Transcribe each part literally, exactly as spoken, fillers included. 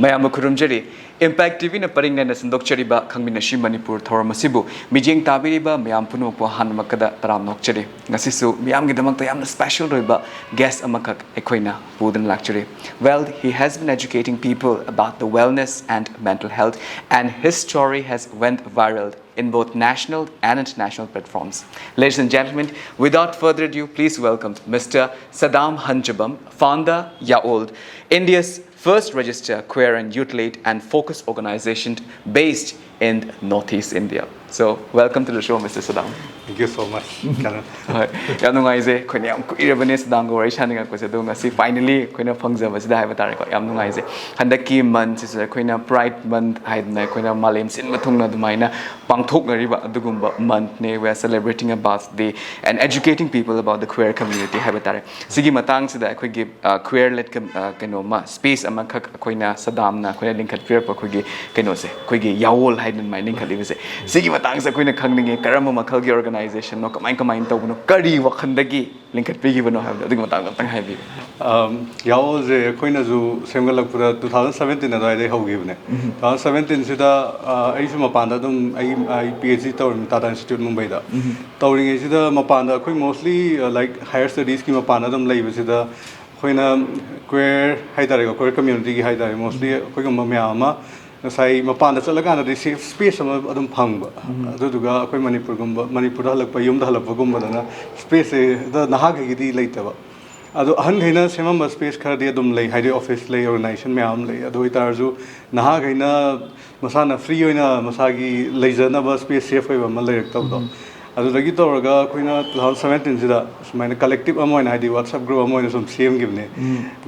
ꯑꯌꯥꯝꯕ ꯈꯨꯔꯨꯝꯖꯔꯤ꯫ Impact T ꯚꯤꯅ ꯄꯔꯤꯡ ꯅꯥꯏꯅ ꯁꯟꯗꯣꯛꯆꯔꯤꯕ ꯈꯪꯃꯤꯟꯅꯁꯤ ꯃꯅꯤꯄꯨꯔ ꯊꯧꯔꯝ ꯑꯁꯤꯕꯨ ꯃꯤꯠꯌꯦꯡ ꯇꯥꯕꯤꯔꯤꯕ ꯃꯌꯥꯝ ꯄꯨꯝꯅꯃꯛꯄꯨ ꯑꯍꯥꯟꯕꯃꯛꯇꯗ ꯇꯔꯥꯝꯅ ꯑꯣꯛꯆꯔꯤ꯫ ꯉꯁꯤꯁꯨ ꯃꯤꯌꯥꯝꯒꯤꯗꯃꯛꯇ ꯌꯥꯝꯅ special ꯑꯣꯏꯕ guest ꯑꯃꯈꯛ ꯑꯩꯈꯣꯏꯅ ꯄꯨꯗꯨꯅ ꯂꯥꯛꯆꯔꯤ꯫ Well, he has been educating people about the wellness and mental health, and his story has went viral in both national and international platforms. Ladies and gentlemen, without further ado, please welcome Mister Sadam Hanjabam, founder Yaold, India's first registered queer and youth-led and focused organization based in Northeast India. So, welcome to the show, Mister Sadam. Thank you so much, Karan. ꯍꯣꯏ, ꯌꯥꯝ ꯅꯨꯡꯉꯥꯏꯖꯩ꯫ ꯑꯩꯈꯣꯏꯅ ꯌꯥꯝ ꯀꯨꯏꯔꯕꯅꯦ ꯁꯗꯥꯝꯒ ꯋꯥꯔꯤ ꯁꯥꯅꯤꯡꯉꯛꯄꯁꯦ, ꯑꯗꯣ ꯉꯁꯤ finally ꯑꯩꯈꯣꯏꯅ ꯐꯪꯖꯕꯁꯤꯗ ꯍꯥꯏꯕ ꯇꯥꯔꯦꯀꯣ, ꯌꯥꯝ ꯅꯨꯡꯉꯥꯏꯖꯩ꯫ ꯍꯟꯗꯛꯀꯤ month ꯁꯤꯁꯨ ꯑꯩꯈꯣꯏꯅ Pride Month ꯍꯥꯏꯗꯅ ꯑꯩꯈꯣꯏꯅ ꯃꯥꯂꯦꯝ ꯁꯤꯟꯕ ꯊꯨꯡꯅ ꯑꯗꯨꯃꯥꯏꯅ ꯄꯥꯡꯊꯣꯛꯅꯔꯤꯕ ꯑꯗꯨꯒꯨꯝꯕ month ꯅꯦ꯫ We are celebrating about the and educating people about the queer community ꯍꯥꯏꯕ ꯇꯥꯔꯦ꯫ ꯁꯤꯒꯤ ꯃꯇꯥꯡꯁꯤꯗ ꯑꯩꯈꯣꯏꯒꯤ queer-led ꯀꯩꯅꯣꯝꯃ, space ꯑꯃꯈꯛ ꯑꯩꯈꯣꯏꯅ ꯁꯗꯥꯝꯅ ꯑꯩꯈꯣꯏꯅ ꯂꯤꯡꯈꯠꯄꯤꯔꯛꯄ ꯑꯩꯈꯣꯏꯒꯤ ꯀꯩꯅꯣꯁꯦ, ꯑꯩꯈꯣꯏꯒꯤ ꯌꯥꯋꯣꯜ ꯍꯥꯏꯗꯅ ꯑꯗꯨꯃꯥꯏꯅ ꯂꯤꯡꯈꯠꯂꯤꯕꯁꯦ, ꯁꯤꯒꯤ ꯃꯇꯥꯡꯁꯦ ꯑꯩꯈꯣꯏꯅ ꯈꯪꯅꯤꯡꯉꯦ꯫ ꯀꯔꯝꯕ ꯃꯈꯜꯒꯤ organization ꯅꯣ, ꯀꯃꯥꯏ ꯀꯃꯥꯏꯅ ꯇꯧꯕꯅꯣ, ꯀꯔꯤ ꯋꯥꯈꯜꯗꯒꯤ ꯂꯤꯡꯈꯠꯄꯤꯈꯤꯕꯅꯣ ꯍꯥꯏꯕꯗꯣ, ꯑꯗꯨꯒꯤ ꯃꯇꯥꯡꯗ ꯑꯝꯇꯪ ꯍꯥꯏꯕꯤꯌꯨ꯫ ꯌꯥꯋꯣꯜꯁꯦ ꯑꯩꯈꯣꯏꯅꯁꯨ ꯁꯦꯝꯒꯠꯂꯛꯄꯗ two thousand seventeen ꯑꯗꯨꯋꯥꯏꯗꯩ ꯍꯧꯈꯤꯕꯅꯦ꯫ Two thousand seventeen ꯁꯤꯗ ꯑꯩꯁꯨ ꯃꯄꯥꯟꯗ ꯑꯗꯨꯝ ꯑꯩ ꯑꯩ PhD ꯇꯧꯔꯝꯃꯤ Tata Institute Mumbai ꯗ꯫ ꯇꯧꯔꯤꯉꯩꯁꯤꯗ ꯃꯄꯥꯟꯗ ꯑꯩꯈꯣꯏ mostly, like, higher studies ꯀꯤ ꯃꯄꯥꯟꯗ ꯑꯗꯨꯝ ꯂꯩꯕꯁꯤꯗ ꯑꯩꯈꯣꯏꯅ queer ꯍꯥꯏꯇꯥꯔꯦꯀꯣ, queer community ꯒꯤ ꯍꯥꯏꯇꯥꯔꯦ, mostly ꯑꯩꯈꯣꯏꯒꯨꯝꯕ ꯃꯌꯥꯝ ꯑꯃ ꯉꯁꯥꯏ ꯃꯄꯥꯟꯗ ꯆꯠꯂꯀꯥꯟꯗꯗꯤ safe space ꯑꯃ ꯑꯗꯨꯝ ꯐꯪꯕ꯫ ꯑꯗꯨꯗꯨꯒ ꯑꯩꯈꯣꯏ ꯃꯅꯤꯄꯨꯔꯒꯨꯝꯕ, ꯃꯅꯤꯄꯨꯔꯗ ꯍꯜꯂꯛꯄ, ꯌꯨꯝꯗ ꯍꯜꯂꯛꯄꯒꯨꯝꯕꯗꯅ space ꯁꯦ ꯅꯍꯥꯈꯩꯒꯤꯗꯤ ꯂꯩꯇꯕ꯫ ꯑꯗꯣ ꯑꯍꯟꯈꯩꯅ ꯁꯦꯝꯃꯝꯕ space ꯈꯔꯗꯤ ꯑꯗꯨꯝ ꯂꯩ, ꯍꯥꯏꯗꯤ office ꯂꯩ, organization ꯃꯌꯥꯝ ꯑꯃ ꯂꯩ꯫ ꯑꯗꯨ ꯑꯣꯏꯇꯥꯔꯁꯨ ꯅꯍꯥꯈꯩꯅ ꯃꯁꯥꯅ free ꯑꯣꯏꯅ ꯃꯁꯥꯒꯤ ꯂꯩꯖꯅꯕ space safe ꯑꯣꯏꯕ ꯑꯃ ꯂꯩꯔꯛꯇꯕꯗꯣ꯫ ꯑꯗꯨꯗꯒꯤ ꯇꯧꯔꯒ ꯑꯩꯈꯣꯏꯅ two thousand seventeen ꯁꯤꯗ ꯁꯨꯃꯥꯏꯅ collective ꯑꯃ ꯑꯣꯏꯅ, ꯍꯥꯏꯗꯤ WhatsApp group ꯑꯃ ꯑꯣꯏꯅ ꯁꯨꯝ ꯁꯦꯝꯈꯤꯕꯅꯦ꯫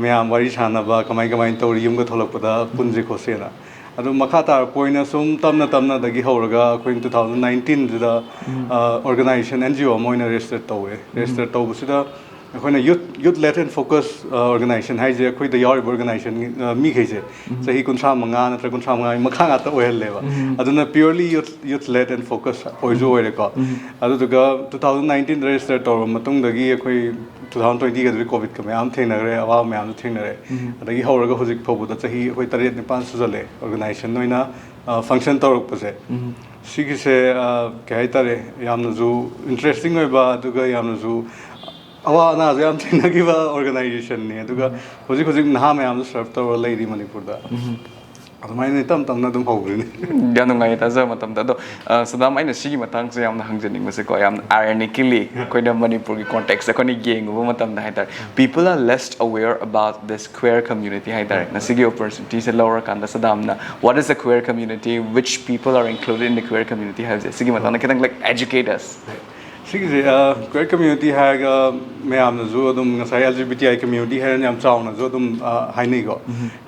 ꯃꯌꯥꯝ ꯋꯥꯔꯤ ꯁꯥꯟꯅꯕ, ꯀꯃꯥꯏ ꯀꯃꯥꯏꯅ ꯇꯧꯔꯤ, ꯌꯨꯝꯒ ꯊꯣꯛꯂꯛꯄꯗ ꯄꯨꯟꯁꯦ ꯈꯣꯠꯁꯦꯅ꯫ ꯑꯗꯨ ꯃꯈꯥ ꯇꯥꯔꯛꯄ ꯑꯣꯏꯅ ꯁꯨꯝ ꯇꯞꯅ ꯇꯞꯅꯗꯒꯤ ꯍꯧꯔꯒ ꯑꯩꯈꯣꯏꯅ two thousand nineteen ꯁꯤꯗ organization, NGO ꯑꯃ ꯑꯣꯏꯅ register ꯇꯧꯋꯦ꯫ Register ꯇꯧꯕꯁꯤꯗ ꯑꯩꯈꯣꯏꯅ youth youth led and focus organization ꯍꯥꯏꯁꯦ ꯑꯩꯈꯣꯏꯗ ꯌꯥꯎꯔꯤꯕ organization ꯃꯤꯈꯩꯁꯦ ꯆꯍꯤ ꯀꯨꯟꯊ꯭ꯔꯥ ꯃꯉꯥ ꯅꯠꯇ꯭ꯔꯒ ꯀꯨꯟꯊ꯭ꯔꯥ ꯃꯉꯥꯒꯤ ꯃꯈꯥ ꯉꯥꯛꯇ ꯑꯣꯏꯍꯜꯂꯦꯕ꯫ ꯑꯗꯨꯅ purely youth youth led and focus ꯑꯣꯏꯁꯨ ꯑꯣꯏꯔꯦꯀꯣ꯫ ꯑꯗꯨꯗꯨꯒ two thousand nineteenꯗ register ꯇꯧꯔꯕ ꯃꯇꯨꯡꯗꯒꯤ ꯑꯩꯈꯣꯏ two thousand twentyꯒꯗꯨꯗꯤ COVIDꯀ ꯃꯌꯥꯝ ꯊꯦꯡꯅꯈ꯭ꯔꯦ, ꯑꯋꯥꯕ ꯃꯌꯥꯝꯁꯨ ꯊꯦꯡꯅꯔꯦ꯫ ꯑꯗꯒꯤ ꯍꯧꯔꯒ ꯍꯧꯖꯤꯛ ꯐꯥꯎꯕꯗ ꯆꯍꯤ ꯑꯩꯈꯣꯏ ꯇꯔꯦꯠ ꯅꯤꯄꯥꯜ ꯁꯨꯖꯜꯂꯛꯑꯦ organization ꯑꯣꯏꯅ function ꯇꯧꯔꯛꯄꯁꯦ꯫ ꯁꯤꯒꯤꯁꯦ ꯀꯩ ꯍꯥꯏꯇꯥꯔꯦ, ꯌꯥꯝꯅꯁꯨ interesting ꯑꯣꯏꯕ, ꯑꯗꯨꯒ ꯌꯥꯝꯅꯁꯨ ꯑꯋꯥ ꯑꯅꯥꯁꯨ ꯌꯥꯝ ꯊꯦꯡꯅꯈꯤꯕ organizationꯅꯤ꯫ ꯑꯗꯨꯒ ꯍꯧꯖꯤꯛ ꯍꯧꯖꯤꯛ ꯅꯍꯥ ꯃꯌꯥꯝꯁꯨ serve ꯇꯧꯔ ꯂꯩꯔꯤ ꯃꯅꯤꯄꯨꯔꯗ꯫ ꯑꯗꯨꯃꯥꯏꯅ ꯇꯞ ꯇꯞꯅ ꯑꯗꯨꯝ ꯍꯧꯈ꯭ꯔꯤꯅꯤ꯫ ꯌꯥꯝ ꯅꯨꯡꯉꯥꯏꯌꯦ ꯇꯥꯖꯕ ꯃꯇꯝꯗ꯫ ꯑꯗꯣ, ꯑ, ꯁꯗꯥꯝ, ꯑꯩꯅ ꯁꯤꯒꯤ ꯃꯇꯥꯡꯁꯦ ꯌꯥꯝꯅ ꯍꯪꯖꯅꯤꯡꯕꯁꯦꯀꯣ, ꯌꯥꯝꯅ ironically ꯑꯩꯈꯣꯏꯅ ꯃꯅꯤꯄꯨꯔꯒꯤ context ꯑꯩꯈꯣꯏꯅ ꯌꯦꯡꯉꯨꯕ ꯃꯇꯝꯗ ꯍꯥꯏꯇꯥꯔꯦ, people are less aware about this queer community ꯍꯥꯏꯇꯥꯔꯦ꯫ ꯉꯁꯤꯒꯤ opportunityꯁꯦ ꯂꯧꯔꯀꯥꯟꯗ ꯁꯗꯥꯝꯅ, what is the queer community, which people are included in the queer community ꯍꯥꯏꯕꯁꯦ, ꯁꯤꯒꯤ ꯃꯇꯥꯡꯗ ꯈꯤꯇꯪ, like, educate us꯫ ꯁꯤꯒꯤꯁꯦ, ꯑ, queer community ꯍꯥꯏꯔꯒ ꯃꯌꯥꯝꯅꯁꯨ ꯑꯗꯨꯝ ꯉꯁꯥꯏ L G B T I community ꯍꯥꯏꯔꯅ ꯌꯥꯝ ꯆꯥꯎꯅꯁꯨ ꯑꯗꯨꯝ, ꯑ, ꯍꯥꯏꯅꯩꯀꯣ꯫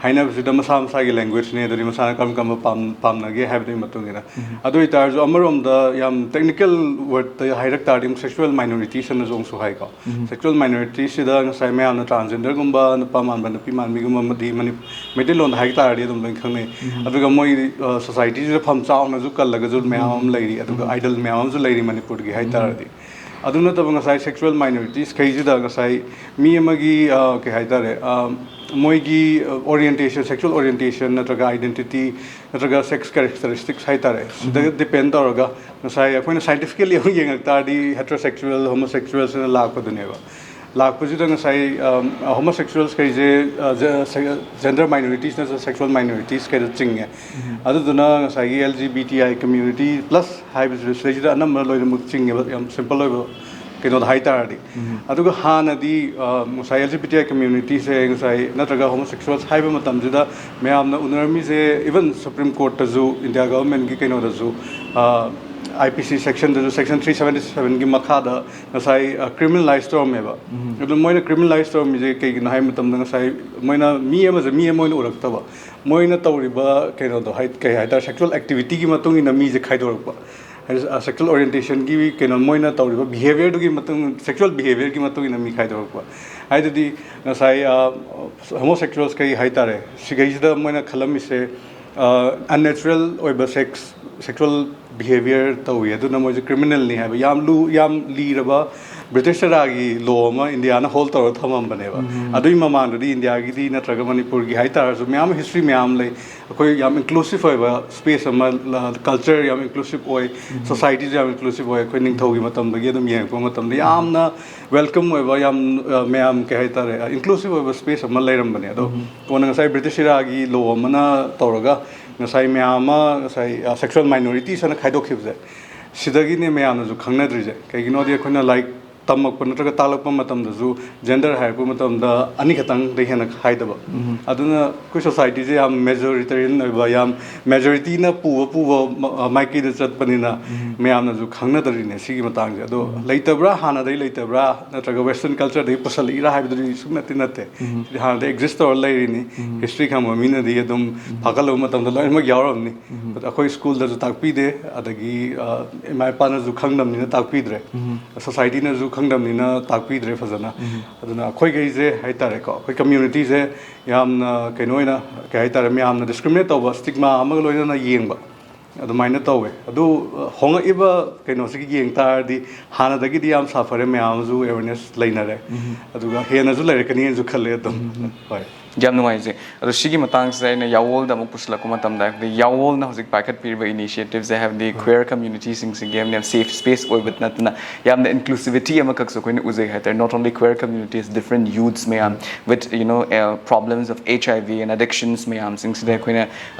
ꯍꯥꯏꯅꯕꯁꯤꯗ ꯃꯁꯥ ꯃꯁꯥꯒꯤ languageꯅꯤ, ꯑꯗꯨꯗꯤ ꯃꯁꯥꯅ ꯀꯔꯝ ꯀꯔꯝꯕ ꯄꯥꯝ-, ꯄꯥꯝꯅꯒꯦ ꯍꯥꯏꯕꯗꯨꯒꯤ ꯃꯇꯨꯡ ꯏꯟꯅ꯫ ꯑꯗꯨ ꯑꯣꯏꯇꯥꯔꯁꯨ ꯑꯃꯔꯣꯝꯗ ꯌꯥꯝ technical wordꯇ ꯍꯥꯏꯔꯛ ꯇꯥꯔꯗꯤ ꯑꯃꯨꯛ sexual minorities ꯑꯅꯁꯨ ꯑꯃꯨꯛꯁꯨ ꯍꯥꯏꯀꯣ꯫ Sexual minoritieꯁꯁꯤꯗ ꯉꯁꯥꯏ ꯃꯌꯥꯝꯅ transgenderꯒꯨꯝꯕ, ꯅꯨꯄꯥ ꯃꯥꯟꯕ, ꯅꯨꯄꯤ ꯃꯥꯟꯕꯤꯒꯨꯝꯕ, ꯑꯃꯗꯤ ꯃꯅꯤ-, ꯃꯩꯇꯩꯂꯣꯟꯗ ꯍꯥꯏ ꯇꯥꯔꯗꯤ ꯑꯗꯨꯝ ꯂꯣꯏ ꯈꯪꯅꯩ꯫ ꯑꯗꯨꯒ ꯃꯣꯏ, ꯑ, societyꯁꯤꯗ ꯐꯝ ꯆꯥꯎꯅꯁꯨ ꯀꯜꯂꯒꯁꯨ ꯃꯌꯥꯝ ꯑꯃ ꯂꯩꯔꯤ, ꯑꯗꯨꯒ idol ꯃꯌꯥꯝ ꯑꯃꯁꯨ ꯂꯩꯔꯤ ꯃꯅꯤꯄꯨꯔꯒꯤ ꯍꯥꯏ ꯇꯥꯔꯗꯤ꯫ ꯑꯗꯨ ꯅꯠꯇꯕ ꯉꯁꯥꯏ sexual minoritiesꯈꯩꯁꯤꯗ ꯉꯁꯥꯏ ꯃꯤ ꯑꯃꯒꯤ, ꯑ, ꯀꯩ ꯍꯥꯏꯇꯥꯔꯦ, ꯑ, ꯃꯣꯏꯒꯤ, ꯑ, orientation, sexual orientation ꯅꯠꯇ꯭ꯔꯒ identity ꯅꯠꯇ꯭ꯔꯒ sex characteristics ꯍꯥꯏ ꯇꯥꯔꯦ, ꯁꯤꯗ depend ꯇꯧꯔꯒ ꯉꯁꯥꯏ ꯑꯩꯈꯣꯏꯅ scientifically ꯑꯃꯨꯛ ꯌꯦꯡꯉꯛ ꯇꯥꯔꯗꯤ heterosexual, homosexualꯁꯤꯅ ꯂꯥꯛꯄꯗꯨꯅꯦꯕ꯫ ꯂꯥꯛꯄꯁꯤꯗ ꯉꯁꯥꯏ, ꯑ, homosexualsꯈꯩꯁꯦ, ꯑ, ꯖ-, ꯁꯦ-, gender minoritiesꯅꯁꯨ sexual minoritiesꯈꯩꯗ ꯆꯤꯡꯉꯦ꯫ ꯑꯗꯨꯗꯨꯅ ꯉꯁꯥꯏꯒꯤ L G B T I community plus ꯍꯥꯏꯕꯁꯤꯗ ꯁꯤꯗꯩꯁꯤꯗ ꯑꯅꯝꯕ ꯂꯣꯏꯅꯃꯛ ꯆꯤꯡꯉꯦꯕ, ꯌꯥꯝ simple ꯑꯣꯏꯕ ꯀꯩꯅꯣꯗ ꯍꯥꯏ ꯇꯥꯔꯗꯤ꯫ ꯑꯗꯨꯒ ꯍꯥꯟꯅꯗꯤ, ꯑ, ꯉꯁꯥꯏ L G B T I communityꯁꯦ ꯉꯁꯥꯏ ꯅꯠꯇ꯭ꯔꯒ homosexuals ꯍꯥꯏꯕ ꯃꯇꯝꯁꯤꯗ ꯃꯌꯥꯝꯅ ꯎꯅꯔꯝꯃꯤꯁꯦ, even Supreme Courtꯇꯁꯨ, India governmentꯀꯤ ꯀꯩꯅꯣꯗꯁꯨ, ꯑ, I P C sectionꯗꯁꯨ, section three seventy sevenꯒꯤ ꯃꯈꯥꯗ ꯉꯁꯥꯏ, ꯑ, criminalize ꯇꯧꯔꯝꯃꯦꯕ꯫ ꯑꯗꯨ ꯃꯣꯏꯅ criminalize ꯇꯧꯔꯝꯃꯤꯁꯦ ꯀꯩꯒꯤꯅꯣ ꯍꯥꯏꯕ ꯃꯇꯝꯗ ꯉꯁꯥꯏ ꯃꯣꯏꯅ ꯃꯤ ꯑꯃꯁꯦ ꯃꯤ ꯑꯃ ꯑꯣꯏꯅ ꯎꯔꯛꯇꯕ, ꯃꯣꯏꯅ ꯇꯧꯔꯤꯕ ꯀꯩꯅꯣꯗꯣ ꯍꯥꯏ-, ꯀꯩ ꯍꯥꯏꯇꯥꯔꯦ, sexual activityꯒꯤ ꯃꯇꯨꯡ ꯏꯟꯅ ꯃꯤꯁꯦ ꯈꯥꯏꯗꯣꯔꯛꯄ꯫ ꯁꯦꯛꯁꯨꯋꯦꯜ ꯑꯣꯔꯤꯌꯦꯟꯇꯦꯁꯟꯒꯤ ꯀꯩꯅꯣ, ꯃꯣꯏꯅ ꯇꯧꯔꯤꯕ ꯕꯤꯍꯦꯕꯤꯌꯔꯗꯨꯒꯤ ꯃꯇꯨꯡ, ꯁꯦꯛꯁꯨꯋꯦꯜ ꯕꯤꯍꯦꯕꯤꯌꯔꯒꯤ ꯃꯇꯨꯡ ꯏꯟꯅ ꯃꯤ ꯈꯥꯏꯗꯣꯔꯛꯄ꯫ ꯍꯥꯏꯗꯨꯗꯤ ꯉꯁꯥꯏ ꯍꯣꯃꯣꯁꯦꯛꯁꯨꯋꯦꯜꯁ ꯀꯩ ꯍꯥꯏꯇꯥꯔꯦ, ꯁꯤꯈꯩꯁꯤꯗ ꯃꯣꯏꯅ ꯈꯜꯂꯝꯃꯤꯁꯦ ꯑꯟꯅꯦꯆꯔꯦꯜ ꯑꯣꯏꯕ ꯁꯦꯛꯁ, ꯁꯦꯛꯁꯨꯋꯦꯜ ꯕꯤꯍꯦꯕꯤꯌꯔ ꯇꯧꯏ, ꯑꯗꯨꯅ ꯃꯣꯏꯁꯦ ꯀ꯭ꯔꯤꯃꯤꯅꯦꯜꯅꯤ ꯍꯥꯏꯕ ꯌꯥꯝ ꯂꯨ, ꯌꯥꯝ ꯂꯤꯔꯕ ꯕ꯭ꯔꯤꯇꯤꯁ ꯏꯔꯥꯒꯤ ꯂꯣ ꯑꯃ ꯏꯟꯗꯤꯌꯥꯅ ꯍꯣꯜ ꯇꯧꯔꯒ ꯊꯝꯃꯝꯕꯅꯦꯕ꯫ ꯑꯗꯨꯒꯤ ꯃꯃꯥꯡꯗꯗꯤ ꯏꯟꯗꯤꯌꯥꯒꯤꯗꯤ ꯅꯠꯇ꯭ꯔꯒ ꯃꯅꯤꯄꯨꯔꯒꯤ ꯍꯥꯏꯇꯥꯔꯁꯨ ꯃꯌꯥꯝ ꯍꯤꯁꯇ꯭ꯔꯤ ꯃꯌꯥꯝ ꯂꯩ꯫ ꯑꯩꯈꯣꯏ ꯌꯥꯝ ꯏꯟꯀ꯭ꯂꯨꯁꯤꯞ ꯑꯣꯏꯕ ꯁ꯭ꯄꯦꯁ ꯑꯃ, ꯀꯜꯆꯔ ꯌꯥꯝ ꯏꯟꯀ꯭ꯂꯨꯁꯤꯞ ꯑꯣꯏ, ꯁꯣꯁꯥꯏꯇꯤꯁꯨ ꯌꯥꯝ ꯏꯟꯀ꯭ꯂꯨꯁꯤꯞ ꯑꯣꯏ꯫ ꯑꯩꯈꯣꯏ ꯅꯤꯡꯊꯧꯒꯤ ꯃꯇꯝꯗꯒꯤ ꯑꯗꯨꯝ ꯌꯦꯡꯉꯛꯄ ꯃꯇꯝꯗ ꯌꯥꯝꯅ ꯋꯦꯜꯀꯝ ꯑꯣꯏꯕ, ꯌꯥꯝ ꯃꯌꯥꯝ ꯀꯩ ꯍꯥꯏꯇꯥꯔꯦ, ꯏꯟꯀ꯭ꯂꯨꯁꯤꯞ ꯑꯣꯏꯕ ꯁ꯭ꯄꯦꯁ ꯑꯃ ꯂꯩꯔꯝꯕꯅꯦ꯫ ꯑꯗꯣ ꯀꯣꯟꯅ ꯉꯁꯥꯏ ꯕ꯭ꯔꯤꯇꯤꯁ ꯏꯔꯥꯒꯤ ꯂꯣ ꯑꯃꯅ ꯇꯧꯔꯒ ꯉꯁꯥꯏ ꯃꯌꯥꯝ ꯑꯃ ꯉꯁꯥꯏ ꯁꯦꯛꯁꯨꯋꯦꯜ ꯃꯥꯏꯅꯣꯔꯤꯇꯤꯁ ꯍꯥꯏꯅ ꯈꯥꯏꯗꯣꯛꯈꯤꯕꯁꯦ, ꯁꯤꯗꯒꯤꯅꯦ ꯃꯌꯥꯝꯅꯁꯨ ꯈꯪꯅꯗ꯭ꯔꯤꯁꯦ꯫ ꯀꯩꯒꯤꯅꯣꯗꯤ ꯑꯩꯈꯣꯏꯅ ꯂꯥꯏꯔꯤꯛ ꯇꯝꯃꯛꯄ ꯅꯠꯇ꯭ꯔꯒ ꯇꯥꯛꯂꯛꯄ ꯃꯇꯝꯗꯁꯨ ꯖꯦꯟꯗꯔ ꯍꯥꯏꯔꯛꯄ ꯃꯇꯝꯗ ꯑꯅꯤꯈꯛꯇꯪꯗꯩ ꯍꯦꯟꯅ ꯈꯥꯏꯗꯕ꯫ ꯑꯗꯨꯅ ꯑꯩꯈꯣꯏ ꯁꯣꯁꯥꯏꯇꯤꯁꯦ ꯌꯥꯝ ꯃꯦꯖꯣꯔꯤꯇꯦꯔꯤꯌꯟ ꯑꯣꯏꯕ, ꯌꯥꯝ ꯃꯦꯖꯣꯔꯤꯇꯤꯅ ꯄꯨꯕ ꯄꯨꯕ ꯃ-, ꯃꯥꯏꯀꯩꯗ ꯆꯠꯄꯅꯤꯅ ꯃꯌꯥꯝꯅꯁꯨ ꯈꯪꯅꯗꯔꯤꯅꯦ ꯁꯤꯒꯤ ꯃꯇꯥꯡꯁꯦ꯫ ꯑꯗꯣ ꯂꯩꯇꯕ꯭ꯔꯥ, ꯍꯥꯟꯅꯗꯒꯤ ꯂꯩꯇꯕ꯭ꯔꯥ, ꯅꯠꯇ꯭ꯔꯒ ꯋꯦꯁꯇꯔꯟ ꯀꯜꯆꯔꯗꯒꯤ ꯄꯨꯁꯜꯂꯛꯏꯔꯥ ꯍꯥꯏꯕꯗꯨꯗꯤ ꯁꯨꯛꯅꯠꯇꯤ ꯅꯠꯇꯦ꯫ ꯁꯤꯗꯤ ꯍꯥꯟꯅꯗꯒꯤ ꯑꯦꯛꯖꯤꯁ ꯇꯧꯔ ꯂꯩꯔꯤꯅꯤ꯫ ꯍꯤꯁꯇ꯭ꯔꯤ ꯈꯪꯕ ꯃꯤꯅꯗꯤ ꯑꯗꯨꯝ ꯐꯥꯒꯠꯂꯨꯕ ꯃꯇꯝꯗ ꯂꯣꯏꯅꯃꯛ ꯌꯥꯎꯔꯝꯅꯤ꯫ ꯑꯗ ꯑꯩꯈꯣꯏ ꯁ꯭ꯀꯨꯜꯗꯁꯨ ꯇꯥꯛꯄꯤꯗꯦ, ꯑꯗꯒꯤ ꯏꯃꯥ ꯏꯄꯥꯅꯁꯨ ꯈꯪꯗꯕꯅꯤꯅ ꯇꯥꯛꯄꯤꯗ꯭ꯔꯦ, ꯁꯣꯁꯥꯏꯇꯤꯅꯁꯨ ꯈꯪꯗꯕꯅꯤꯅ ꯇꯥꯛꯄꯤꯗ꯭ꯔꯦ ꯐꯖꯅ꯫ ꯑꯗꯨꯅ ꯑꯩꯈꯣꯏꯈꯩꯁꯦ ꯍꯥꯏꯇꯥꯔꯦꯀꯣ, ꯑꯩꯈꯣꯏ ꯀꯝꯃ꯭ꯌꯨꯅꯤꯇꯤꯁꯦ ꯌꯥꯝꯅ ꯀꯩꯅꯣ ꯑꯣꯏꯅ, ꯀꯩ ꯍꯥꯏꯇꯥꯔꯦ, ꯃꯌꯥꯝꯅ ꯗꯤꯁꯀ꯭ꯔꯤꯃꯤꯅꯦꯠ ꯇꯧꯕ, ꯁ꯭ꯇꯤꯒꯃꯥ ꯑꯃꯒ ꯂꯣꯏꯅꯅ ꯌꯦꯡꯕ ꯑꯗꯨꯃꯥꯏꯅ ꯇꯧꯋꯦ꯫ ꯑꯗꯨ ꯍꯣꯡꯉꯛꯏꯕ ꯀꯩꯅꯣꯁꯤꯒꯤ ꯌꯦꯡ ꯇꯥꯔꯗꯤ ꯍꯥꯟꯅꯗꯒꯤꯗꯤ ꯌꯥꯝ ꯁꯥꯐꯔꯦ, ꯃꯌꯥꯝ ꯑꯃꯁꯨ ꯑꯦꯋꯦꯔꯅꯦꯁ ꯂꯩꯅꯔꯦ, ꯑꯗꯨꯒ ꯍꯦꯟꯅꯁꯨ ꯂꯩꯔꯛꯀꯅꯤꯅꯁꯨ ꯈꯜꯂꯦ ꯑꯗꯨꯝ꯫ ꯍꯣꯏ꯫ ꯌꯥꯝ ꯅꯨꯡꯉꯥꯏꯖꯩ꯫ ꯑꯗꯣ ꯁꯤꯒꯤ ꯃꯇꯥꯡꯁꯤꯗ ꯑꯩꯅ ꯌꯥꯋꯣꯜꯗ ꯑꯃꯨꯛ ꯄꯨꯁꯤꯜꯂꯛꯄ ꯃꯇꯝꯗ, ꯍꯥꯏꯕꯗꯤ ꯌꯥꯋꯣꯜꯅ ꯍꯧꯖꯤꯛ ꯄꯥꯏꯈꯠꯄꯤꯔꯤꯕ ꯏꯅꯤꯁꯤꯌꯦꯇꯤꯞꯁꯦ, ꯍꯥꯏꯕꯗꯤ ꯀ꯭ꯋꯤꯌꯔ ꯀꯝꯃ꯭ꯌꯨꯅꯤꯇꯤꯁꯤꯡꯁꯤꯒꯤ ꯌꯥꯝ ꯁꯦꯐ ꯁ꯭ꯄꯦꯁ ꯑꯣꯏꯕ ꯅꯠꯇꯅ ꯌꯥꯝꯅ ꯏꯟꯀ꯭ꯂꯨꯁꯤꯕꯤꯇꯤ ꯑꯃꯈꯛꯁꯨ ꯑꯩꯈꯣꯏꯅ ꯎꯖꯩ ꯍꯥꯏꯇꯥꯔꯦ꯫ Not only queer communities, different youths ꯃꯌꯥꯝ with, you know, problems of H I V and addictions ꯃꯌꯥꯝꯁꯤꯡꯁꯤꯗ ꯑꯩꯈꯣꯏꯅ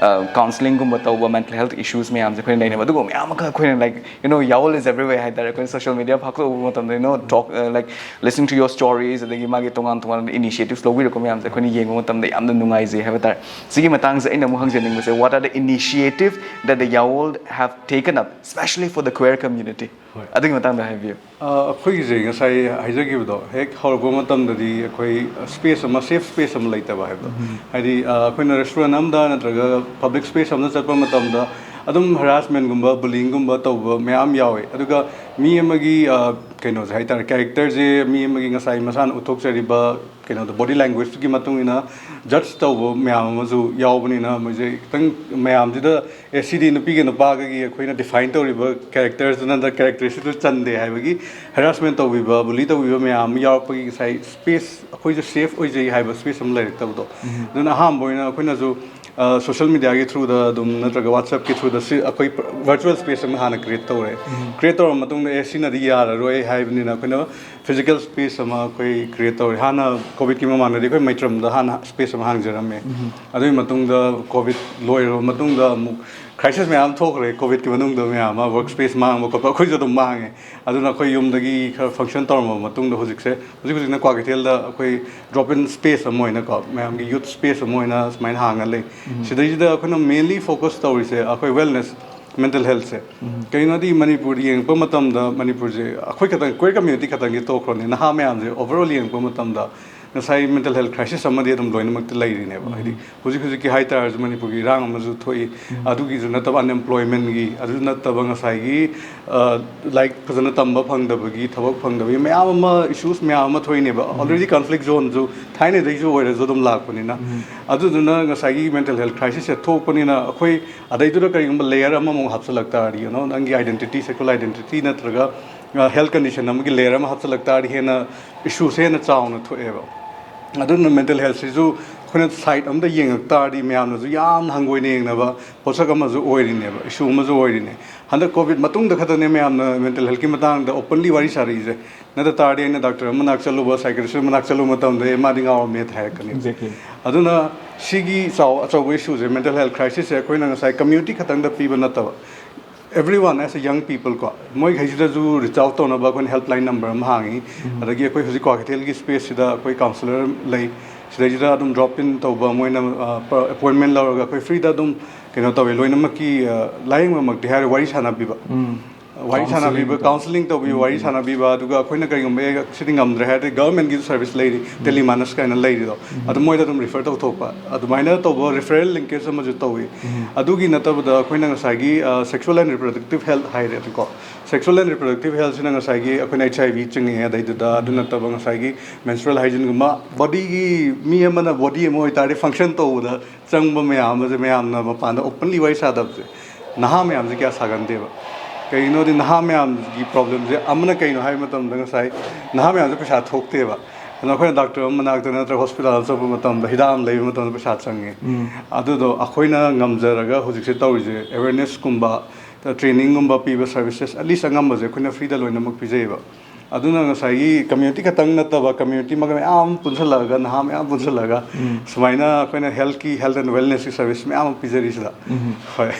ꯀꯥꯎꯟꯁꯤꯂꯤꯡꯒꯨꯝꯕ ꯇꯧꯕ, ꯃꯦꯟꯇꯦꯜ ꯍꯦꯜꯊ ꯏꯁꯨꯁ ꯃꯌꯥꯝꯁꯦ ꯑꯩꯈꯣꯏꯅ ꯅꯩꯅꯕ, ꯑꯗꯨꯒꯨꯝꯕ ꯃꯌꯥꯝ ꯑꯃꯈꯛ ꯑꯩꯈꯣꯏꯅ, like, you know, Yaol is everywhere ꯍꯥꯏꯇꯥꯔꯦ꯫ ꯑꯩꯈꯣꯏꯅ ꯁꯣꯁꯤꯌꯦꯜ ꯃꯤꯗꯤꯌꯥ ꯐꯥꯛꯇꯣꯛꯎꯕ ꯃꯇꯝꯗ, you know, talk, uh, like, listening to your stories, ꯑꯗꯒꯤ ꯃꯥꯒꯤ ꯇꯣꯉꯥꯟ ꯇꯣꯉꯥꯟꯕ ꯏꯅꯤꯁꯤꯌꯦꯇꯤꯚꯁ ꯂꯧꯕꯤꯔꯛꯄ ꯃꯌꯥꯝꯁꯦ ꯑꯩꯈꯣꯏꯅ ꯌꯦꯡꯕ ꯃꯇꯝꯗ ꯌꯥꯝꯅ ꯅꯨꯡꯉꯥꯏꯖꯩ ꯍꯥꯏꯕ ꯇꯥꯔꯦ꯫ ꯁꯤꯒꯤ ꯃꯇꯥꯡꯁꯦ ꯑꯩꯅ ꯑꯃꯨꯛ ꯍꯪꯖꯅꯤꯡꯕꯁꯦ, what are the initiative that the Yaol have taken up, especially for the queer community? ꯍꯣꯏ꯫ ꯑꯗꯨꯒꯤ ꯃꯇꯥꯡꯗ ꯍꯥꯏꯕꯤꯌꯨ꯫ ꯑ, ꯑꯩꯈꯣꯏꯒꯤꯁꯦ ꯉꯁꯥꯏ ꯍꯥꯏꯖꯈꯤꯕꯗꯣ, ꯍꯦꯛ ꯍꯧꯔꯛꯄ ꯃꯇꯝꯗꯗꯤ ꯑꯩꯈꯣꯏ ꯁ꯭ꯄꯦꯁ ꯑꯃ, ꯁꯦꯐ ꯁ꯭ꯄꯦꯁ ꯑꯃ ꯂꯩꯇꯕ ꯍꯥꯏꯕꯗꯣ꯫ ꯍꯥꯏꯗꯤ, ꯑ, ꯑꯩꯈꯣꯏꯅ ꯔꯦꯁꯇꯨꯔꯦꯟ ꯑꯃꯗ ꯅꯠꯇ꯭ꯔꯒ ꯄꯕ꯭ꯂꯤꯛ ꯁ꯭ꯄꯦꯁ ꯑꯃꯗ ꯆꯠꯄ ꯃꯇꯝꯗ ꯑꯗꯨꯝ ꯍꯔꯥꯁꯃꯦꯟꯒꯨꯝꯕ, ꯕꯨꯂꯤꯡꯒꯨꯝꯕ ꯇꯧꯕ ꯃꯌꯥꯝ ꯌꯥꯎꯋꯦ꯫ ꯑꯗꯨꯒ ꯃꯤ ꯑꯃꯒꯤ, ꯑ, ꯀꯩꯅꯣꯁꯦ ꯍꯥꯏꯇꯥꯔꯦ, ꯀꯦꯔꯦꯛꯇꯔꯁꯦ, ꯃꯤ ꯑꯃꯒꯤ ꯉꯁꯥꯏ ꯃꯁꯥꯅ ꯎꯠꯊꯣꯛꯆꯔꯤꯕ ꯀꯩꯅꯣꯗꯣ, ꯕꯣꯗꯤ ꯂꯦꯡꯒ꯭ꯋꯦꯖꯇꯨꯒꯤ ꯃꯇꯨꯡ ꯏꯟꯅ ꯖꯠꯖ ꯇꯧꯕ ꯃꯌꯥꯝ ꯑꯃꯁꯨ ꯌꯥꯎꯕꯅꯤꯅ, ꯃꯣꯏꯁꯦ ꯈꯤꯇꯪ ꯃꯌꯥꯝꯁꯤꯗ, "ꯑꯦ, ꯁꯤꯗꯤ ꯅꯨꯄꯤꯒ ꯅꯨꯄꯥꯒꯒꯤ ꯑꯩꯈꯣꯏꯅ ꯗꯤꯐꯥꯏꯟ ꯇꯧꯔꯤꯕ ꯀꯦꯔꯦꯛꯇꯔꯁꯇꯨ ꯅꯠꯇ꯭ꯔ ꯀꯦꯔꯦꯛꯇꯔꯤꯁꯇꯤꯛꯇꯨ ꯆꯟꯗꯦ" ꯍꯥꯏꯕꯒꯤ ꯍꯔꯥꯁꯃꯦꯟ ꯇꯧꯕꯤꯕ, ꯕꯨꯂꯤ ꯇꯧꯕꯤꯕ ꯃꯌꯥꯝ ꯑꯃ ꯌꯥꯎꯔꯛꯄꯒꯤ ꯉꯁꯥꯏ ꯁ꯭ꯄꯦꯁ, ꯑꯩꯈꯣꯏꯁꯨ ꯁꯦꯐ ꯑꯣꯏꯖꯩ ꯍꯥꯏꯕ ꯁ꯭ꯄꯦꯁ ꯑꯃ ꯂꯩꯔꯛꯇꯕꯗꯣ꯫ ꯑꯗꯨꯅ ꯑꯍꯥꯟꯕ ꯑꯣꯏꯅ ꯑꯩꯈꯣꯏꯅꯁꯨ, ꯑ, ꯁꯣꯁꯤꯌꯦꯜ ꯃꯤꯗꯤꯌꯥꯒꯤ ꯊ꯭ꯔꯨꯗ ꯑꯗꯨꯝ ꯅꯠꯇ꯭ꯔꯒ WhatsApp-ꯀꯤ ꯊ꯭ꯔꯨꯗ ꯁꯤ ꯑꯩꯈꯣꯏ ꯚꯔꯆꯨꯋꯦꯜ ꯁ꯭ꯄꯦꯁ ꯑꯃ ꯍꯥꯟꯅ ꯀ꯭ꯔꯤꯌꯦꯠ ꯇꯧꯔꯦ꯫ ꯀ꯭ꯔꯤꯌꯦꯠ ꯇꯧꯔꯕ ꯃꯇꯨꯡꯗ, "ꯑꯦ, ꯁꯤꯅꯗꯤ ꯌꯥꯔꯔꯣꯏ" ꯍꯥꯏꯕꯅꯤꯅ ꯑꯩꯈꯣꯏꯅ ꯐꯤꯖꯤꯀꯦꯜ ꯁ꯭ꯄꯦꯁ ꯑꯃ ꯑꯩꯈꯣꯏ ꯀ꯭ꯔꯤꯌꯦꯠ ꯇꯧꯔꯦ꯫ ꯍꯥꯟꯅ ꯀꯣꯚꯤꯗꯀꯤ ꯃꯃꯥꯡꯗꯗꯤ ꯑꯩꯈꯣꯏ ꯃꯩꯇ꯭ꯔꯝꯗ ꯍꯥꯟꯅ ꯁ꯭ꯄꯦꯁ ꯑꯃ ꯍꯥꯡꯖꯔꯝꯃꯦ꯫ ꯑꯗꯨꯒꯤ ꯃꯇꯨꯡꯗ ꯀꯣꯚꯤꯗ ꯂꯣꯏꯔꯕ ꯃꯇꯨꯡꯗ ꯑꯃꯨꯛ ꯀ꯭ꯔꯥꯏꯁꯤꯁ ꯃꯌꯥꯝ ꯊꯣꯛꯈ꯭ꯔꯦ꯫ ꯀꯣꯚꯤꯗꯀꯤ ꯃꯅꯨꯡꯗ ꯃꯌꯥꯝ ꯑꯃ ꯋꯔꯛ ꯁ꯭ꯄꯦꯁ ꯃꯥꯡꯕ ꯈꯣꯠꯄ ꯑꯩꯈꯣꯏꯁꯨ ꯑꯗꯨꯝ ꯃꯥꯡꯉꯦ꯫ ꯑꯗꯨꯅ ꯑꯩꯈꯣꯏ ꯌꯨꯝꯗꯒꯤ ꯈꯔ ꯐꯪꯁꯟ ꯇꯧꯔꯝꯃꯕ ꯃꯇꯨꯡꯗ ꯍꯧꯖꯤꯛꯁꯦ, ꯍꯧꯖꯤꯛ ꯍꯧꯖꯤꯛꯅ ꯀ꯭ꯋꯥꯀꯩꯊꯦꯜꯗ ꯑꯩꯈꯣꯏ ꯗ꯭ꯔꯣꯞ ꯏꯟ ꯁ꯭ꯄꯦꯁ ꯑꯃ ꯑꯣꯏꯅꯀꯣ, ꯃꯌꯥꯝꯒꯤ ꯌꯨꯠ ꯁ꯭ꯄꯦꯁ ꯑꯃ ꯑꯣꯏꯅ ꯁꯨꯃꯥꯏꯅ ꯍꯥꯡꯉ ꯂꯩ꯫ ꯁꯤꯗꯩꯁꯤꯗ ꯑꯩꯈꯣꯏꯅ ꯃꯦꯟꯂꯤ ꯐꯣꯀꯁ ꯇꯧꯔꯤꯁꯦ ꯑꯩꯈꯣꯏ ꯋꯦꯜꯅꯦꯁ, ꯃꯦꯟꯇꯦꯜ ꯍꯦꯜꯊꯁꯦ꯫ ꯀꯩꯒꯤꯅꯣꯗꯤ ꯃꯅꯤꯄꯨꯔꯗ ꯌꯦꯡꯉꯛꯄ ꯃꯇꯝꯗ ꯃꯅꯤꯄꯨꯔꯁꯦ ꯑꯩꯈꯣꯏ ꯈꯛꯇꯪ, ꯀ꯭ꯋꯦꯔ ꯀꯝꯃ꯭ꯌꯨꯅꯤꯇꯤ ꯈꯛꯇꯪꯒꯤ ꯇꯣꯛꯈ꯭ꯔꯣꯅꯦ, ꯅꯍꯥ ꯃꯌꯥꯝꯁꯦ ꯑꯣꯚꯔꯑꯣꯜ ꯌꯦꯡꯉꯛꯄ ꯃꯇꯝꯗ ꯉꯁꯥꯏ ꯃꯦꯟꯇꯦꯜ ꯍꯦꯜꯊ ꯀ꯭ꯔꯥꯏꯁꯤꯁ ꯑꯃꯗꯤ ꯑꯗꯨꯝ ꯂꯣꯏꯅꯃꯛꯇ ꯂꯩꯔꯤꯅꯦꯕ꯫ ꯍꯥꯏꯗꯤ ꯍꯧꯖꯤꯛ ꯍꯧꯖꯤꯛꯀꯤ ꯍꯥꯏꯇꯥꯔꯁꯨ ꯃꯅꯤꯄꯨꯔꯒꯤ ꯏꯔꯥꯡ ꯑꯃꯁꯨ ꯊꯣꯛꯏ, ꯑꯗꯨꯒꯤꯁꯨ ꯅꯠꯇꯕ ꯑꯟꯑꯦꯝꯄ꯭ꯂꯣꯏꯃꯦꯟꯒꯤ, ꯑꯗꯨ ꯅꯠꯇꯕ ꯉꯁꯥꯏꯒꯤ, ꯑ, ꯂꯥꯏꯔꯤꯛ ꯐꯖꯅ ꯇꯝꯕ ꯐꯪꯗꯕꯒꯤ, ꯊꯕꯛ ꯐꯪꯗꯕꯒꯤ ꯃꯌꯥꯝ ꯑꯃ, ꯏꯁꯨꯁ ꯃꯌꯥꯝ ꯑꯃ ꯊꯣꯛꯏꯅꯦꯕ꯫ ꯑꯣꯜꯔꯦꯗꯤ ꯀꯟꯐ꯭ꯂꯤꯛ ꯖꯣꯟꯁꯨ ꯊꯥꯏꯅꯗꯩꯁꯨ ꯑꯣꯏꯔꯁꯨ ꯑꯗꯨꯝ ꯂꯥꯛꯄꯅꯤꯅ꯫ ꯑꯗꯨꯗꯨꯅ ꯉꯁꯥꯏꯒꯤ ꯃꯦꯟꯇꯦꯜ ꯍꯦꯜꯊ ꯀ꯭ꯔꯥꯏꯁꯤꯁꯁꯦ ꯊꯣꯛꯄꯅꯤꯅ ꯑꯩꯈꯣꯏ ꯑꯗꯩꯗꯨꯗ ꯀꯔꯤꯒꯨꯝꯕ ꯂꯦꯌꯔ ꯑꯃꯃꯨꯛ ꯍꯥꯞꯆꯤꯜꯂꯛ ꯇꯥꯔꯗꯤ, you know, ꯅꯪꯒꯤ ꯑꯥꯏꯗꯦꯟꯇꯤꯇꯤ, ꯁꯦꯛꯁꯨꯋꯦꯜ ꯑꯥꯏꯗꯦꯟꯇꯤꯇꯤ ꯅꯠꯇ꯭ꯔꯒ, ꯑ, ꯍꯦꯜꯊ ꯀꯟꯗꯤꯁꯟ ꯑꯃꯒꯤ ꯂꯦꯌꯔ ꯑꯃ ꯍꯥꯞꯆꯤꯜꯂꯛ ꯇꯥꯔꯗꯤ ꯍꯦꯟꯅ ꯏꯁꯨꯁꯦ ꯍꯦꯟꯅ ꯆꯥꯎꯅ ꯊꯣꯛꯑꯦꯕ꯫ ꯑꯗꯨꯅ ꯃꯦꯟꯇꯦꯜ ꯍꯦꯜꯊꯁꯤꯁꯨ ꯑꯩꯈꯣꯏꯅ ꯁꯥꯏꯠ ꯑꯃꯗ ꯌꯦꯡꯉꯛ ꯇꯥꯔꯗꯤ ꯃꯌꯥꯝꯅꯁꯨ ꯌꯥꯝꯅ ꯍꯪꯒꯣꯏꯅ ꯌꯦꯡꯅꯕ ꯄꯣꯠꯁꯛ ꯑꯃꯁꯨ ꯑꯣꯏꯔꯤꯅꯦꯕ, ꯏꯁꯨ ꯑꯃꯁꯨ ꯑꯣꯏꯔꯤꯅꯦ꯫ ꯍꯟꯗꯛ ꯀꯣꯚꯤꯗ ꯃꯇꯨꯡꯗ ꯈꯛꯇꯅꯦ ꯃꯌꯥꯝꯅ ꯃꯦꯟꯇꯦꯜ ꯍꯦꯜꯊꯀꯤ ꯃꯇꯥꯡꯗ ꯑꯣꯄꯟꯂꯤ ꯋꯥꯔꯤ ꯁꯥꯔꯛꯏꯁꯦ꯫ ꯅꯠꯇ ꯇꯥꯔꯗꯤ ꯑꯩꯅ ꯗꯥꯛꯇꯔ ꯑꯃ ꯃꯅꯥꯛ ꯆꯠꯂꯨꯕ, ꯁꯥꯏꯀ꯭ꯔꯤꯁ ꯃꯅꯥꯛ ꯆꯠꯂꯨꯕ ꯃꯇꯝꯗ, "ꯑꯦ, ꯃꯥꯗꯤ ꯉꯥꯎꯔꯝꯃꯦ" ꯍꯥꯏꯔꯛꯀꯅꯤ꯫ Exactly. ꯑꯗꯨꯅ ꯁꯤꯒꯤ ꯆꯥꯎ-, ꯑꯆꯧꯕ ꯏꯁꯨꯁꯦ, ꯃꯦꯟꯇꯦꯜ ꯍꯦꯜꯊ ꯀ꯭ꯔꯥꯏꯁꯤꯁꯁꯦ ꯑꯩꯈꯣꯏꯅ ꯉꯁꯥꯏ ꯀꯝꯃ꯭ꯌꯨꯅꯤꯇꯤ ꯈꯛꯇꯪꯗ ꯄꯤꯕ ꯅꯠꯇꯕ, everyone as a young people ꯀꯣ, ꯃꯣꯏꯈꯩꯁꯤꯗꯁꯨ ꯔꯤꯆ ꯑꯥꯎꯠ ꯇꯧꯅꯕ ꯑꯩꯈꯣꯏꯅ ꯍꯦꯜꯞꯂꯥꯏꯟ ꯅꯝꯕꯔ ꯑꯃ ꯍꯥꯡꯉꯤ꯫ ꯑꯗꯒꯤ ꯑꯩꯈꯣꯏ ꯍꯧꯖꯤꯛ ꯀ꯭ꯋꯥꯀꯩꯊꯦꯜꯒꯤ ꯁ꯭ꯄꯦꯁꯁꯤꯗ ꯑꯩꯈꯣꯏ ꯀꯥꯎꯟꯁꯤꯂꯔ ꯂꯩ, ꯁꯤꯗꯩꯁꯤꯗ ꯑꯗꯨꯝ ꯗ꯭ꯔꯣꯞ ꯏꯟ ꯇꯧꯕ, ꯃꯣꯏꯅ, ꯑ, ꯄ-, ꯑꯦꯄꯣꯏꯟꯃꯦꯟ ꯂꯧꯔꯒ ꯑꯩꯈꯣꯏ ꯐ꯭ꯔꯤꯗ ꯑꯗꯨꯝ ꯀꯩꯅꯣ ꯇꯧꯋꯦ, ꯂꯣꯏꯅꯃꯛꯀꯤ, ꯑ, ꯂꯥꯏꯌꯦꯡꯕꯃꯛꯇꯤ ꯍꯥꯏꯔꯣꯏ, ꯋꯥꯔꯤ ꯁꯥꯟꯅꯕꯤꯕ꯫ ꯋꯥꯔꯤ ꯁꯥꯟꯅꯕꯤꯕ, ꯀꯥꯎꯟꯁꯤꯂꯤꯡ ꯇꯧꯕꯤꯕ, ꯋꯥꯔꯤ ꯁꯥꯟꯅꯕꯤꯕ, ꯑꯗꯨꯒ ꯑꯩꯈꯣꯏꯅ ꯀꯩꯒꯨꯝꯕ ꯑꯦ ꯁꯤꯗꯤ ꯉꯝꯗ꯭ꯔꯦ ꯍꯥꯏꯔꯗꯤ ꯒꯚꯔꯟꯃꯦꯟꯠꯀꯤꯁꯨ ꯁꯔꯚꯤꯁ ꯂꯩꯔꯤ, ꯇꯦꯂꯤꯃꯥꯅꯁ ꯀꯥꯏꯅ ꯂꯩꯔꯤꯗꯣ, ꯑꯗꯨ ꯃꯣꯏꯗ ꯑꯗꯨꯝ ꯔꯤꯐꯔ ꯇꯧꯊꯣꯛꯄ, ꯑꯗꯨꯃꯥꯏꯅ ꯇꯧꯕ ꯔꯤꯐꯔꯦꯜ ꯂꯤꯡꯀꯦꯖ ꯑꯃꯁꯨ ꯇꯧꯏ꯫ ꯑꯗꯨꯒꯤ ꯅꯠꯇꯕꯗ ꯑꯩꯈꯣꯏꯅ ꯉꯁꯥꯏꯒꯤ sexual and reproductive health ꯍꯥꯏꯔꯦꯕꯀꯣ, sexual and reproductive ꯍꯦꯜꯠꯁꯤꯅ ꯉꯁꯥꯏꯒꯤ ꯑꯩꯈꯣꯏꯅ ꯑꯩꯆ ꯑꯥꯏ ꯚꯤ ꯆꯤꯡꯉꯦ, ꯑꯗꯩꯗꯨꯗ ꯑꯗꯨ ꯅꯠꯇꯕ ꯉꯁꯥꯏꯒꯤ ꯃꯦꯟꯁꯇ꯭ꯔꯨꯋꯦꯜ ꯍꯥꯏꯖꯤꯟꯒꯨꯝꯕ, ꯕꯣꯗꯤꯒꯤ, ꯃꯤ ꯑꯃꯅ ꯕꯣꯗꯤ ꯑꯃ ꯑꯣꯏꯇꯥꯔꯗꯤ ꯐꯪꯁꯟ ꯇꯧꯕꯗ ꯆꯪꯕ ꯃꯌꯥꯝ ꯑꯃꯁꯦ ꯃꯌꯥꯝꯅ ꯃꯄꯥꯟꯗ ꯑꯣꯄꯟꯂꯤ ꯋꯥꯔꯤ ꯁꯥꯗꯕꯁꯦ ꯅꯍꯥ ꯃꯌꯥꯝꯁꯦ ꯀꯌꯥ ꯁꯥꯒꯟꯗꯦꯕ꯫ ꯀꯩꯒꯤꯅꯣꯗꯤ ꯅꯍꯥ ꯃꯌꯥꯝꯒꯤ ꯄ꯭ꯔꯣꯕ꯭ꯂꯦꯝꯁꯦ ꯑꯃꯅ ꯀꯩꯅꯣ ꯍꯥꯏꯕ ꯃꯇꯝꯗ ꯉꯁꯥꯏ ꯅꯍꯥ ꯃꯌꯥꯝꯁꯦ ꯄꯩꯁꯥ ꯊꯣꯛꯇꯦꯕ꯫ ꯑꯗꯨꯅ ꯑꯩꯈꯣꯏꯅ ꯗꯥꯛꯇꯔ ꯑꯃ ꯃꯅꯥꯛꯇ ꯅꯠꯇ꯭ꯔꯒ ꯍꯣꯁꯄꯤꯇꯥꯜ ꯆꯠꯄ ꯃꯇꯝꯗ ꯍꯤꯗꯥꯛ ꯑꯃ ꯂꯩꯕ ꯃꯇꯝꯗ ꯄꯩꯁꯥ ꯆꯪꯉꯤ꯫ ꯑꯗꯨꯗꯣ ꯑꯩꯈꯣꯏꯅ ꯉꯝꯖꯔꯒ ꯍꯧꯖꯤꯛꯁꯦ ꯇꯧꯔꯤꯁꯦ ꯑꯦꯋꯦꯔꯅꯦꯁꯀꯨꯝꯕ, ꯇ꯭ꯔꯦꯅꯤꯡꯒꯨꯝꯕ ꯄꯤꯕ ꯁꯔꯚꯤꯁꯦꯁ ꯑꯦꯠꯂꯤꯁ ꯑꯉꯝꯕꯁꯦ ꯑꯩꯈꯣꯏꯅ ꯐ꯭ꯔꯤꯗ ꯂꯣꯏꯅꯃꯛ ꯄꯤꯖꯩꯌꯦꯕ꯫ ꯑꯗꯨꯅ ꯉꯁꯥꯏꯒꯤ ꯀꯝꯃ꯭ꯌꯨꯅꯤꯇꯤ ꯈꯛꯇꯪ ꯅꯠꯇꯕ, ꯀꯝꯃ꯭ꯌꯨꯅꯤꯇꯤ ꯃꯈꯜ ꯃꯌꯥꯝ ꯑꯃ ꯄꯨꯟꯁꯤꯜꯂꯛꯑꯒ, ꯅꯍꯥ ꯃꯌꯥꯝ ꯄꯨꯟꯁꯤꯜꯂꯛꯑꯒ ꯁꯨꯃꯥꯏꯅ ꯑꯩꯈꯣꯏꯅ ꯍꯦꯜꯠꯀꯤ, ꯍꯦꯜꯠ ꯑꯦꯟ ꯋꯦꯜꯅꯦꯁꯀꯤ ꯁꯔꯚꯤꯁ ꯃꯌꯥꯝ ꯑꯃ ꯄꯤꯖꯔꯤꯁꯤꯗ꯫ ꯍꯣꯏ꯫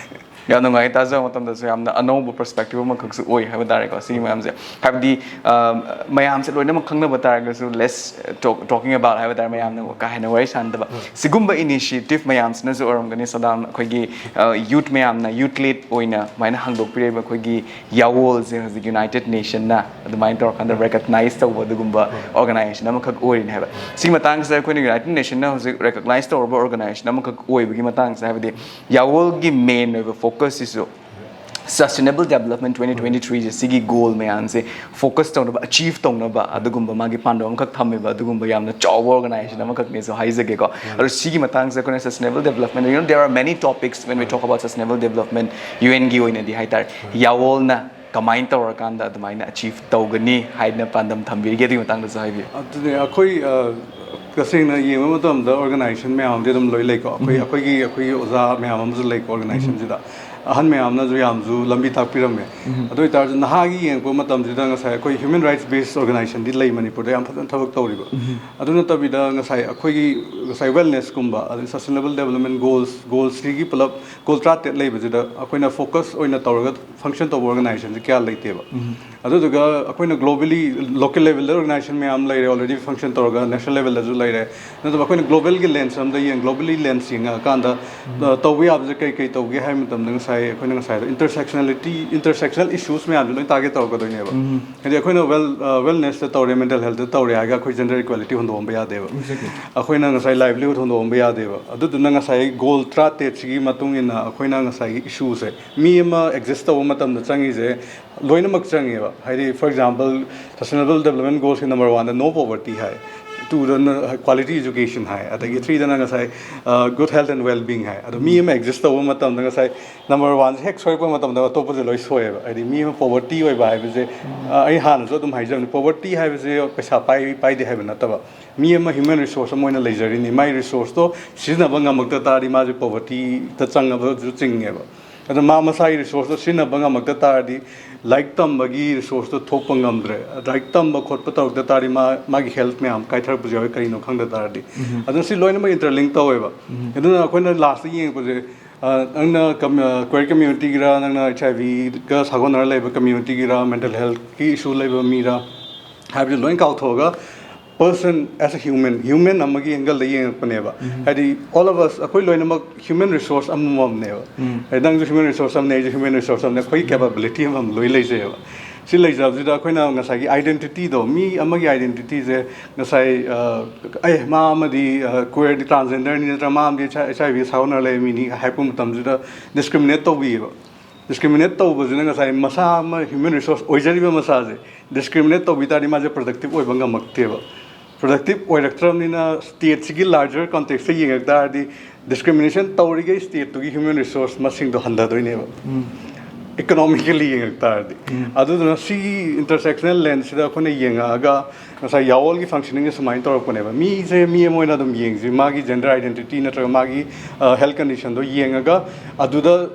ꯌꯥꯝ ꯅꯨꯡꯉꯥꯏ, ꯇꯥꯖꯕ ꯃꯇꯝꯗꯁꯨ ꯌꯥꯝꯅ ꯑꯅꯧꯕ ꯄꯔꯁꯄꯦꯛꯇꯤꯞ ꯑꯃꯈꯛꯁꯨ ꯑꯣꯏ ꯍꯥꯏꯕ ꯇꯥꯔꯦꯀꯣ ꯁꯤꯒꯤ ꯃꯌꯥꯝꯁꯦ꯫ ꯍꯥꯏꯕꯗꯤ, ꯑ, ꯃꯌꯥꯝꯁꯦ ꯂꯣꯏꯅꯃꯛ ꯈꯪꯅꯕ ꯇꯥꯔꯒꯁꯨ, ꯂꯦꯁ ꯇꯣꯛ-, ꯇꯣꯀꯤꯡ ꯑꯕꯥꯎꯠ ꯍꯥꯏꯕ ꯇꯥꯔꯦ, ꯃꯌꯥꯝꯅ ꯀꯥ ꯍꯦꯟꯅ ꯋꯥꯔꯤ ꯁꯥꯟꯅꯗꯕ꯫ ꯁꯤꯒꯨꯝꯕ ꯏꯅꯤꯁꯤꯌꯦꯇꯤꯞ ꯃꯌꯥꯝꯁꯤꯅꯁꯨ ꯑꯣꯏꯔꯝꯒꯅꯤ, ꯁꯗꯥꯝ, ꯑꯩꯈꯣꯏꯒꯤ, ꯑ, ꯌꯨꯠ ꯃꯌꯥꯝꯅ, ꯌꯨꯠ ꯂꯦꯠ ꯑꯣꯏꯅ ꯁꯨꯃꯥꯏꯅ ꯍꯥꯡꯗꯣꯛꯄꯤꯔꯛꯏꯕ ꯑꯩꯈꯣꯏꯒꯤ ꯌꯥꯋꯣꯜꯁꯦ ꯍꯧꯖꯤꯛ ꯌꯨꯅꯥꯏꯇꯦꯠ ꯅꯦꯁꯟꯅ ꯑꯗꯨꯃꯥꯏꯅ ꯇꯧꯔꯀꯥꯟꯗ ꯔꯦꯀꯛꯅꯥꯏꯁ ꯇꯧꯕ ꯑꯗꯨꯒꯨꯝꯕ ꯑꯣꯔꯒꯅꯥꯏꯖꯦꯁꯟ ꯑꯃꯈꯛ ꯑꯣꯏꯔꯤꯅꯦ ꯍꯥꯏꯕ꯫ ꯁꯤꯒꯤ ꯃꯇꯥꯡꯁꯤꯗ ꯑꯩꯈꯣꯏꯅ ꯌꯨꯅꯥꯏꯇꯦꯠ ꯅꯦꯁꯟꯅ ꯍꯧꯖꯤꯛ ꯔꯦꯀꯛꯅꯥꯏꯁ ꯇꯧꯔꯕ ꯑꯣꯔꯒꯅꯥꯏꯖꯦꯁꯟ ꯑꯃꯈꯛ ꯑꯣꯏꯕꯒꯤ ꯃꯇꯥꯡꯁꯤꯗ, ꯍꯥꯏꯕꯗꯤ ꯌꯥꯋꯣꯜꯒꯤ ꯃꯦꯟ ꯑꯣꯏꯕ ꯐꯣꯀꯁꯁꯤꯁꯨ ꯁꯁꯇꯦꯅꯦꯕꯜ ꯗꯦꯕꯂꯞꯃꯦꯟ ꯇ꯭ꯋꯦꯟꯇꯤ ꯇ꯭ꯋꯦꯟꯇꯤ ꯊ꯭ꯔꯤꯁꯦ, ꯁꯤꯒꯤ ꯒꯣꯜ ꯃꯌꯥꯝꯁꯦ ꯐꯣꯀꯁ ꯇꯧꯅꯕ, ꯑꯆꯤꯞ ꯇꯧꯅꯕ ꯑꯗꯨꯒꯨꯝꯕ ꯃꯥꯒꯤ ꯄꯥꯟꯗꯝ ꯑꯃꯈꯛ ꯊꯝꯃꯦꯕ, ꯑꯗꯨꯒꯨꯝꯕ ꯌꯥꯝꯅ ꯆꯥꯎꯕ ꯑꯣꯔꯒꯅꯥꯏꯖꯦꯁꯟ ꯑꯃꯈꯛꯅꯦꯁꯨ ꯍꯥꯏꯖꯒꯦꯀꯣ꯫ ꯑꯗꯣ ꯁꯤꯒꯤ ꯃꯇꯥꯡꯁꯤꯗ ꯑꯩꯈꯣꯏꯅ sustainable development, you know, there are many topics when we talk about sustainable development, U ꯑꯦꯟꯒꯤ ꯑꯣꯏꯅꯗꯤ ꯍꯥꯏꯇꯥꯔꯦ, ꯌꯥꯋꯣꯜꯅ ꯀꯃꯥꯏꯅ ꯇꯧꯔꯀꯥꯟꯗ ꯑꯗꯨꯃꯥꯏꯅ ꯑꯆꯤꯞ ꯇꯧꯒꯅꯤ ꯍꯥꯏꯗꯅ ꯄꯥꯟꯗꯝ ꯊꯝꯕꯤꯔꯤꯒꯦ, ꯑꯗꯨꯒꯤ ꯃꯇꯥꯡꯗꯁꯨ ꯍꯥꯏꯕꯤꯌꯨ꯫ ꯑꯗꯨꯅꯦ, ꯑꯩꯈꯣꯏ, ꯑ, ꯇꯁꯦꯡꯅ ꯌꯦꯡꯕ ꯃꯇꯝꯗ ꯑꯣꯔꯒꯅꯥꯏꯖꯦꯁꯟ ꯃꯌꯥꯝ ꯑꯃꯗꯤ ꯑꯗꯨꯝ ꯂꯣꯏ ꯂꯩꯀꯣ꯫ ꯑꯩꯈꯣꯏ, ꯑꯩꯈꯣꯏꯒꯤ, ꯑꯩꯈꯣꯏꯒꯤ ꯑꯣꯖꯥ ꯃꯌꯥꯝ ꯑꯃꯁꯨ ꯂꯩꯀꯣ ꯑꯣꯔꯒꯅꯥꯏꯖꯦꯁꯟꯁꯤꯗ꯫ ꯑꯍꯟ ꯃꯌꯥꯝꯅꯁꯨ ꯌꯥꯝꯁꯨ ꯂꯝꯕꯤ ꯇꯥꯛꯄꯤꯔꯝꯃꯦ꯫ ꯑꯗꯨ ꯑꯣꯏꯇꯥꯔꯁꯨ ꯅꯍꯥꯒꯤ ꯌꯦꯡꯉꯛꯄ ꯃꯇꯝꯁꯤꯗ ꯉꯁꯥꯏ ꯑꯩꯈꯣꯏ ꯍ꯭ꯌꯨꯃꯦꯟ ꯔꯥꯏꯠꯁ ꯕꯦꯁ ꯑꯣꯔꯒꯅꯥꯏꯖꯦꯁꯟꯗꯤ ꯂꯩ ꯃꯅꯤꯄꯨꯔꯗ ꯌꯥꯝ ꯐꯖꯅ ꯊꯕꯛ ꯇꯧꯔꯤꯕ꯫ ꯑꯗꯨ ꯅꯠꯇꯕꯤꯗ ꯉꯁꯥꯏ ꯑꯩꯈꯣꯏꯒꯤ ꯉꯁꯥꯏ ꯋꯦꯜꯅꯦꯁꯀꯨꯝꯕ, ꯑꯗꯩ ꯁꯁꯇꯦꯅꯦꯕꯜ ꯗꯦꯕꯂꯞꯃꯦꯟ ꯒꯣꯜꯁ, ꯒꯣꯜꯁ ꯊ꯭ꯔꯤꯒꯤ ꯄꯨꯂꯞ ꯒꯣꯜ ꯇꯔꯥꯇꯔꯦꯠ ꯂꯩꯕꯁꯤꯗ ꯑꯩꯈꯣꯏꯅ ꯐꯣꯀꯁ ꯑꯣꯏꯅ ꯇꯧꯔꯒ ꯐꯪꯁꯟ ꯇꯧꯕ ꯑꯣꯔꯒꯅꯥꯏꯖꯦꯁꯟꯁꯦ ꯀꯌꯥ ꯂꯩꯇꯦꯕ꯫ ꯑꯗꯨꯗꯨꯒ ꯑꯩꯈꯣꯏꯅ ꯒ꯭ꯂꯣꯕꯦꯂꯤ, ꯂꯣꯀꯦꯜ ꯂꯦꯚꯦꯜꯗ ꯑꯣꯔꯒꯅꯥꯏꯖꯦꯁꯟ ꯃꯌꯥꯝ ꯂꯩꯔꯦ, ꯑꯣꯜꯔꯦꯗꯤ ꯐꯪꯁꯟ ꯇꯧꯔꯒ ꯅꯦꯁꯅꯦꯜ ꯂꯦꯚꯦꯜꯗꯁꯨ ꯂꯩꯔꯦ꯫ ꯅꯠꯇꯕ ꯑꯩꯈꯣꯏꯅ ꯒ꯭ꯂꯣꯕꯦꯜꯒꯤ ꯂꯦꯟꯁ ꯑꯃꯗ ꯌꯦꯡ, ꯒ꯭ꯂꯣꯕꯦꯂꯤ ꯂꯦꯟꯁ ꯌꯦꯡꯉꯛꯑꯀꯥꯟꯗ, ꯑ, ꯇꯧꯕ ꯌꯥꯕꯁꯦ ꯀꯩ ꯀꯩ ꯇꯧꯒꯦ ꯍꯥꯏꯕ ꯃꯇꯝꯗ, ꯉꯁꯥꯏ ꯑꯩꯈꯣꯏꯅ ꯉꯁꯥꯏꯗꯣ ꯏꯟꯇꯔꯁꯦꯛꯁꯅꯦꯂꯤꯇꯤ, ꯏꯟꯇꯔꯁꯦꯛꯁꯅꯦꯜ ꯏꯁꯨꯁ ꯃꯌꯥꯝꯁꯦ ꯂꯣꯏ ꯇꯥꯔꯒꯦꯠ ꯇꯧꯔꯛꯀꯗꯣꯏꯅꯦꯕ꯫ ꯍꯥꯏꯗꯤ ꯑꯩꯈꯣꯏꯅ ꯋꯦꯜ, ꯑ, ꯋꯦꯜꯅꯦꯁꯇ ꯇꯧꯔꯦ, ꯃꯦꯟꯇꯦꯜ ꯍꯦꯜꯠꯇ ꯇꯧꯔꯦ ꯍꯥꯏꯔꯒ ꯑꯩꯈꯣꯏ ꯖꯦꯟꯗꯔ ꯏꯀ꯭ꯋꯦꯂꯤꯇꯤ ꯍꯨꯟꯗꯣꯛꯑꯝꯕ ꯌꯥꯗꯦꯕ꯫ ꯑꯩꯈꯣꯏꯅ ꯉꯁꯥꯏ ꯂꯥꯏꯚꯂꯤꯍꯨꯗ ꯍꯨꯟꯗꯣꯛꯑꯝꯕ ꯌꯥꯗꯦꯕ꯫ ꯑꯗꯨꯗꯨꯅ ꯉꯁꯥꯏ ꯒꯣꯜ ꯇꯔꯥꯇꯔꯦꯠꯁꯤꯒꯤ ꯃꯇꯨꯡ ꯏꯟꯅ ꯑꯩꯈꯣꯏꯅ ꯉꯁꯥꯏꯒꯤ ꯏꯁꯨꯁꯦ, ꯃꯤ ꯑꯃ ꯑꯦꯛꯖꯤꯁ ꯇꯧꯕ ꯃꯇꯝꯗ ꯆꯪꯉꯤꯁꯦ ꯂꯣꯏꯅꯃꯛ ꯆꯪꯉꯦꯕ꯫ ꯍꯥꯏꯗꯤ, for example, sustainable development goalsꯀꯤ number oneꯗ no poverty high, twoꯗꯅ quality education ꯍꯥꯏ, ꯑꯗꯒꯤ threeꯗꯅ ꯉꯁꯥꯏ, ꯑ, good health and well being ꯍꯥꯏ꯫ ꯑꯗꯣ ꯃꯤ ꯑꯃ ꯑꯦꯛꯖꯤꯁ ꯇꯧꯕ ꯃꯇꯝꯗ ꯉꯁꯥꯏ number oneꯁꯦ ꯍꯦꯛ ꯁꯣꯏꯔꯛꯄ ꯃꯇꯝꯗ ꯑꯇꯣꯞꯄꯁꯦ ꯂꯣꯏ ꯁꯣꯏꯑꯦꯕ꯫ ꯍꯥꯏꯗꯤ, ꯃꯤ ꯑꯃ ꯄꯣꯕꯔꯇꯤ ꯑꯣꯏꯕ ꯍꯥꯏꯕꯁꯦ, ꯑ, ꯑꯩ ꯍꯥꯟꯅꯁꯨ ꯑꯗꯨꯝ ꯍꯥꯏꯖꯕꯅꯤ, ꯄꯣꯕꯔꯇꯤ ꯍꯥꯏꯕꯁꯦ ꯄꯩꯁꯥ ꯄꯥꯏ, ꯄꯥꯏꯗꯦ ꯍꯥꯏꯕ ꯅꯠꯇꯕ, ꯃꯤ ꯑꯃ ꯍ꯭ꯌꯨꯃꯦꯟ ꯔꯤꯁꯣꯔꯁ ꯑꯃ ꯑꯣꯏꯅ ꯂꯩꯖꯔꯤꯅꯤ, ꯃꯥꯏ ꯔꯤꯁꯣꯔꯁꯇꯣ ꯁꯤꯖꯤꯟꯅꯕ ꯉꯝꯃꯛꯇ ꯇꯥꯔꯗꯤ ꯃꯥꯁꯦ ꯄꯣꯕꯔꯇꯤꯗ ꯆꯪꯉꯕꯁꯨ ꯆꯤꯡꯉꯦꯕ꯫ ꯑꯗꯣ ꯃꯥ ꯃꯁꯥꯒꯤ ꯔꯤꯁꯣꯔꯁꯇꯣ ꯁꯤꯖꯤꯟꯅꯕ ꯉꯝꯃꯛꯇ ꯇꯥꯔꯗꯤ, ꯂꯥꯏꯔꯤꯛ ꯇꯝꯕꯒꯤ ꯔꯤꯁꯣꯔꯁꯇꯣ ꯊꯣꯛꯄ ꯉꯝꯗ꯭ꯔꯦ꯫ ꯂꯥꯏꯔꯤꯛ ꯇꯝꯕ ꯈꯣꯠꯄ ꯇꯧꯔꯛꯇ ꯇꯥꯔꯗꯤ, ꯃꯥ, ꯃꯥꯒꯤ ꯍꯦꯜꯠ ꯃꯌꯥꯝ ꯀꯥꯏꯊꯔꯛꯄꯁꯨ ꯌꯥꯎꯋꯤ, ꯀꯔꯤꯅꯣ ꯈꯪꯗ ꯇꯥꯔꯗꯤ꯫ ꯑꯗꯨꯅ ꯁꯤ ꯂꯣꯏꯅꯃꯛ ꯏꯟꯇꯔꯂꯤꯡ ꯇꯧꯋꯦꯕ꯫ ꯑꯗꯨꯅ ꯑꯩꯈꯣꯏꯅ ꯂꯥꯁꯇ ꯌꯦꯡꯉꯛꯄꯁꯦ, ꯑ, ꯅꯪꯅ ꯀꯝ-, ꯑ, ꯀ꯭ꯋꯦꯔ ꯀꯝꯃ꯭ꯌꯨꯅꯤꯇꯤꯒꯤꯔ, ꯅꯪꯅ ꯑꯩꯆ ꯑꯥꯏ ꯚꯤꯒ ꯁꯥꯒꯣꯟꯅꯔ ꯂꯩꯕ ꯀꯝꯃ꯭ꯌꯨꯅꯤꯇꯤꯒꯤꯔ, ꯃꯦꯟꯇꯦꯜ ꯍꯦꯜꯠꯀꯤ ꯏꯁꯨ ꯂꯩꯕ ꯃꯤꯔ ꯍꯥꯏꯕꯁꯦ ꯂꯣꯏ ꯀꯥꯎꯊꯣꯛꯑꯒ, person as a human, human ꯑꯃꯒꯤ ꯑꯦꯡꯒꯜꯗ ꯌꯦꯡꯉꯛꯄꯅꯦꯕ꯫ ꯍꯥꯏꯗꯤ, all of us, ꯑꯩꯈꯣꯏ ꯂꯣꯏꯅꯃꯛ ꯍ꯭ꯌꯨꯃꯦꯟ ꯔꯤꯁꯣꯔꯁ ꯑꯃꯃꯝꯅꯦꯕ꯫ ꯍꯥꯏꯗꯤ, ꯅꯪꯁꯨ ꯍ꯭ꯌꯨꯃꯦꯟ ꯔꯤꯁꯣꯔꯁ ꯑꯃꯅꯦ, ꯑꯩꯁꯨ ꯍ꯭ꯌꯨꯃꯦꯟ ꯔꯤꯁꯣꯔꯁ ꯑꯃꯅꯦ, ꯑꯩꯈꯣꯏꯒꯤ ꯀꯦꯄꯥꯕꯤꯂꯤꯇꯤ ꯑꯃꯃꯝ ꯂꯣꯏ ꯂꯩꯖꯩꯑꯕ꯫ ꯁꯤ ꯂꯩꯖꯕꯁꯤꯗ ꯑꯩꯈꯣꯏꯅ ꯉꯁꯥꯏꯒꯤ ꯑꯥꯏꯗꯦꯟꯇꯤꯇꯤꯗꯣ, ꯃꯤ ꯑꯃꯒꯤ ꯑꯥꯏꯗꯦꯟꯇꯤꯇꯤꯁꯦ ꯉꯁꯥꯏ, ꯑ, ꯑꯦ, ꯃꯥ ꯑꯃꯗꯤ, ꯑ, ꯀ꯭ꯋꯦꯔꯗꯤ, ꯇ꯭ꯔꯥꯟꯁꯖꯦꯟꯗꯔꯅꯤ, ꯅꯠꯇ꯭ꯔꯒ ꯃꯥ ꯑꯃꯗꯤ ꯑꯩꯆ ꯑꯥꯏ ꯚꯤ ꯁꯥꯒꯣꯟꯅꯔ ꯂꯩꯕ ꯃꯤꯅꯤ ꯍꯥꯏꯔꯛꯄ ꯃꯇꯝꯁꯤꯗ ꯗꯤꯁꯀ꯭ꯔꯤꯃꯤꯅꯦꯠ ꯇꯧꯕꯤꯌꯦꯕ꯫ ꯗꯤꯁꯀ꯭ꯔꯤꯃꯤꯅꯦꯠ ꯇꯧꯕꯁꯤꯅ ꯉꯁꯥꯏ ꯃꯁꯥ ꯑꯃ, ꯍ꯭ꯌꯨꯃꯦꯟ ꯔꯤꯁꯣꯔꯁ ꯑꯣꯏꯖꯔꯤꯕ ꯃꯁꯥꯁꯦ ꯗꯤꯁꯀ꯭ꯔꯤꯃꯤꯅꯦꯠ ꯇꯧꯕꯤ ꯇꯥꯔꯗꯤ ꯃꯥꯁꯦ ꯄ꯭ꯔꯗꯛꯇꯤꯞ ꯑꯣꯏꯕ ꯉꯝꯃꯛꯇꯦꯕ꯫ ꯄ꯭ꯔꯗꯛꯇꯤꯞ ꯑꯣꯏꯔꯛꯇ꯭ꯔꯕꯅꯤꯅ, ꯁ꯭ꯇꯦꯠꯁꯤꯒꯤ ꯂꯥꯔꯖꯔ ꯀꯣꯟꯇꯦꯛꯁꯇ ꯌꯦꯡꯉꯛ ꯇꯥꯔꯗꯤ, ꯗꯤꯁꯀ꯭ꯔꯤꯃꯤꯅꯦꯁꯟ ꯇꯧꯔꯤꯈꯩ ꯁ꯭ꯇꯦꯠꯇꯨꯒꯤ ꯍ꯭ꯌꯨꯃꯦꯟ ꯔꯤꯁꯣꯔꯁ ꯃꯁꯤꯡꯗꯣ ꯍꯟꯊꯗꯣꯏꯅꯦꯕ꯫ ꯏꯀꯣꯅꯣꯃꯤꯀꯦꯜꯂꯤ ꯌꯦꯡꯉꯛ ꯇꯥꯔꯗꯤ꯫ ꯑꯗꯨꯗꯨꯅ ꯁꯤꯒꯤ ꯏꯟꯇꯔꯁꯦꯛꯁꯅꯦꯜ ꯂꯦꯟꯁꯁꯤꯗ ꯑꯩꯈꯣꯏꯅ ꯌꯦꯡꯉꯛꯑꯒ, ꯉꯁꯥꯏ ꯌꯥꯋꯣꯜꯒꯤ ꯐꯪꯁꯅꯤꯡꯁꯦ ꯁꯨꯃꯥꯏꯅ ꯇꯧꯔꯛꯄꯅꯦꯕ꯫ ꯃꯤꯁꯦ ꯃꯤ ꯑꯃ ꯑꯣꯏꯅ ꯑꯗꯨꯝ ꯌꯦꯡꯁꯤ, ꯃꯥꯒꯤ ꯖꯦꯟꯗꯔ ꯑꯥꯏꯗꯦꯟꯇꯤꯇꯤ ꯅꯠꯇ꯭ꯔꯒ ꯃꯥꯒꯤ, ꯑ, ꯍꯦꯜꯊ ꯀꯟꯗꯤꯁꯟꯗꯣ ꯌꯦꯡꯉꯒ, ꯑꯗꯨꯗ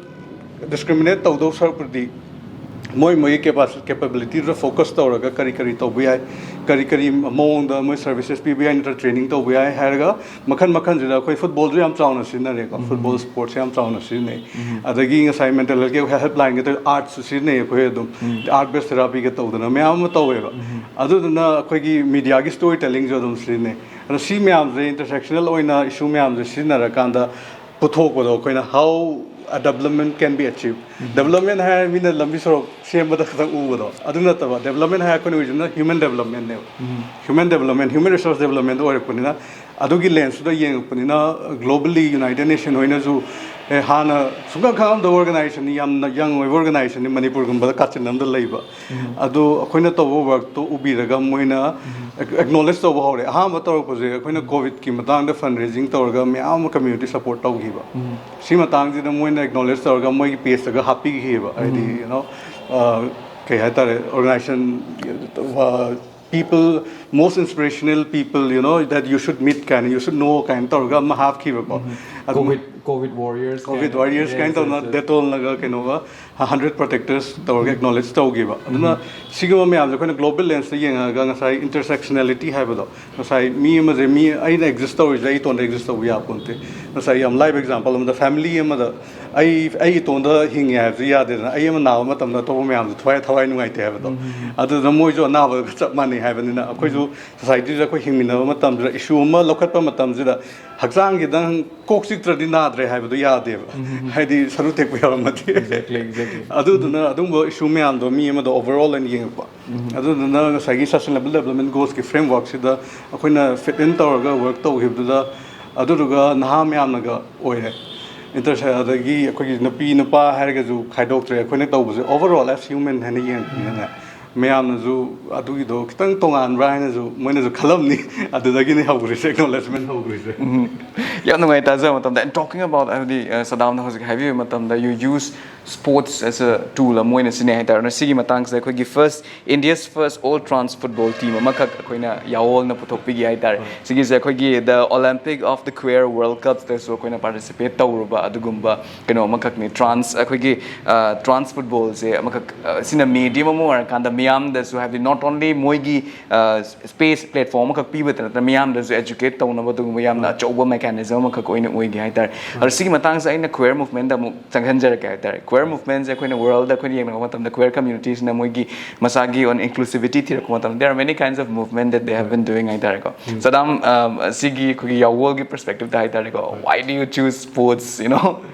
ꯗꯤꯁꯀ꯭ꯔꯤꯃꯤꯅꯦꯠ ꯇꯧꯗꯧ ꯁꯔꯨꯛꯄꯨꯗꯤ, ꯃꯣꯏ ꯃꯣꯏꯒꯤ ꯀꯦꯄꯥꯁꯤ-, ꯀꯦꯄꯦꯕꯤꯂꯤꯇꯤꯗꯨꯗ ꯐꯣꯀꯁ ꯇꯧꯔꯒ ꯀꯔꯤ ꯀꯔꯤ ꯇꯧꯕ ꯌꯥꯏ, ꯀꯔꯤ ꯀꯔꯤ ꯃꯑꯣꯡꯗ ꯃꯣꯏ ꯁꯔꯚꯤꯁꯦꯁ ꯄꯤꯕ ꯌꯥꯏ ꯅꯠꯇ꯭ꯔꯒ ꯇ꯭ꯔꯦꯅꯤꯡ ꯇꯧꯕ ꯌꯥꯏ ꯍꯥꯏꯔꯒ, ꯃꯈꯜ ꯃꯈꯜꯁꯤꯗ ꯑꯩꯈꯣꯏ ꯐꯨꯠꯕꯣꯜꯁꯨ ꯌꯥꯝ ꯆꯥꯎꯅ ꯁꯤꯖꯤꯟꯅꯔꯦꯀꯣ꯫ ꯐꯨꯠꯕꯣꯜ ꯁ꯭ꯄꯣꯔꯠꯁ ꯌꯥꯝ ꯆꯥꯎꯅ ꯁꯤꯖꯤꯟꯅꯩ꯫ ꯑꯗꯒꯤ ꯉꯁꯥꯏ ꯃꯦꯟꯇꯦꯜ ꯍꯦꯜꯠꯀꯤ ꯍꯦꯜꯞ ꯂꯥꯏꯟꯒ ꯇꯧ, ꯑꯥꯔꯠꯁꯨ ꯁꯤꯖꯤꯟꯅꯩ ꯑꯩꯈꯣꯏ ꯑꯗꯨꯝ꯫ ꯑꯥꯔꯠ ꯕꯦꯁ ꯊꯦꯔꯥꯄꯤꯒ ꯇꯧꯗꯅ ꯃꯌꯥꯝ ꯑꯃ ꯇꯧꯋꯦꯕ꯫ ꯑꯗꯨꯗꯨꯅ ꯑꯩꯈꯣꯏꯒꯤ ꯃꯤꯗꯤꯌꯥꯒꯤ ꯁ꯭ꯇꯣꯔꯤ ꯇꯦꯂꯤꯡꯁꯨ ꯑꯗꯨꯝ ꯁꯤꯖꯤꯟꯅꯩ꯫ ꯑꯗꯣ ꯁꯤ ꯃꯌꯥꯝꯁꯦ, ꯏꯟꯇꯔꯁꯦꯛꯁꯅꯦꯜ ꯑꯣꯏꯅ ꯏꯁꯨ ꯃꯌꯥꯝꯁꯦ ꯁꯤꯖꯤꯟꯅꯔꯀꯥꯟꯗ ꯄꯨꯊꯣꯛꯄꯗꯣ, ꯑꯩꯈꯣꯏꯅ how a development can be achieved. Development ꯍꯥꯏꯔ ꯃꯤꯅ ꯂꯝꯕꯤ ꯁꯣꯔꯣꯛ ꯁꯦꯝꯕꯗ ꯈꯛꯇꯪ ꯎꯕꯗꯣ ꯑꯗꯨ ꯅꯠꯇꯕ, ꯗꯦꯕꯂꯞꯃꯦꯟ ꯍꯥꯏꯔ ꯑꯩꯈꯣꯏꯅ ꯎꯔꯤꯁꯤꯅ ꯍ꯭ꯌꯨꯃꯦꯟ ꯗꯦꯕꯂꯞꯃꯦꯟꯅꯦꯕ꯫ ꯍ꯭ꯌꯨꯃꯦꯟ ꯗꯦꯕꯂꯞꯃꯦꯟ, ꯍ꯭ꯌꯨꯃꯦꯟ ꯔꯤꯁꯣꯔꯁ ꯗꯦꯕꯂꯞꯃꯦꯟꯗ ꯑꯣꯏꯔꯛꯄꯅꯤꯅ, ꯑꯗꯨꯒꯤ ꯂꯦꯟꯁꯇꯨꯗ ꯌꯦꯡꯉꯛꯄꯅꯤꯅ, ꯒ꯭ꯂꯣꯕꯦꯜꯂꯤ ꯌꯨꯅꯥꯏꯇꯦꯠ ꯅꯦꯁꯟ ꯍꯣꯏꯅꯁꯨ, ꯑꯦ, ꯍꯥꯟꯅ ꯁꯨꯡꯈꯪ ꯈꯪꯉꯝꯗꯕ ꯑꯣꯔꯒꯅꯥꯏꯖꯦꯁꯟꯅꯤ, ꯌꯥꯝꯅ ꯌꯪ ꯑꯣꯏꯕ ꯑꯣꯔꯒꯅꯥꯏꯖꯦꯁꯟꯅꯤ, ꯃꯅꯤꯄꯨꯔꯒꯨꯝꯕꯗ ꯀꯥꯆꯤꯟ ꯑꯃꯗ ꯂꯩꯕ꯫ ꯑꯗꯣ ꯑꯩꯈꯣꯏꯅ ꯇꯧꯕ ꯋꯔꯛꯇꯣ ꯎꯕꯤꯔꯒ ꯃꯣꯏꯅ ꯑꯦꯛꯅꯣꯂꯦꯖ ꯇꯧꯕ ꯍꯧꯔꯦ꯫ ꯑꯍꯥꯟꯕ ꯇꯧꯔꯛꯄꯁꯦ ꯑꯩꯈꯣꯏꯅ ꯀꯣꯚꯤꯗꯀꯤ ꯃꯇꯥꯡꯗ ꯐꯟ ꯔꯦꯖꯤꯡ ꯇꯧꯔꯒ ꯃꯌꯥꯝ ꯑꯃ ꯀꯝꯃ꯭ꯌꯨꯅꯤꯇꯤ ꯁꯞꯄꯣꯔꯠ ꯇꯧꯈꯤꯕ꯫ ꯁꯤ ꯃꯇꯥꯡꯁꯤꯗ ꯃꯣꯏꯅ ꯑꯦꯛꯅꯣꯂꯦꯖ ꯇꯧꯔꯒ ꯃꯣꯏꯒꯤ ꯄꯦꯖꯇꯒ ꯍꯥꯞꯄꯤꯈꯤꯕ꯫ ꯍꯥꯏꯗꯤ, you know, ꯑ, ꯀꯩ ꯍꯥꯏꯇꯥꯔꯦ, organization, people, most inspirational people, you know, that you should meet ꯀꯥꯏꯅ, you should know ꯀꯥꯏꯅ ꯇꯧꯔꯒ ꯑꯃ ꯍꯥꯞꯈꯤꯕꯀꯣ꯫ ꯑꯗꯨꯝ COVID, COVID warriors ꯀꯣꯚꯤꯗ ꯀꯥꯏꯅ꯫ ꯋꯥꯔꯤꯌꯔꯁ ꯀꯥꯏꯅ ꯇꯧꯅ ꯗꯦꯇꯣꯜꯅꯒ ꯀꯩꯅꯣꯒ ꯍꯟꯗ꯭ꯔꯦꯠ ꯄ꯭ꯔꯣꯇꯦꯛꯇꯔꯁ ꯇꯧꯔꯒ ꯑꯦꯛꯅꯣꯂꯦꯖ ꯇꯧꯈꯤꯕ꯫ ꯑꯗꯨꯅ ꯁꯤꯒꯨꯝꯕ ꯃꯌꯥꯝꯁꯦ ꯑꯩꯈꯣꯏꯅ ꯒ꯭ꯂꯣꯕꯦꯜ ꯂꯦꯟꯁꯇ ꯌꯦꯡꯉꯒ ꯉꯁꯥꯏ ꯏꯟꯇꯔꯁꯦꯛꯁꯅꯦꯂꯤꯇꯤ ꯍꯥꯏꯕꯗꯣ, ꯉꯁꯥꯏ ꯃꯤ ꯑꯃꯁꯦ, ꯃꯤ ꯑꯩꯅ ꯑꯦꯛꯖꯤꯁ ꯇꯧꯔꯤꯁꯦ ꯑꯩ ꯏꯇꯣꯟꯗ ꯑꯦꯛꯖꯤꯁ ꯇꯧꯕ ꯌꯥꯄꯣꯟꯇꯦ꯫ ꯉꯁꯥꯏ ꯌꯥꯝ ꯂꯥꯏꯕ ꯑꯦꯛꯖꯥꯝꯄꯜ ꯑꯃꯗ, ꯐꯦꯃꯤꯂꯤ ꯑꯃꯗ ꯑꯩ, ꯑꯩ ꯏꯇꯣꯟꯗ ꯍꯤꯡꯉꯦ ꯍꯥꯏꯕꯁꯨ ꯌꯥꯗꯦꯗꯅ, ꯑꯩ ꯑꯃ ꯅꯥꯕ ꯃꯇꯝꯗ ꯑꯇꯣꯞꯄ ꯃꯌꯥꯝꯁꯨ ꯊꯋꯥꯏ, ꯊꯋꯥꯏ ꯅꯨꯡꯉꯥꯏꯇꯦ ꯍꯥꯏꯕꯗꯣ꯫ ꯑꯗꯨꯗꯨꯅ ꯃꯣꯏꯁꯨ ꯑꯅꯥꯕꯒ ꯆꯞ ꯃꯥꯟꯅꯩ ꯍꯥꯏꯕꯅꯤꯅ, ꯑꯩꯈꯣꯏꯁꯨ ꯁꯣꯁꯥꯏꯇꯤꯁꯤꯗ ꯑꯩꯈꯣꯏ ꯍꯤꯡꯃꯤꯟꯅꯕ ꯃꯇꯝꯁꯤꯗ, ꯏꯁꯨ ꯑꯃ ꯂꯧꯈꯠꯄ ꯃꯇꯝꯁꯤꯗ ꯍꯛꯆꯥꯡ ꯈꯤꯇꯪ ꯀꯣꯛ ꯆꯤꯛꯇ꯭ꯔꯗꯤ ꯅꯥꯗ꯭ꯔꯦ ꯍꯥꯏꯕꯗꯣ ꯌꯥꯗꯦꯕ꯫ ꯍꯥꯏꯗꯤ ꯁꯔꯨ ꯇꯦꯛꯄ ꯌꯥꯎꯔꯝꯃꯗꯤ꯫ Exactly, exactly. ꯑꯗꯨꯗꯨꯅ ꯑꯗꯨꯝꯕ ꯏꯁꯨ ꯃꯌꯥꯝꯗꯣ ꯃꯤ ꯑꯃꯗ ꯑꯣꯚꯔ ꯑꯣꯜ ꯑꯣꯏꯅ ꯌꯦꯡꯉꯛꯄ꯫ ꯑꯗꯨꯗꯨꯅ ꯉꯁꯥꯏꯒꯤ ꯁꯁꯇꯦꯅꯦꯕꯜ ꯗꯦꯕꯂꯞꯃꯦꯟ ꯒꯣꯜꯁꯀꯤ ꯐ꯭ꯔꯦꯝꯋꯔꯛꯁꯤꯗ ꯑꯩꯈꯣꯏꯅ ꯐꯤꯠ ꯏꯟ ꯇꯧꯔꯒ ꯋꯔꯛ ꯇꯧꯈꯤꯕꯗꯨꯗ, ꯑꯗꯨꯗꯨꯒ ꯅꯍꯥ ꯃꯌꯥꯝꯅꯒ ꯑꯣꯏꯔꯦ꯫ ꯏꯟꯇꯔꯁꯦ-, ꯑꯗꯒꯤ ꯑꯩꯈꯣꯏꯒꯤ ꯅꯨꯄꯤ ꯅꯨꯄꯥ ꯍꯥꯏꯔꯒꯁꯨ ꯈꯥꯏꯗꯣꯛꯇ꯭ꯔꯦ, ꯑꯩꯈꯣꯏꯅ ꯇꯧꯕꯁꯦ overall as human ꯍꯥꯏꯅ ꯌꯦꯡꯉꯛꯄꯅꯤꯅꯅꯦ, ꯃꯌꯥꯝꯅꯁꯨ ꯑꯗꯨꯒꯤꯗꯣ ꯈꯤꯇꯪ ꯇꯣꯉꯥꯟꯕ꯭ꯔꯥ ꯍꯥꯏꯅꯁꯨ ꯃꯣꯏꯅꯁꯨ ꯈꯜꯂꯝꯅꯤ꯫ ꯑꯗꯨꯗꯒꯤꯅꯤ ꯍꯧꯈ꯭ꯔꯤꯁꯦ, ꯑꯦꯛꯅꯣꯂꯦꯖꯃꯦꯟ ꯍꯧꯈ꯭ꯔꯤꯁꯦ꯫ ꯌꯥꯝ ꯅꯨꯡꯉꯥꯏ ꯇꯥꯖꯕ ꯃꯇꯝꯗ꯫ And talking about, ꯍꯥꯏꯕꯗꯤ, ꯑ, ꯁꯗꯥꯝꯅ ꯍꯧꯖꯤꯛ ꯍꯥꯏꯕꯤꯕ ꯃꯇꯝꯗ, you use Sports as a tool ꯑꯃ ꯑꯣꯏꯅ ꯁꯤꯖꯤꯟꯅꯩ ꯍꯥꯏꯇꯥꯔꯦ꯫ ꯑꯗꯨꯅ ꯁꯤꯒꯤ ꯃꯇꯥꯡꯁꯤꯗ ꯑꯩꯈꯣꯏꯒꯤ first India's first all trans football team ꯑꯃꯈꯛ ꯑꯩꯈꯣꯏꯅ ꯌꯥꯋꯣꯜꯅ ꯄꯨꯊꯣꯛꯄꯤꯈꯤ ꯍꯥꯏꯇꯥꯔꯦ꯫ ꯁꯤꯒꯤꯁꯦ ꯑꯩꯈꯣꯏꯒꯤ the Olympic of the Queer World Cups ꯇꯁꯨ ꯑꯩꯈꯣꯏꯅ participate ꯇꯧꯔꯨꯕ ꯑꯗꯨꯒꯨꯝꯕ ꯀꯩꯅꯣ ꯑꯃꯈꯛꯅꯤ꯫ Trans ꯑꯩꯈꯣꯏꯒꯤ trans football ꯁꯦ ꯑꯃꯈꯛ ꯑ, ꯁꯤꯅ medium ꯑꯃ ꯑꯣꯏꯔꯀꯥꯟꯗ ꯃꯤꯌꯥꯝꯗꯁꯨ, ꯍꯥꯏꯕꯗꯤ not only ꯃꯣꯏꯒꯤ space platform ꯑꯃꯈꯛ ꯄꯤꯕꯇ ꯅꯠꯇꯅ ꯃꯤꯌꯥꯝꯗꯁꯨ educate ꯇꯧꯅꯕ ꯑꯗꯨꯒꯨꯝꯕ ꯌꯥꯝꯅ ꯑꯆꯧꯕ mechanism ꯑꯃꯈꯛ ꯑꯣꯏꯅ ꯑꯣꯏꯒꯦ ꯍꯥꯏꯇꯥꯔꯦ꯫ ꯑꯗꯣ ꯁꯤꯒꯤ ꯃꯇꯥꯡꯁꯦ ꯑꯩꯅ queer movement ꯗ ꯑꯃꯨꯛ ꯆꯪꯍꯟꯖꯔꯛꯀꯦ ꯍꯥꯏꯇꯥꯔꯦ꯫ Queer movement ꯁꯦ ꯑꯩꯈꯣꯏꯅ world ꯗ ꯑꯩꯈꯣꯏꯅ ꯌꯦꯡꯂꯛꯄ ꯃꯇꯝꯗ queer community ꯁꯤꯅ ꯃꯣꯏꯒꯤ ꯃꯁꯥꯒꯤ own inclusivity ꯊꯤꯔꯛꯄ ꯃꯇꯝꯗ there are many kinds of movement that they have been doing ꯍꯥꯏꯇꯥꯔꯦꯀꯣ꯫ So ꯑꯗꯨꯝ ꯑ, ꯁꯤꯒꯤ ꯑꯩꯈꯣꯏꯒꯤ ꯌꯥꯋꯣꯜꯒꯤ perspective ꯗ ꯍꯥꯏꯇꯥꯔꯦꯀꯣ, why do you choose sports, you know,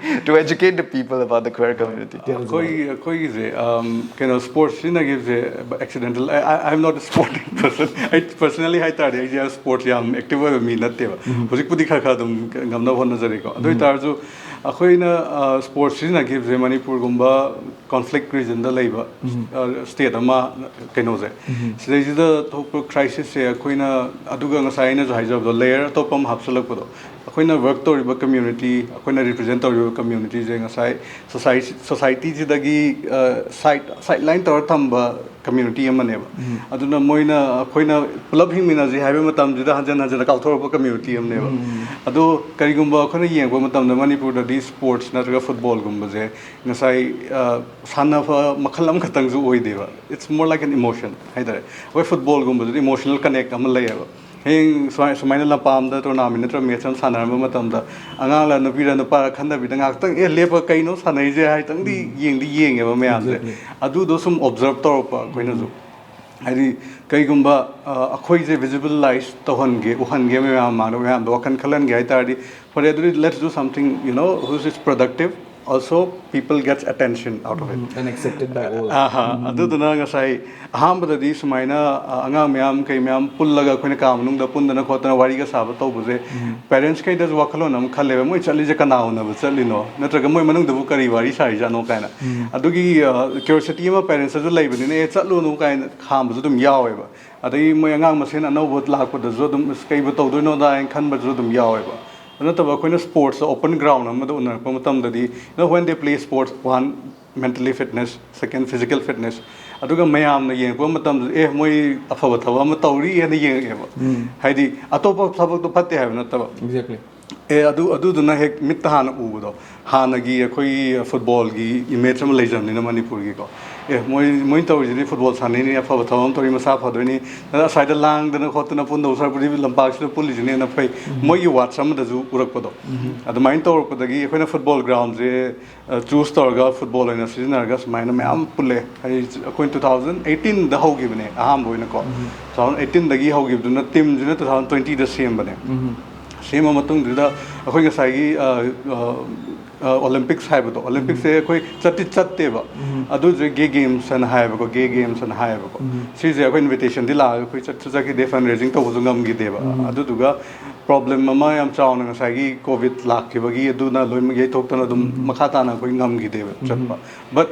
to educate the people about the queer community? ꯑꯩꯈꯣꯏ ꯑꯩꯈꯣꯏꯒꯤꯁꯦ ꯀꯩꯅꯣ sports ꯁꯤꯖꯤꯟꯅꯈꯤꯕꯁꯦ accidental. I, I'm not a sporting person. ꯑꯩ personally ꯍꯥꯏꯇꯥꯔꯗꯤ ꯑꯩꯁꯦ sports ꯌꯥꯝ active ꯑꯣꯏꯕ ꯃꯤ ꯅꯠꯇꯦꯕ꯫ ꯍꯧꯖꯤꯛꯄꯨꯗꯤ ꯈꯔ ꯈꯔ ꯑꯗꯨꯝ ꯉꯝꯅꯕ ꯍꯣꯠꯅꯖꯔꯤꯀꯣ꯫ ꯑꯗꯨ ꯑꯣꯏꯇꯥꯔꯁꯨ ꯑꯩꯈꯣꯏꯅ sports ꯁꯤꯖꯤꯟꯅꯈꯤꯕꯁꯦ ꯃꯅꯤꯄꯨꯔꯒꯨꯝꯕ conflict region ꯗ ꯂꯩꯕ state ꯑꯃ ꯀꯩꯅꯣꯁꯦ, ꯁꯤꯗꯩꯁꯤꯗ ꯊꯣꯛꯄ crisis ꯁꯦ ꯑꯩꯈꯣꯏꯅ, ꯑꯗꯨꯒ ꯉꯁꯥꯏ ꯑꯩꯅꯁꯨ ꯍꯥꯏꯖꯕꯗꯣ layer ꯑꯇꯣꯞꯄ ꯑꯃ ꯍꯥꯞꯆꯤꯜꯂꯛꯄꯗꯣ, ꯑꯩꯈꯣꯏꯅ work ꯇꯧꯔꯤꯕ community, ꯑꯩꯈꯣꯏꯅ represent ꯇꯧꯔꯤꯕ community ꯁꯦ ꯉꯁꯥꯏ society society ꯁꯤꯗꯒꯤ side sideline ꯇꯧꯔ ꯊꯝꯕ community ꯑꯃꯅꯦꯕ꯫ ꯑꯗꯨꯅ ꯃꯣꯏꯅ ꯑꯩꯈꯣꯏꯅ ꯄꯨꯂꯞ ꯍꯤꯡꯃꯤꯟꯅꯁꯤ ꯍꯥꯏꯕ ꯃꯇꯝꯁꯤꯗ ꯍꯟꯖꯟ ꯍꯟꯖꯟꯅ ꯀꯥꯎꯊꯣꯔꯛꯄ community ꯑꯃꯅꯦꯕ꯫ ꯑꯗꯣ ꯀꯔꯤꯒꯨꯝꯕ ꯑꯩꯈꯣꯏꯅ ꯌꯦꯡꯕ ꯃꯇꯝꯗ ꯃꯅꯤꯄꯨꯔꯗꯗꯤ sports ꯅꯠꯇ꯭ꯔꯒ football ꯒꯨꯝꯕꯁꯦ ꯉꯁꯥꯏ ꯁꯥꯟꯅꯕ ꯃꯈꯜ ꯑꯃꯈꯛꯇꯪꯁꯨ ꯑꯣꯏꯗꯦꯕ꯫ It's more like an emotion ꯍꯥꯏꯇꯥꯔꯦ꯫ ꯑꯩꯈꯣꯏ football ꯒꯨꯝꯕꯗꯨꯗꯤ emotional connect ꯑꯃ ꯂꯩꯌꯦꯕ꯫ ꯍꯌꯦꯡ ꯁꯨꯃꯥꯏ ꯁꯨꯃꯥꯏꯅ ꯂꯝꯄꯥꯛ ꯑꯃꯗ tournament ꯅꯠꯇ꯭ꯔꯒ match ꯑꯃ ꯁꯥꯟꯅꯔꯝꯕ ꯃꯇꯝꯗ ꯑꯉꯥꯡꯂ ꯅꯨꯄꯤꯔ ꯅꯨꯄꯥꯔ ꯈꯟꯗꯕꯤꯗ ꯉꯥꯏꯍꯥꯛꯇꯪ ꯑꯦ ꯂꯦꯞꯄ ꯀꯩꯅꯣ ꯁꯥꯟꯅꯩꯁꯦ ꯍꯥꯏꯇꯪꯗꯤ ꯌꯦꯡꯗꯤ ꯌꯦꯡꯉꯦꯕ ꯃꯌꯥꯝꯁꯦ꯫ ꯑꯗꯨꯗꯣ ꯁꯨꯝ observe ꯇꯧꯔꯛꯄ ꯑꯩꯈꯣꯏꯅꯁꯨ꯫ ꯍꯥꯏꯗꯤ ꯀꯩꯒꯨꯝꯕ ꯑꯩꯈꯣꯏꯁꯦ visualize ꯇꯧꯍꯟꯒꯦ, ꯎꯍꯟꯒꯦ ꯃꯌꯥꯝ ꯃꯥꯡꯗ, ꯃꯌꯥꯝꯗ ꯋꯥꯈꯜ ꯈꯜꯍꯟꯒꯦ ꯍꯥꯏ ꯇꯥꯔꯗꯤ, ꯐꯔꯦ ꯑꯗꯨꯗꯤ let's do something, you know, which is productive, also people gets attention out of it. And accepted by all. ꯑꯗꯨꯗꯨꯅ ꯉꯁꯥꯏ ꯑꯍꯥꯟꯕꯗꯗꯤ ꯁꯨꯃꯥꯏꯅ ꯑꯉꯥꯡ ꯃꯌꯥꯝ ꯀꯩ ꯃꯌꯥꯝ ꯄꯨꯜꯂꯒ ꯑꯩꯈꯣꯏꯅ ꯀꯥ ꯃꯅꯨꯡꯗ ꯄꯨꯟꯗꯅ ꯈꯣꯠꯇꯅ ꯋꯥꯔꯤꯒ ꯁꯥꯕ ꯇꯧꯕꯁꯦ parents ꯈꯩꯗꯁꯨ ꯋꯥꯈꯜꯂꯣꯟ ꯑꯃ ꯈꯜꯂꯦꯕ, ꯃꯣꯏ ꯆꯠꯂꯤꯁꯦ ꯀꯅꯥ ꯎꯅꯕ ꯆꯠꯂꯤꯅꯣ, ꯅꯠꯇ꯭ꯔꯒ ꯃꯣꯏ ꯃꯅꯨꯡꯗꯕꯨ ꯀꯔꯤ ꯋꯥꯔꯤ ꯁꯥꯔꯤꯖꯥꯠꯅꯣ ꯀꯥꯏꯅ꯫ ꯑꯗꯨꯒꯤ curiosity ꯑꯃ parents ꯇꯁꯨ ꯂꯩꯕꯅꯤꯅ ꯑꯦ ꯆꯠꯂꯨꯅꯨ ꯀꯥꯏꯅ ꯈꯥꯝꯕꯁꯨ ꯑꯗꯨꯝ ꯌꯥꯎꯋꯦꯕ꯫ ꯑꯗꯒꯤ ꯃꯣꯏ ꯑꯉꯥꯡ ꯃꯁꯦꯟ ꯑꯅꯧꯕ ꯂꯥꯛꯄꯗꯁꯨ ꯑꯗꯨꯝ ꯑꯁ ꯀꯩꯕꯨ ꯇꯧꯗꯣꯏꯅꯣꯗ ꯍꯥꯏꯅ ꯈꯟꯕꯁꯨ ꯑꯗꯨꯝ ꯌꯥꯎꯋꯦꯕ꯫ ꯑꯗꯨ ꯅꯠꯇꯕ ꯑꯩꯈꯣꯏꯅ ꯁ꯭ꯄꯣꯔꯠꯁꯇ ꯑꯣꯄꯟ ꯒ꯭ꯔꯥꯎꯟ ꯑꯃꯗ ꯎꯅꯔꯛꯄ ꯃꯇꯝꯗꯗꯤ, you know, when they play sports, one, mentally fitness, second, physical fitness, ꯑꯗꯨꯒ ꯃꯌꯥꯝꯅ ꯌꯦꯡꯉꯛꯄ ꯃꯇꯝꯗ, ꯑꯦ, ꯃꯣꯏ ꯑꯐꯕ ꯊꯕꯛ ꯑꯃ ꯇꯧꯔꯤ ꯍꯥꯏꯅ ꯌꯦꯡꯉꯛꯑꯦꯕ꯫ ꯍꯥꯏꯗꯤ ꯑꯇꯣꯞꯄ ꯊꯕꯛꯇꯣ ꯐꯠꯇꯦ ꯍꯥꯏꯕ ꯅꯠꯇꯕ, Exactly. ꯑꯦ, ꯑꯗꯨ ꯑꯗꯨꯗꯨꯅ ꯍꯦꯛ ꯃꯤꯠꯇ ꯍꯥꯟꯅ ꯎꯕꯗꯣ, ꯍꯥꯟꯅꯒꯤ ꯑꯩꯈꯣꯏꯒꯤ ꯐꯨꯠꯕꯣꯜꯒꯤ ꯏꯃꯦꯖ ꯑꯃ ꯂꯩꯖꯕꯅꯤꯅ ꯃꯅꯤꯄꯨꯔꯒꯤꯀꯣ, ꯑꯦ, ꯃꯣꯏ ꯃꯣꯏꯅ ꯇꯧꯔꯤꯁꯤꯗꯤ ꯐꯨꯠꯕꯣꯜ ꯁꯥꯟꯅꯩꯅꯤ, ꯑꯐꯕ ꯊꯕꯛ ꯑꯃ ꯇꯧꯔꯤ, ꯃꯁꯥ ꯐꯗꯣꯏꯅꯤ, ꯑꯗ ꯑꯁ꯭ꯋꯥꯏꯗ ꯂꯥꯡꯗꯅ ꯈꯣꯠꯇꯅ ꯄꯨꯟꯗꯧ ꯁꯔꯨꯛꯄꯨꯗꯤ ꯂꯝꯄꯥꯛꯁꯤꯗ ꯄꯨꯜꯂꯤꯁꯤꯅ ꯍꯦꯟꯅ ꯐꯩ, ꯃꯣꯏꯒꯤ ꯋꯥꯠꯁ ꯑꯃꯗꯁꯨ ꯎꯔꯛꯄꯗꯣ꯫ ꯑꯗꯨꯃꯥꯏꯅ ꯇꯧꯔꯛꯄꯗꯒꯤ ꯑꯩꯈꯣꯏꯅ ꯐꯨꯠꯕꯣꯜ ꯒ꯭ꯔꯥꯎꯟꯁꯦ ꯆꯨꯁ ꯇꯧꯔꯒ, ꯐꯨꯠꯕꯣꯜ ꯑꯣꯏꯅ ꯁꯤꯖꯤꯟꯅꯔꯒ ꯁꯨꯃꯥꯏꯅ ꯃꯌꯥꯝ ꯄꯨꯜꯂꯦ꯫ ꯍꯥꯏꯗꯤ ꯑꯩꯈꯣꯏꯅ two thousand eighteenꯗ ꯍꯧꯈꯤꯕꯅꯦ ꯑꯍꯥꯟꯕ ꯑꯣꯏꯅꯀꯣ꯫ Two thousand eighteenꯗꯒꯤ ꯍꯧꯈꯤꯕꯗꯨꯅ ꯇꯤꯝꯁꯤꯅ two thousand twentyꯗ ꯁꯦꯝꯕꯅꯦ꯫ ꯁꯦꯝꯕ ꯃꯇꯨꯡꯗꯨꯗ ꯑꯩꯈꯣꯏ ꯉꯁꯥꯏꯒꯤ, ꯑ, ꯑ, ꯑ, ꯑꯣꯂꯦꯝꯄꯤꯛꯁ ꯍꯥꯏꯕꯗꯣ, ꯑꯣꯂꯦꯝꯄꯤꯛꯁꯦ ꯑꯩꯈꯣꯏ ꯆꯠꯇꯤ ꯆꯠꯇꯦꯕ꯫ ꯑꯗꯨꯁꯦ ꯒꯦ ꯒꯦꯝꯁ ꯍꯥꯏꯅ ꯍꯥꯏꯌꯦꯕꯀꯣ, ꯒꯦ ꯒꯦꯝꯁ ꯍꯥꯏꯅ ꯍꯥꯏꯌꯦꯕꯀꯣ꯫ ꯁꯤꯁꯦ ꯑꯩꯈꯣꯏ ꯏꯟꯚꯤꯇꯦꯁꯟꯗꯤ ꯂꯥꯛꯑꯒ ꯑꯩꯈꯣꯏ ꯆꯠꯁꯨ ꯆꯠꯈꯤꯗꯦ, ꯐꯟ ꯔꯦꯖꯤꯡ ꯇꯧꯕꯁꯨ ꯉꯝꯈꯤꯗꯦꯕ꯫ ꯑꯗꯨꯗꯨꯒ ꯄ꯭ꯔꯣꯕ꯭ꯂꯦꯝ ꯑꯃ ꯌꯥꯝ ꯆꯥꯎꯅ ꯉꯁꯥꯏꯒꯤ ꯀꯣꯚꯤꯗ ꯂꯥꯛꯈꯤꯕꯒꯤ ꯑꯗꯨꯅ ꯂꯣꯏꯅꯃꯛ ꯌꯩꯊꯣꯛꯇꯅ ꯑꯗꯨꯝ ꯃꯈꯥ ꯇꯥꯅ ꯑꯩꯈꯣꯏ ꯉꯝꯈꯤꯗꯦꯕ ꯆꯠꯄ꯫ ꯕꯠ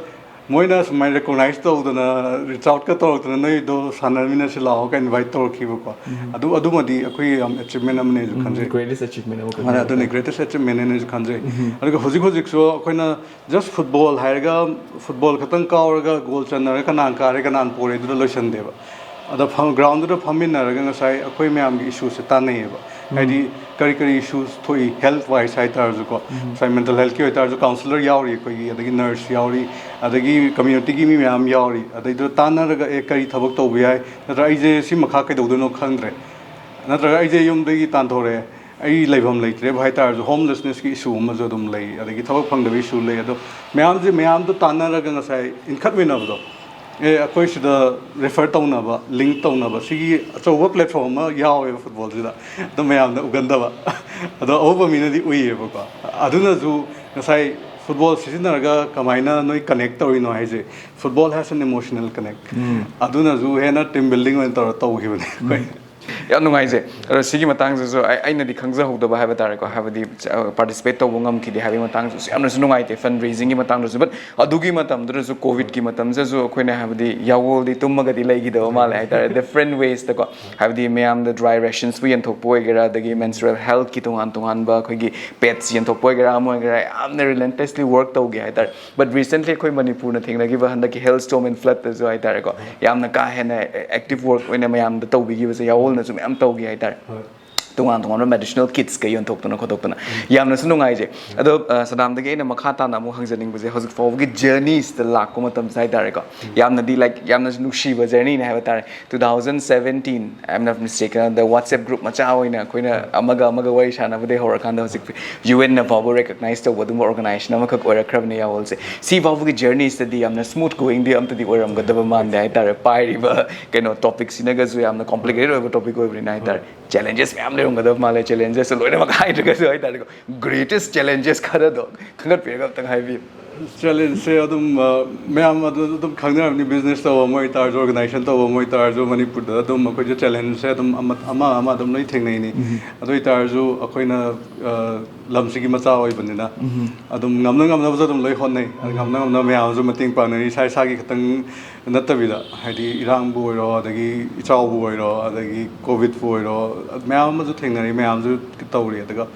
ꯃꯣꯏꯅ ꯁꯨꯃꯥꯏꯅ ꯔꯤꯀꯣꯛꯅꯥꯏꯁ ꯇꯧꯗꯅ, ꯔꯤꯆ ꯑꯥꯎꯠꯀ ꯇꯧꯔꯛꯇꯅ, "ꯅꯣꯏꯗꯣ ꯁꯥꯟꯅꯃꯤꯟꯅꯁꯤ ꯂꯥꯛꯑꯣ"ꯀ ꯏꯟꯚꯥꯏꯠ ꯇꯧꯔꯛꯈꯤꯕꯀꯣ꯫ ꯑꯗꯨ ꯑꯗꯨꯃꯗꯤ ꯑꯩꯈꯣꯏ ꯌꯥꯝ ꯑꯦꯆꯤꯞꯃꯦꯟ ꯑꯃꯅꯦꯁꯨ ꯈꯟꯖꯩ꯫ Greatest achievement ꯑꯃ ꯃꯥꯅꯦ, ꯑꯗꯨꯅꯤ ꯒ꯭ꯔꯦꯇꯦꯁ ꯑꯦꯆꯤꯞꯃꯦꯟ ꯍꯥꯏꯅꯁꯨ ꯈꯟꯖꯩ꯫ ꯑꯗꯨꯒ ꯍꯧꯖꯤꯛ ꯍꯧꯖꯤꯛꯁꯨ ꯑꯩꯈꯣꯏꯅ ꯖꯁ ꯐꯨꯠꯕꯣꯜ ꯍꯥꯏꯔꯒ, ꯐꯨꯠꯕꯣꯜ ꯈꯛꯇꯪ ꯀꯥꯎꯔꯒ ꯒꯣꯜ ꯆꯟꯅꯔꯒ ꯀꯅꯥꯅ ꯀꯥꯔꯦ ꯀꯅꯥꯅ ꯄꯣꯔꯦ ꯑꯗꯨꯗ ꯂꯣꯏꯁꯟꯗꯦꯕ꯫ ꯑꯗ ꯐꯝ-, ꯒ꯭ꯔꯥꯎꯟꯗꯨꯗ ꯐꯝꯃꯤꯟꯅꯔꯒ ꯉꯁꯥꯏ ꯑꯩꯈꯣꯏ ꯃꯌꯥꯝꯒꯤ ꯏꯁꯨꯁꯦ ꯇꯥꯟꯅꯩꯌꯦꯕ꯫ ꯍꯥꯏꯗꯤ ꯀꯔꯤ ꯀꯔꯤ ꯏꯁꯨꯁ ꯊꯣꯛꯏ, ꯍꯦꯜꯊ ꯋꯥꯏꯁ ꯍꯥꯏꯇꯥꯔꯁꯨꯀꯣ, ꯉꯁꯥꯏ ꯃꯦꯟꯇꯦꯜ ꯍꯦꯜꯊꯀꯤ ꯑꯣꯏꯇꯥꯔꯁꯨ ꯀꯥꯎꯟꯁꯤꯂꯔ ꯌꯥꯎꯔꯤ ꯑꯩꯈꯣꯏꯒꯤ, ꯑꯗꯒꯤ ꯅꯔꯁ ꯌꯥꯎꯔꯤ, ꯑꯗꯒꯤ ꯀꯝꯃ꯭ꯌꯨꯅꯤꯇꯤꯒꯤ ꯃꯤ ꯃꯌꯥꯝ ꯌꯥꯎꯔꯤ꯫ ꯑꯗꯩꯗꯨꯗ ꯇꯥꯟꯅꯔꯒ, "ꯑꯦ, ꯀꯔꯤ ꯊꯕꯛ ꯇꯧꯕ ꯌꯥꯏ?" ꯅꯠꯇ꯭ꯔꯒ, "ꯑꯩꯁꯦ ꯁꯤ ꯃꯈꯥ ꯀꯩꯗꯧꯗꯣꯏꯅꯣ ꯈꯪꯗ꯭ꯔꯦ", ꯅꯠꯇ꯭ꯔꯒ, "ꯑꯩꯁꯦ ꯌꯨꯝꯗꯒꯤ ꯇꯥꯟꯊꯣꯔꯛꯑꯦ, ꯑꯩ ꯂꯩꯐꯝ ꯂꯩꯇ꯭ꯔꯦꯕꯨ" ꯍꯥꯏꯇꯥꯔꯁꯨ, ꯍꯣꯝꯂꯦꯁꯅꯦꯁꯀꯤ ꯏꯁꯨ ꯑꯃꯁꯨ ꯑꯗꯨꯝ ꯂꯩ, ꯑꯗꯒꯤ ꯊꯕꯛ ꯐꯪꯗꯕ ꯏꯁꯨ ꯂꯩ꯫ ꯑꯗꯣ ꯃꯌꯥꯝꯁꯦ, ꯃꯌꯥꯝꯗꯣ ꯇꯥꯟꯅꯔꯒ ꯉꯁꯥꯏ ꯏꯟꯈꯠꯃꯤꯟꯅꯕꯗꯣ, ꯑꯦ, ꯑꯩꯈꯣꯏ ꯁꯤꯗ ꯔꯦꯐꯔ ꯇꯧꯅꯕ, ꯂꯤꯡꯛ ꯇꯧꯅꯕ, ꯁꯤꯒꯤ ꯑꯆꯧꯕ ꯄ꯭ꯂꯦꯠꯐꯣꯔꯝ ꯑꯃ ꯌꯥꯎꯋꯦꯕ ꯐꯨꯠꯕꯣꯜꯁꯤꯗ, ꯑꯗꯣ ꯃꯌꯥꯝꯅ ꯎꯒꯟꯗꯕ꯫ ꯑꯗꯣ ꯑꯎꯕ ꯃꯤꯅꯗꯤ ꯎꯏꯌꯦꯕꯀꯣ꯫ ꯑꯗꯨꯅꯁꯨ ꯉꯁꯥꯏ ꯐꯨꯠꯕꯣꯜ ꯁꯤꯖꯤꯟꯅꯔꯒ ꯀꯃꯥꯏꯅ ꯅꯣꯏ ꯀꯅꯦꯛ ꯇꯧꯔꯤꯅꯣ ꯍꯥꯏꯁꯦ, football has an emotional connect꯫ ꯑꯗꯨꯅꯁꯨ ꯍꯦꯟꯅ ꯇꯤꯝ ꯕꯤꯜꯗꯤꯡ ꯑꯣꯏꯅ ꯇꯧꯔ ꯇꯧꯈꯤꯕꯅꯦ ꯑꯩꯈꯣꯏ꯫ ꯌꯥꯝ ꯅꯨꯡꯉꯥꯏꯖꯩ꯫ ꯑꯗꯣ ꯁꯤꯒꯤ ꯃꯇꯥꯡꯁꯤꯁꯨ ꯑꯩ, ꯑꯩꯅꯗꯤ ꯈꯪꯖꯍꯧꯗꯕ ꯍꯥꯏꯕ ꯇꯥꯔꯦꯀꯣ, ꯍꯥꯏꯕꯗꯤ ꯄꯥꯔꯇꯤꯁꯤꯄꯦꯠ ꯇꯧꯕ ꯉꯝꯈꯤꯗꯦ ꯍꯥꯏꯕꯒꯤ ꯃꯇꯥꯡꯁꯤꯁꯨ ꯌꯥꯝꯅꯁꯨ ꯅꯨꯡꯉꯥꯏꯇꯦ, ꯐꯟ ꯔꯦꯖꯤꯡꯒꯤ ꯃꯇꯥꯡꯗꯁꯨ꯫ ꯕꯠ ꯑꯗꯨꯒꯤ ꯃꯇꯝꯗꯨꯗꯁꯨ, ꯀꯣꯚꯤꯗꯀꯤ ꯃꯇꯝꯁꯤꯗꯁꯨ, ꯑꯩꯈꯣꯏꯅ ꯍꯥꯏꯕꯗꯤ ꯌꯥꯋꯣꯜꯗꯤ ꯇꯨꯝꯃꯒꯗꯤ ꯂꯩꯈꯤꯗꯕ ꯃꯥꯜꯂꯦ ꯍꯥꯏꯇꯥꯔꯦ, ꯗꯤꯐ꯭ꯔꯦꯟ ꯋꯦꯁꯇꯀꯣ, ꯍꯥꯏꯕꯗꯤ ꯃꯌꯥꯝꯗ ꯗ꯭ꯔꯥꯏ ꯔꯦꯁꯟꯁꯄꯨ ꯌꯦꯟꯊꯣꯛꯄ ꯑꯣꯏꯒꯦꯔꯥ, ꯑꯗꯒꯤ ꯃꯦꯟꯁꯨꯔꯦꯜ ꯍꯦꯜꯠꯀꯤ ꯇꯣꯉꯥꯟ ꯇꯣꯉꯥꯟꯕ ꯑꯩꯈꯣꯏꯒꯤ ꯄꯦꯠꯁ ꯌꯦꯟꯊꯣꯛꯄ ꯑꯣꯏꯒꯦꯔꯥ, ꯑꯃ ꯑꯣꯏꯒꯦꯔꯥ, ꯌꯥꯝꯅ ꯔꯤꯂꯦꯟꯇꯦꯁꯂꯤ ꯋꯔꯛ ꯇꯧꯒꯦ ꯍꯥꯏꯇꯥꯔꯦ꯫ ꯕꯠ ꯔꯤꯁꯦꯟꯠꯂꯤ ꯑꯩꯈꯣꯏ ꯃꯅꯤꯄꯨꯔꯅ ꯊꯦꯡꯅꯈꯤꯕ ꯍꯟꯗꯛꯀꯤ ꯍꯦꯜ ꯁ꯭ꯇꯣꯝ ꯏꯟ ꯐ꯭ꯂꯠꯇꯁꯨ ꯍꯥꯏꯇꯥꯔꯦꯀꯣ, ꯌꯥꯝꯅ ꯀꯥ ꯍꯦꯟꯅ ꯑꯦꯛꯇꯤꯚ ꯋꯔꯛ ꯑꯣꯏꯅ ꯃꯌꯥꯝꯗ ꯇꯧꯕꯤꯈꯤꯕꯁꯦ ꯌꯥꯋꯣꯜꯅꯁꯨ ꯃꯌꯥꯝ ꯇꯧꯈꯤ ꯍꯥꯏꯇꯥꯔꯦ꯫ ꯇꯣꯉꯥꯟ ꯇꯣꯉꯥꯟꯕ ꯃꯦꯗꯤꯁꯤꯅꯦꯜ ꯀꯤꯠꯁꯀ ꯌꯣꯟꯊꯣꯛꯇꯅ ꯈꯣꯠꯇꯣꯛꯇꯅ, ꯌꯥꯝꯅꯁꯨ ꯅꯨꯡꯉꯥꯏꯖꯩ꯫ ꯑꯗꯣ ꯑ, ꯁꯗꯥꯝꯗꯒꯤ ꯑꯩꯅ ꯃꯈꯥ ꯇꯥꯅ ꯑꯃꯨꯛ ꯍꯪꯖꯅꯤꯡꯕꯁꯦ, ꯍꯧꯖꯤꯛ ꯐꯥꯎꯕꯒꯤ ꯖꯔꯅꯤꯁꯤꯗ ꯂꯥꯛꯄ ꯃꯇꯝꯁꯤꯗ ꯍꯥꯏꯇꯥꯔꯦꯀꯣ, ꯌꯥꯝꯅꯗꯤ, ꯂꯥꯏꯛ, ꯌꯥꯝꯅꯁꯨ ꯅꯨꯡꯁꯤꯕ ꯖꯔꯅꯤꯅꯦ ꯍꯥꯏꯕ ꯇꯥꯔꯦ꯫ Two thousand seventeen, I'm not mistaken, the WhatsApp group ꯃꯆꯥ ꯑꯣꯏꯅ ꯑꯩꯈꯣꯏꯅ ꯑꯃꯒ ꯑꯃꯒ ꯋꯥꯔꯤ ꯁꯥꯟꯅꯕꯗꯒꯤ ꯍꯧꯔꯀꯥꯟꯗ ꯍꯧꯖꯤꯛ ꯌꯨ ꯑꯦꯟꯅ ꯐꯥꯎꯕ ꯔꯦꯀꯛꯅꯥꯏꯁ ꯇꯧꯕ ꯑꯗꯨꯒꯨꯝꯕ ꯑꯣꯔꯒꯅꯥꯏꯖꯦꯁꯟ ꯑꯃꯈꯛ ꯑꯣꯏꯔꯛꯈ꯭ꯔꯕꯅꯦ ꯌꯥꯋꯣꯜꯁꯦ꯫ ꯁꯤ ꯐꯥꯎꯕꯒꯤ ꯖꯔꯅꯤꯁꯤꯗꯗꯤ ꯌꯥꯝꯅ ꯁ꯭ꯃꯨꯠ ꯒꯣꯋꯤꯡꯗꯤ ꯑꯝꯇꯗꯤ ꯑꯣꯏꯔꯝꯒꯗꯕ ꯃꯥꯟꯗꯦ ꯍꯥꯏꯇꯥꯔꯦ꯫ ꯄꯥꯏꯔꯤꯕ ꯀꯩꯅꯣ ꯇꯣꯄꯤꯛꯁꯤꯅꯒꯁꯨ ꯌꯥꯝꯅ ꯀꯣꯝꯄ꯭ꯂꯤꯀꯦꯇꯦꯠ ꯑꯣꯏꯕ ꯇꯣꯄꯤꯛ ꯑꯣꯏꯕꯅꯤꯅ ꯍꯥꯏꯇꯥꯔꯦ꯫ ꯆꯦꯂꯦꯟꯖꯦꯁ ꯃꯌꯥꯝ ꯂꯩꯔꯝꯒꯗꯕ ꯃꯥꯜꯂꯦ꯫ ꯆꯦꯂꯦꯟꯖꯦꯁꯇꯣ ꯂꯣꯏꯅꯃꯛ ꯍꯥꯏꯗ꯭ꯔꯒꯁꯨ ꯍꯥꯏꯇꯥꯔꯦꯀꯣ, ꯒ꯭ꯔꯦꯇꯦꯁ ꯆꯦꯂꯦꯟꯖꯦꯁ ꯈꯔꯗꯣ ꯈꯟꯒꯠꯄꯤꯔꯒ ꯑꯝꯇꯪ ꯍꯥꯏꯕꯤꯌꯨ꯫ ꯆꯦꯂꯦꯟꯖꯁꯦ ꯑꯗꯨꯝ, ꯑ, ꯃꯌꯥꯝ ꯑꯗꯨ ꯑꯗꯨꯝ ꯈꯪꯅꯔꯝꯅꯤ, ꯕꯤꯖꯤꯅꯦꯁ ꯇꯧꯕ ꯑꯃ ꯑꯣꯏꯇꯥꯔꯁꯨ, ꯑꯣꯔꯒꯅꯥꯏꯖꯦꯁꯟ ꯇꯧꯕ ꯑꯃ ꯑꯣꯏꯇꯥꯔꯁꯨ, ꯃꯅꯤꯄꯨꯔꯗ ꯑꯗꯨꯝ ꯑꯩꯈꯣꯏꯁꯨ ꯆꯦꯂꯦꯟꯖꯁꯦ ꯑꯗꯨꯝ ꯑꯃ ꯑꯃ ꯑꯃ ꯑꯗꯨꯝ ꯂꯣꯏ ꯊꯦꯡꯅꯩꯅꯤ꯫ ꯑꯗꯨ ꯑꯣꯏꯇꯥꯔꯁꯨ ꯑꯩꯈꯣꯏꯅ, ꯑ, ꯂꯝꯁꯤꯒꯤ ꯃꯆꯥ ꯑꯣꯏꯕꯅꯤꯅ ꯑꯗꯨꯝ ꯉꯝꯅ ꯉꯝꯅꯕꯁꯨ ꯑꯗꯨꯝ ꯂꯣꯏ ꯍꯣꯠꯅꯩ꯫ ꯑꯗꯨ ꯉꯝꯅ ꯉꯝꯅꯕ ꯃꯌꯥꯝ ꯑꯃꯁꯨ ꯃꯇꯦꯡ ꯄꯥꯡꯅꯔꯤ, ꯏꯁꯥ ꯏꯁꯥꯒꯤ ꯈꯛꯇꯪ ꯅꯠꯇꯕꯤꯗ, ꯍꯥꯏꯗꯤ ꯏꯔꯥꯡꯕꯨ ꯑꯣꯏꯔꯣ, ꯑꯗꯒꯤ ꯏꯆꯥꯎꯕꯨ ꯑꯣꯏꯔꯣ, ꯑꯗꯒꯤ ꯀꯣꯚꯤꯗꯄꯨ ꯑꯣꯏꯔꯣ, ꯃꯌꯥꯝ ꯑꯃꯁꯨ ꯊꯦꯡꯅꯔꯤ, ꯃꯌꯥꯝꯁꯨ ꯇꯧꯔꯤ꯫ ꯑꯗꯨꯒ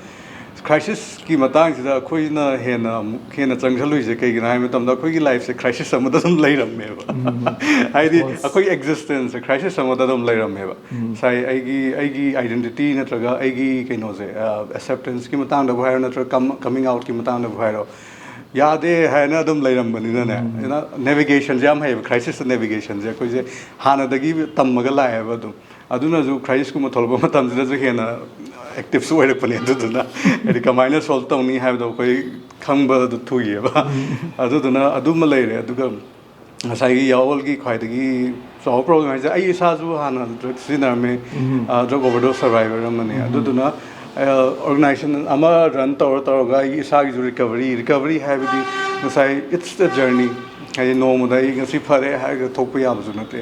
ꯀ꯭ꯔꯥꯏꯁꯤꯁꯀꯤ ꯃꯇꯥꯡꯁꯤꯗ ꯑꯩꯈꯣꯏꯅ ꯍꯦꯟꯅ ꯑꯃꯨꯛ ꯍꯦꯟꯅ ꯆꯪꯁꯜꯂꯨꯏꯁꯦ ꯀꯩꯒꯤꯅꯣ ꯍꯥꯏꯕ ꯃꯇꯝꯗ, ꯑꯩꯈꯣꯏꯒꯤ ꯂꯥꯏꯐꯁꯦ ꯀ꯭ꯔꯥꯏꯁꯤꯁ ꯑꯃꯗ ꯑꯗꯨꯝ ꯂꯩꯔꯝꯃꯦꯕ꯫ ꯍꯥꯏꯗꯤ ꯑꯩꯈꯣꯏ ꯑꯦꯛꯖꯤꯁꯇꯦꯟꯁꯁꯦ ꯀ꯭ꯔꯥꯏꯁꯤꯁ ꯑꯃꯗ ꯑꯗꯨꯝ ꯂꯩꯔꯝꯃꯦꯕ꯫ ꯉꯁꯥꯏ ꯑꯩꯒꯤ, ꯑꯩꯒꯤ ꯑꯥꯏꯗꯦꯟꯇꯤꯇꯤ ꯅꯠꯇ꯭ꯔꯒ ꯑꯩꯒꯤ ꯀꯩꯅꯣꯁꯦ, ꯑꯦꯛꯁꯦꯞꯇꯦꯟꯁꯀꯤ ꯃꯇꯥꯡꯗꯕꯨ ꯍꯥꯏꯔꯣ, ꯅꯠꯇ꯭ꯔꯒ ꯀꯃꯤꯡ ꯑꯥꯎꯠꯀꯤ ꯃꯇꯥꯡꯗꯕꯨ ꯍꯥꯏꯔꯣ, ꯌꯥꯗꯦ ꯍꯥꯏꯅ ꯑꯗꯨꯝ ꯂꯩꯔꯝꯕꯅꯤꯅꯅꯦ꯫ ꯑꯗꯨꯅ ꯅꯦꯚꯤꯒꯦꯁꯟꯁꯦ ꯌꯥꯝ ꯍꯩꯌꯦꯕ, ꯀ꯭ꯔꯥꯏꯁꯤꯁꯇ ꯅꯦꯚꯤꯒꯦꯁꯟꯁꯦ ꯑꯩꯈꯣꯏꯁꯦ ꯍꯥꯟꯅꯗꯒꯤ ꯇꯝꯃꯒ ꯂꯥꯛꯑꯦꯕ ꯑꯗꯨꯝ꯫ ꯑꯗꯨꯅꯁꯨ ꯀ꯭ꯔꯥꯏꯁꯤꯁꯀꯨꯝꯕ ꯊꯣꯛꯂꯛꯄ ꯃꯇꯝꯁꯤꯗꯁꯨ ꯍꯦꯟꯅ ꯑꯦꯛꯇꯤꯞꯁꯨ ꯑꯣꯏꯔꯛꯄꯅꯦ꯫ ꯑꯗꯨꯗꯨꯅ ꯍꯥꯏꯗꯤ ꯀꯃꯥꯏꯅ ꯁꯣꯜꯕ ꯇꯧꯅꯤ ꯍꯥꯏꯕꯗꯣ ꯑꯩꯈꯣꯏ ꯈꯪꯕꯗꯣ ꯊꯨꯏꯌꯦꯕ꯫ ꯑꯗꯨꯗꯨꯅ ꯑꯗꯨꯃ ꯂꯩꯔꯦ꯫ ꯑꯗꯨꯒ ꯉꯁꯥꯏꯒꯤ ꯌꯥꯋꯣꯜꯒꯤ ꯈ꯭ꯋꯥꯏꯗꯒꯤ ꯆꯥꯎꯕ ꯄ꯭ꯔꯣꯕ꯭ꯂꯦꯝ ꯍꯥꯏꯁꯦ, ꯑꯩ ꯏꯁꯥꯁꯨ ꯍꯥꯟꯅ ꯗ꯭ꯔꯒ ꯁꯤꯖꯤꯟꯅꯔꯝꯃꯦ, ꯗ꯭ꯔꯒ ꯑꯣꯚꯔꯗꯣꯁ ꯁꯔꯚꯥꯏꯚꯔ ꯑꯃꯅꯤ꯫ ꯑꯗꯨꯗꯨꯅ ꯑꯣꯔꯒꯅꯥꯏꯖꯦꯁꯟ ꯑꯃ ꯔꯟ ꯇꯧꯔ ꯇꯧꯔꯒ ꯑꯩꯒꯤ ꯏꯁꯥꯒꯤꯁꯨ ꯔꯤꯀꯚꯔꯤ, ꯔꯤꯀꯚꯔꯤ ꯍꯥꯏꯕꯗꯤ ꯉꯁꯥꯏ it's the journey, ꯍꯥꯏꯗꯤ ꯅꯣꯡꯃꯗ ꯑꯩ ꯉꯁꯤ ꯐꯔꯦ ꯍꯥꯏꯔꯒ ꯊꯣꯛꯄ ꯌꯥꯕꯁꯨ ꯅꯠꯇꯦ꯫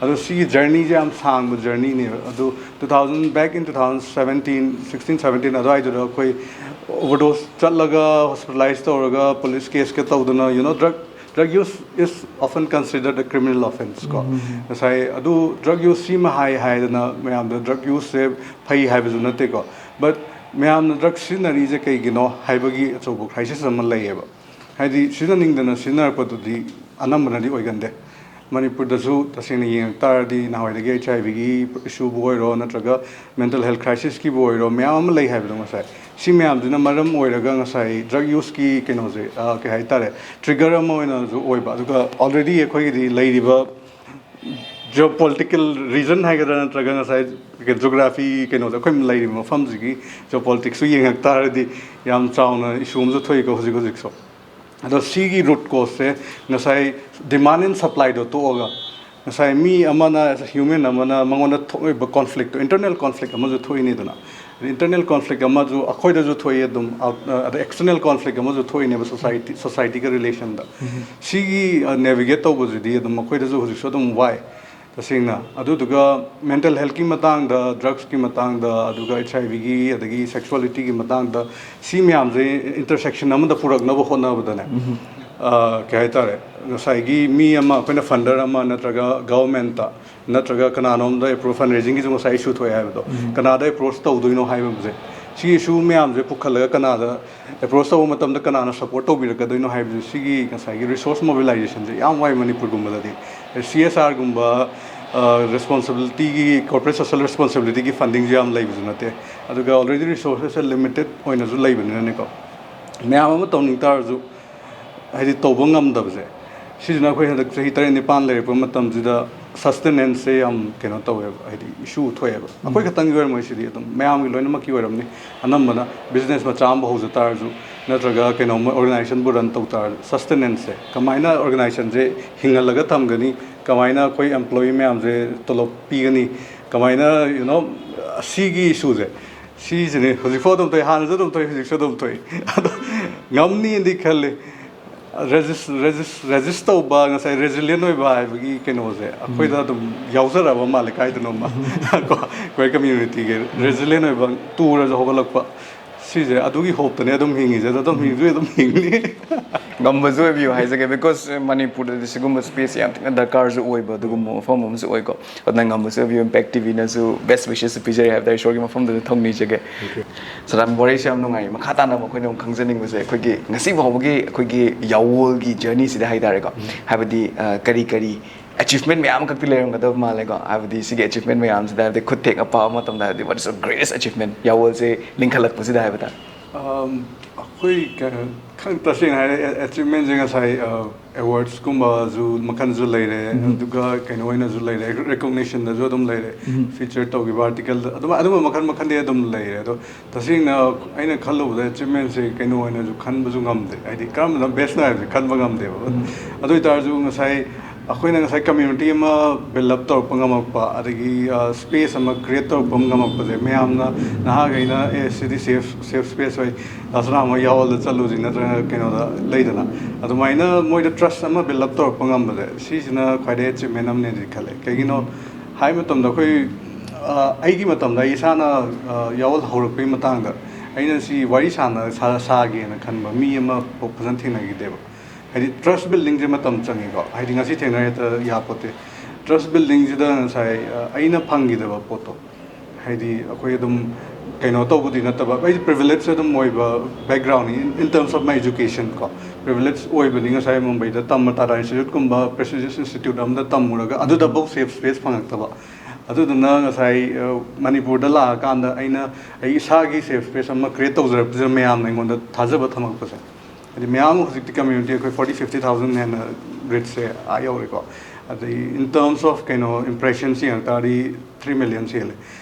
ꯑꯗꯣ ꯁꯤꯒꯤ ꯖꯔꯅꯤꯁꯦ ꯌꯥꯝ ꯁꯥꯡꯕ ꯖꯔꯅꯤꯅꯦꯕ꯫ ꯑꯗꯨ two thousand, back in two thousand seventeen, sixteen seventeen ꯑꯗꯨꯋꯥꯏꯗꯨꯗ ꯑꯩꯈꯣꯏ ꯑꯣꯚꯔꯗꯣꯁ ꯆꯠꯂꯒ ꯍꯣꯁꯄꯤꯇꯥꯂꯥꯏꯁ ꯇꯧꯔꯒ ꯄꯨꯂꯤꯁ ꯀꯦꯁꯀ ꯇꯧꯗꯅ, you know, drug drug use is often considered a criminal offense ꯀꯣ꯫ ꯉꯁꯥꯏ ꯑꯗꯨ ꯗ꯭ꯔꯒ ꯌꯨꯁꯁꯤꯃ ꯍꯥꯏ ꯍꯥꯏꯗꯅ ꯃꯌꯥꯝꯗ ꯗ꯭ꯔꯒ ꯌꯨꯁꯁꯦ ꯐꯩ ꯍꯥꯏꯕꯁꯨ ꯅꯠꯇꯦꯀꯣ꯫ ꯕꯠ ꯃꯌꯥꯝꯅ ꯗ꯭ꯔꯒ ꯁꯤꯖꯤꯟꯅꯔꯤꯁꯦ ꯀꯩꯒꯤꯅꯣ ꯍꯥꯏꯕꯒꯤ ꯑꯆꯧꯕ ꯀ꯭ꯔꯥꯏꯁꯤꯁ ꯑꯃ ꯂꯩꯌꯦꯕ꯫ ꯍꯥꯏꯗꯤ ꯁꯤꯖꯤꯟꯅꯅꯤꯡꯗꯅ ꯁꯤꯖꯤꯟꯅꯔꯛꯄꯗꯨꯗꯤ ꯑꯅꯝꯕꯅꯗꯤ ꯑꯣꯏꯒꯟꯗꯦ꯫ ꯃꯅꯤꯄꯨꯔꯗꯁꯨ ꯇꯁꯦꯡꯅ ꯌꯦꯡꯉꯛ ꯇꯥꯔꯗꯤ ꯅꯍꯥꯟꯋꯥꯏꯗꯒꯤ ꯑꯩꯠꯆ ꯑꯥꯏ ꯚꯤꯒꯤ ꯏꯁꯨꯕꯨ ꯑꯣꯏꯔꯣ ꯅꯠꯇ꯭ꯔꯒ ꯃꯦꯟꯇꯦꯜ ꯍꯦꯜꯊ ꯀ꯭ꯔꯥꯏꯁꯤꯁꯀꯤꯕꯨ ꯑꯣꯏꯔꯣ ꯃꯌꯥꯝ ꯑꯃ ꯂꯩ ꯍꯥꯏꯕꯗꯣ ꯉꯁꯥꯏ꯫ ꯁꯤ ꯃꯌꯥꯝꯁꯤꯅ ꯃꯔꯝ ꯑꯣꯏꯔꯒ ꯉꯁꯥꯏ ꯗ꯭ꯔꯒ ꯌꯨꯁꯀꯤ ꯀꯩꯅꯣꯁꯦ, ꯑ, ꯀꯩ ꯍꯥꯏꯇꯥꯔꯦ, ꯇ꯭ꯔꯤꯒꯔ ꯑꯃ ꯑꯣꯏꯅꯁꯨ ꯑꯣꯏꯕ꯫ ꯑꯗꯨꯒ ꯑꯣꯜꯔꯦꯗꯤ ꯑꯩꯈꯣꯏꯒꯤꯗꯤ ꯂꯩꯔꯤꯕ ꯖꯤꯑꯣꯄꯣꯂꯤꯇꯤꯀꯦꯜ ꯔꯤꯖꯟ ꯍꯥꯏꯒꯗ꯭ꯔꯥ ꯅꯠꯇ꯭ꯔꯒ ꯉꯁꯥꯏ ꯖꯣꯒ꯭ꯔꯥꯐꯤ ꯀꯩꯅꯣꯗ ꯑꯩꯈꯣꯏ ꯂꯩꯔꯤꯕ ꯃꯐꯝꯁꯤꯒꯤ ꯖꯤꯑꯣꯄꯣꯂꯤꯇꯤꯛꯁꯁꯨ ꯌꯦꯡꯉꯛ ꯇꯥꯔꯗꯤ ꯌꯥꯝ ꯆꯥꯎꯅ ꯏꯁꯨ ꯑꯃꯁꯨ ꯊꯣꯛꯏꯀꯣ ꯍꯧꯖꯤꯛ ꯍꯧꯖꯤꯛꯁꯨ꯫ ꯑꯗꯣ ꯁꯤꯒꯤ ꯔꯨꯠ ꯀꯣꯁꯁꯦ ꯉꯁꯥꯏ ꯗꯤꯃꯥꯟ ꯑꯦꯟ ꯁꯄ꯭ꯂꯥꯏꯗꯣ ꯇꯣꯛꯑꯒ ꯉꯁꯥꯏ ꯃꯤ ꯑꯃꯅ, ꯍ꯭ꯌꯨꯃꯦꯟ ꯑꯃꯅ ꯃꯉꯣꯟꯗ ꯊꯣꯛꯏꯕ ꯀꯣꯟꯐ꯭ꯂꯤꯛꯇꯣ, ꯏꯟꯇꯔꯅꯦꯜ ꯀꯣꯟꯐ꯭ꯂꯤꯛ ꯑꯃꯁꯨ ꯊꯣꯛꯏꯅꯤꯗꯅ꯫ ꯏꯟꯇꯔꯅꯦꯜ ꯀꯣꯟꯐ꯭ꯂꯤꯛ ꯑꯃꯁꯨ ꯑꯩꯈꯣꯏꯗꯁꯨ ꯊꯣꯛꯏ ꯑꯗꯨꯝ, ꯑꯥꯎꯠ-, ꯑꯗ ꯑꯦꯛꯁꯇꯔꯅꯦꯜ ꯀꯣꯟꯐ꯭ꯂꯤꯛ ꯑꯃꯁꯨ ꯊꯣꯛꯏꯅꯦꯕ ꯁꯣꯁꯥꯏꯇꯤ, ꯁꯣꯁꯥꯏꯇꯤꯒ ꯔꯤꯂꯦꯁꯟꯗ꯫ ꯁꯤꯒꯤ, ꯑ, ꯅꯦꯚꯤꯒꯦꯠ ꯇꯧꯕꯁꯤꯗꯤ ꯑꯗꯨꯝ ꯑꯩꯈꯣꯏꯗꯁꯨ ꯍꯧꯖꯤꯛꯁꯨ ꯑꯗꯨꯝ ꯋꯥꯏ꯫ ꯇꯁꯦꯡꯅ꯫ ꯑꯗꯨꯗꯨꯒ ꯃꯦꯟꯇꯦꯜ ꯍꯦꯜꯊꯀꯤ ꯃꯇꯥꯡꯗ, ꯗ꯭ꯔꯒꯁꯀꯤ ꯃꯇꯥꯡꯗ, ꯑꯗꯨꯒ ꯑꯩꯠꯆ ꯑꯥꯏ ꯚꯤꯒꯤ, ꯑꯗꯒꯤ ꯁꯦꯛꯁꯨꯋꯥꯂꯤꯇꯤꯒꯤ ꯃꯇꯥꯡꯗ, ꯁꯤ ꯃꯌꯥꯝꯁꯦ ꯏꯟꯇꯔꯁꯦꯛꯁꯟ ꯑꯃꯗ ꯄꯨꯔꯛꯅꯕ ꯍꯣꯠꯅꯕꯗꯅꯦ, ꯑ, ꯀꯩ ꯍꯥꯏꯇꯥꯔꯦ, ꯉꯁꯥꯏꯒꯤ ꯃꯤ ꯑꯃ, ꯑꯩꯈꯣꯏꯅ ꯐꯟꯗꯔ ꯑꯃ ꯅꯠꯇ꯭ꯔꯒ ꯒꯚꯔꯟꯃꯦꯟꯠꯇ ꯅꯠꯇ꯭ꯔꯒ ꯀꯅꯥꯅꯣꯝꯗ ꯑꯦꯄ꯭ꯔꯣ-, ꯐꯟꯗ ꯔꯦꯖꯤꯡꯒꯤꯁꯨ ꯉꯁꯥꯏ ꯏꯁꯨ ꯊꯣꯛꯑꯦ ꯍꯥꯏꯕꯗꯣ, ꯀꯅꯥꯗ ꯑꯦꯄ꯭ꯔꯣꯁ ꯇꯧꯗꯣꯏꯅꯣ ꯍꯥꯏꯕꯁꯦ, ꯁꯤ ꯏꯁꯨ ꯃꯌꯥꯝꯁꯦ ꯄꯨꯈꯠꯂꯒ ꯀꯅꯥꯗ ꯑꯦꯄ꯭ꯔꯣꯁ ꯇꯧꯕ ꯃꯇꯝꯗ ꯀꯅꯥꯅ ꯁꯄꯣꯔꯠ ꯇꯧꯕꯤꯔꯛꯀꯗꯣꯏꯅꯣ ꯍꯥꯏꯕꯁꯦ, ꯁꯤꯒꯤ ꯉꯁꯥꯏꯒꯤ ꯔꯤꯁꯣꯔꯁ ꯃꯣꯕꯤꯂꯥꯏꯖꯦꯁꯟꯁꯦ ꯌꯥꯝ ꯋꯥꯏ ꯃꯅꯤꯄꯨꯔꯒꯨꯝꯕꯗꯗꯤ꯫ ꯁꯤ ꯑꯦꯁ ꯑꯥꯔꯒꯨꯝꯕ, ꯑ, ꯔꯦꯁꯄꯣꯟꯁꯤꯕꯤꯂꯤꯇꯤꯒꯤ, ꯀꯣꯔꯄꯣꯔꯦꯠ ꯁꯣꯁꯤꯌꯦꯜ ꯔꯦꯁꯄꯣꯟꯁꯤꯕꯤꯂꯤꯇꯤꯒꯤ ꯐꯟꯗꯤꯡꯁꯨ ꯌꯥꯝ ꯂꯩꯕꯁꯨ ꯅꯠꯇꯦ꯫ ꯑꯗꯨꯒ ꯑꯣꯜꯔꯦꯗꯤ ꯔꯤꯁꯣꯔꯁꯦꯁꯁꯦ ꯂꯤꯃꯤꯇꯦꯠ ꯑꯣꯏꯅꯁꯨ ꯂꯩꯕꯅꯤꯅꯅꯦꯀꯣ, ꯃꯌꯥꯝ ꯑꯃ ꯇꯧꯅꯤꯡ ꯇꯥꯔꯁꯨ ꯍꯥꯏꯗꯤ ꯇꯧꯕ ꯉꯝꯗꯕꯁꯦ, ꯁꯤꯁꯤꯅ ꯑꯩꯈꯣꯏ ꯍꯟꯗꯛ ꯆꯍꯤ ꯇꯔꯦꯠ ꯅꯤꯄꯥꯟ ꯂꯩꯔꯛꯄ ꯃꯇꯝꯁꯤꯗ ꯁꯁꯇꯦꯅꯦꯟꯁꯁꯦ ꯌꯥꯝ ꯀꯩꯅꯣ ꯇꯧꯋꯦꯕ, ꯍꯥꯏꯗꯤ ꯏꯁꯨ ꯊꯣꯛꯑꯦꯕ꯫ ꯑꯩꯈꯣꯏ ꯈꯛꯇꯪꯒꯤ ꯑꯣꯏꯔꯝꯃꯣꯏ ꯁꯤꯗꯤ, ꯑꯗꯨꯝ ꯃꯌꯥꯝꯒꯤ ꯂꯣꯏꯅꯃꯛꯀꯤ ꯑꯣꯏꯔꯝꯅꯤ꯫ ꯑꯅꯝꯕꯅ ꯕꯤꯖꯤꯅꯦꯁ ꯃꯆꯥ ꯑꯃ ꯍꯧꯖ ꯇꯥꯔꯁꯨ, ꯅꯠꯇ꯭ꯔꯒ ꯀꯩꯅꯣꯝꯃ ꯑꯣꯔꯒꯅꯥꯏꯖꯦꯁꯟꯕꯨ ꯔꯟ ꯇꯧ ꯇꯥꯔꯁꯨ, ꯁꯁꯇꯦꯅꯦꯟꯁꯁꯦ ꯀꯃꯥꯏꯅ ꯑꯣꯔꯒꯅꯥꯏꯖꯦꯁꯟꯁꯦ ꯍꯤꯡꯍꯜꯂꯒ ꯊꯝꯒꯅꯤ, ꯀꯃꯥꯏꯅ ꯑꯩꯈꯣꯏ ꯑꯦꯝꯄ꯭ꯂꯣꯌꯤ ꯃꯌꯥꯝꯁꯦ ꯇꯣꯂꯣꯞ ꯄꯤꯒꯅꯤ, ꯀꯃꯥꯏꯅ, you know, ꯁꯤꯒꯤ ꯏꯁꯨꯁꯦ, ꯁꯤꯁꯤꯅꯤ ꯍꯧꯖꯤꯛꯐꯥꯎ ꯑꯗꯨꯝ ꯊꯣꯛꯏ, ꯍꯥꯟꯅꯁꯨ ꯑꯗꯨꯝ ꯊꯣꯛꯏ, ꯍꯧꯖꯤꯛꯁꯨ ꯑꯗꯨꯝ ꯊꯣꯛꯏ꯫ ꯑꯗꯣ ꯉꯝꯅꯤꯅꯗꯤ ꯈꯜꯂꯤ꯫ ꯔꯦꯖꯤꯁ ꯔꯦꯖꯤꯁ ꯔꯦꯖꯤꯁ ꯇꯧꯕ, ꯉꯁꯥꯏ ꯔꯦꯖꯤꯂꯤꯌꯦꯟ ꯑꯣꯏꯕ ꯍꯥꯏꯕꯒꯤ ꯀꯩꯅꯣꯁꯦ ꯑꯩꯈꯣꯏꯗ ꯑꯗꯨꯝ ꯌꯥꯎꯖꯔꯕ ꯃꯥꯜꯂꯦ, ꯀꯥꯏꯗꯅꯣꯃ꯫ ꯀꯣ, ꯑꯩꯈꯣꯏ ꯀꯝꯃ꯭ꯌꯨꯅꯤꯇꯤꯒꯤ ꯔꯦꯖꯤꯂꯤꯌꯦꯟ ꯑꯣꯏꯕ, ꯇꯨꯔꯁꯨ ꯍꯧꯒꯠꯂꯛꯄ, ꯁꯤꯁꯦ ꯑꯗꯨꯒꯤ ꯍꯣꯞꯇꯅꯦ ꯑꯗꯨꯝ ꯍꯤꯡꯉꯤꯁꯦ꯫ ꯑꯗꯣ ꯑꯗꯨꯝ ꯍꯤꯡꯗꯣꯏ ꯑꯗꯨꯝ ꯍꯤꯡꯅꯤ꯫ ꯉꯝꯕꯁꯨ ꯑꯣꯏꯕꯤꯌꯨ ꯍꯥꯏꯖꯒꯦ, because ꯃꯅꯤꯄꯨꯔꯗꯗꯤ ꯁꯤꯒꯨꯝꯕ ꯁ꯭ꯄꯦꯁꯁꯦ ꯌꯥꯝ ꯊꯤꯅ ꯗꯔꯀꯥꯔꯁꯨ ꯑꯣꯏꯕ ꯑꯗꯨꯒꯨꯝꯕ ꯃꯐꯝ ꯑꯃꯁꯨ ꯑꯣꯏꯀꯣ꯫ ꯑꯗꯨꯅ ꯉꯝꯕꯁꯨ ꯑꯣꯏꯕꯤꯌꯨ꯫ ꯏꯝꯄꯦꯛ ꯇꯤꯚꯤꯅꯁꯨ best wishes ꯄꯤꯖꯔꯤ ꯍꯥꯏꯕꯗ ꯏꯁꯣꯔꯒꯤ ꯃꯐꯝꯗꯨꯗ ꯊꯧꯅꯤꯖꯒꯦ꯫ ꯁꯔ, ꯋꯥꯔꯤꯁꯦ ꯌꯥꯝ ꯅꯨꯡꯉꯥꯏ꯫ ꯃꯈꯥ ꯇꯥꯅ ꯑꯩꯈꯣꯏꯅ ꯑꯃꯨꯛ ꯈꯪꯖꯅꯤꯡꯕꯁꯦ, ꯑꯩꯈꯣꯏꯒꯤ ꯉꯁꯤ ꯐꯥꯎꯕꯒꯤ ꯑꯩꯈꯣꯏꯒꯤ ꯌꯥꯋꯣꯜꯒꯤ ꯖꯔꯅꯤꯁꯤꯗ ꯍꯥꯏꯇꯥꯔꯦꯀꯣ, ꯍꯥꯏꯕꯗꯤ ꯑ, ꯀꯔꯤ ꯀꯔꯤ ꯑꯦꯆꯤꯚꯃꯦꯟ ꯃꯌꯥꯝ ꯈꯛꯇꯤ ꯂꯩꯔꯝꯒꯗꯕ ꯃꯥꯜꯂꯦꯀꯣ꯫ ꯍꯥꯏꯕꯗꯤ ꯁꯤꯒꯤ ꯑꯦꯆꯤꯚꯃꯦꯟ ꯃꯌꯥꯝꯁꯤꯗ, ꯍꯥꯏꯕꯗꯤ ꯈꯨꯠ ꯊꯦꯛꯅ ꯄꯥꯕ ꯃꯇꯝꯗ, ꯍꯥꯏꯕꯗꯤ what is the greatest achievement, ꯌꯥꯋꯣꯜꯁꯦ ꯂꯤꯡꯈꯠꯂꯛꯄꯁꯤꯗ ꯍꯥꯏꯕ ꯇꯥꯔꯦ? ꯑꯝ, ꯑꯩꯈꯣꯏ ꯀꯩꯅꯣ, ꯈꯪ-, ꯇꯁꯦꯡꯅ ꯍꯥꯏꯔꯦ, ꯑꯦ-, ꯑꯦꯆꯤꯚꯃꯦꯟꯁꯦ ꯉꯁꯥꯏ, ꯑ, ꯑꯦꯋꯥꯔꯗꯁꯀꯨꯝꯕꯁꯨ ꯃꯈꯜꯁꯨ ꯂꯩꯔꯦ, ꯎꯝ꯫ ꯑꯗꯨꯒ ꯀꯩꯅꯣ ꯑꯣꯏꯅꯁꯨ ꯂꯩꯔꯦ, ꯔꯦꯀꯣꯒꯅꯤꯁꯟꯗꯁꯨ ꯑꯗꯨꯝ ꯂꯩꯔꯦ, ꯎꯝ꯫ ꯐꯤꯆꯔ ꯇꯧꯈꯤꯕ ꯑꯥꯔꯇꯤꯀꯜꯗ, ꯑꯗꯨꯝ, ꯑꯗꯨꯝꯕ ꯃꯈꯜ ꯃꯈꯜꯗꯤ ꯑꯗꯨꯝ ꯂꯩꯔꯦ꯫ ꯑꯗꯣ ꯇꯁꯦꯡꯅ ꯑꯩꯅ ꯈꯜꯂꯨꯕꯗ ꯑꯦꯆꯤꯚꯃꯦꯟꯁꯦ ꯀꯩꯅꯣ ꯑꯣꯏꯅꯁꯨ ꯈꯟꯕꯁꯨ ꯉꯝꯗꯦ, ꯍꯥꯏꯗꯤ ꯀꯔꯝꯕꯅ ꯕꯦꯁꯅꯣ ꯍꯥꯏꯕꯁꯦ ꯈꯟꯕ ꯉꯝꯗꯦꯕ꯫ ꯎꯝ꯫ ꯑꯗꯨ ꯑꯣꯏꯇꯥꯔꯁꯨ ꯉꯁꯥꯏ ꯑꯩꯈꯣꯏꯅ ꯉꯁꯥꯏ ꯀꯝꯃ꯭ꯌꯨꯅꯤꯇꯤ ꯑꯃ ꯕꯤꯜ ꯑꯞ ꯇꯧꯔꯛꯄ ꯉꯝꯃꯛꯄ, ꯑꯗꯒꯤ, ꯑ, ꯁ꯭ꯄꯦꯁ ꯑꯃ ꯀ꯭ꯔꯤꯌꯦꯠ ꯇꯧꯔꯛꯄ ꯉꯝꯃꯛꯄꯁꯦ, ꯃꯌꯥꯝꯅ, ꯅꯍꯥꯈꯩꯅ, "ꯑꯦ, ꯁꯤꯗꯤ ꯁꯦꯐ, ꯁꯦꯐ ꯁ꯭ꯄꯦꯁ ꯑꯣꯏ, ꯗꯥ ꯁꯅꯥ ꯍꯣꯏ ꯌꯥꯎꯍꯜꯂ ꯆꯠꯂꯨꯁꯤ", ꯅꯠꯇ꯭ꯔꯒ ꯀꯩꯅꯣꯗ ꯂꯩꯗꯅ, ꯑꯗꯨꯃꯥꯏꯅ ꯃꯣꯏꯗ ꯇ꯭ꯔꯁ ꯑꯃ ꯕꯤꯜ ꯑꯞ ꯇꯧꯔꯛꯄ ꯉꯝꯕꯁꯦ, ꯁꯤꯁꯤꯅ ꯈ꯭ꯋꯥꯏꯗꯩ ꯑꯦꯆꯤꯚꯃꯦꯟ ꯑꯃꯅꯦꯗꯤ ꯈꯜꯂꯦ꯫ ꯀꯩꯒꯤꯅꯣ ꯍꯥꯏ ꯃꯇꯝꯗ ꯑꯩꯈꯣꯏ, ꯑ, ꯑꯩꯒꯤ ꯃꯇꯝꯗ ꯑꯩ ꯏꯁꯥꯅ, ꯑ, ꯌꯥꯎꯍꯜ ꯍꯧꯔꯛꯄꯒꯤ ꯃꯇꯥꯡꯗ ꯑꯩꯅ ꯁꯤ ꯋꯥꯔꯤ ꯁꯥꯟꯅ-, ꯁꯥ-, ꯁꯥꯒꯦꯅ ꯈꯟꯕ ꯃꯤ ꯑꯃ ꯐꯖꯅ ꯊꯦꯡꯅꯈꯤꯗꯦꯕ꯫ ꯍꯥꯏꯗꯤ ꯇ꯭ꯔꯁ ꯕꯤꯜꯗꯤꯡꯁꯦ ꯃꯇꯝ ꯆꯪꯉꯤꯀꯣ, ꯍꯥꯏꯗꯤ ꯉꯁꯤ ꯊꯦꯡꯅꯔ ꯍꯦꯛꯇ ꯌꯥꯄꯣꯠꯇꯦ꯫ ꯇ꯭ꯔꯁ ꯕꯤꯜꯗꯤꯡꯁꯤꯗ ꯉꯁꯥꯏ, ꯑ, ꯑꯩꯅ ꯐꯪꯈꯤꯗꯕ ꯄꯣꯠꯇꯣ, ꯍꯥꯏꯗꯤ ꯑꯩꯈꯣꯏ ꯑꯗꯨꯝ ꯀꯩꯅꯣ ꯇꯧꯕꯗꯤ ꯅꯠꯇꯕ, ꯑꯩꯗꯤ ꯄ꯭ꯔꯤꯚꯤꯂꯦꯖ ꯑꯗꯨꯝ ꯑꯣꯏꯕ ꯕꯦꯛꯒ꯭ꯔꯥꯎꯟꯅꯤ, in, in terms of my education ꯀꯣ꯫ ꯄ꯭ꯔꯤꯚꯤꯂꯦꯖ ꯑꯣꯏꯕꯅꯤꯅ ꯉꯁꯥꯏ ꯃꯨꯝꯕꯩꯗ ꯇꯝꯕ, ꯇꯥꯇꯥ ꯏꯟꯁꯇꯤꯇ꯭ꯌꯨꯠꯀꯨꯝꯕ ꯄ꯭ꯔꯦꯁꯇꯤꯖꯤꯌꯁ ꯏꯟꯁꯇꯤꯇ꯭ꯌꯨꯠ ꯑꯃꯗ ꯇꯝꯃꯨꯔꯒ ꯑꯗꯨꯗꯐꯧ ꯁꯦꯐ ꯁ꯭ꯄꯦꯁ ꯐꯪꯉꯛꯇꯕ꯫ ꯑꯗꯨꯗꯨꯅ ꯉꯁꯥꯏ, ꯑ, ꯃꯅꯤꯄꯨꯔꯗ ꯂꯥꯛꯑꯀꯥꯟꯗ ꯑꯩꯅ ꯑꯩ ꯏꯁꯥꯒꯤ ꯁꯦꯐ ꯁ꯭ꯄꯦꯁ ꯑꯃ ꯀ꯭ꯔꯤꯌꯦꯠ ꯇꯧꯖꯔꯛꯄꯁꯤꯗ ꯃꯌꯥꯝꯅ ꯑꯩꯉꯣꯟꯗ ꯊꯥꯖꯕ ꯊꯝꯃꯛꯄꯁꯦ꯫ ꯍꯥꯏꯗꯤ ꯃꯌꯥꯝ ꯑꯃ ꯍꯧꯖꯤꯛꯇꯤ ꯀꯝꯃ꯭ꯌꯨꯅꯤꯇꯤ ꯑꯩꯈꯣꯏ forty fifty thousand ꯍꯦꯟꯅ ꯔꯤꯆꯁꯦ ꯑꯥ ꯌꯧꯔꯦꯀꯣ꯫ ꯑꯗꯩ in terms of ꯀꯩꯅꯣ ꯏꯝꯄ꯭ꯔꯦꯁꯟꯁ ꯌꯦꯡꯉꯛ ꯇꯥꯔꯗꯤ three million ꯍꯦꯜꯂꯦ꯫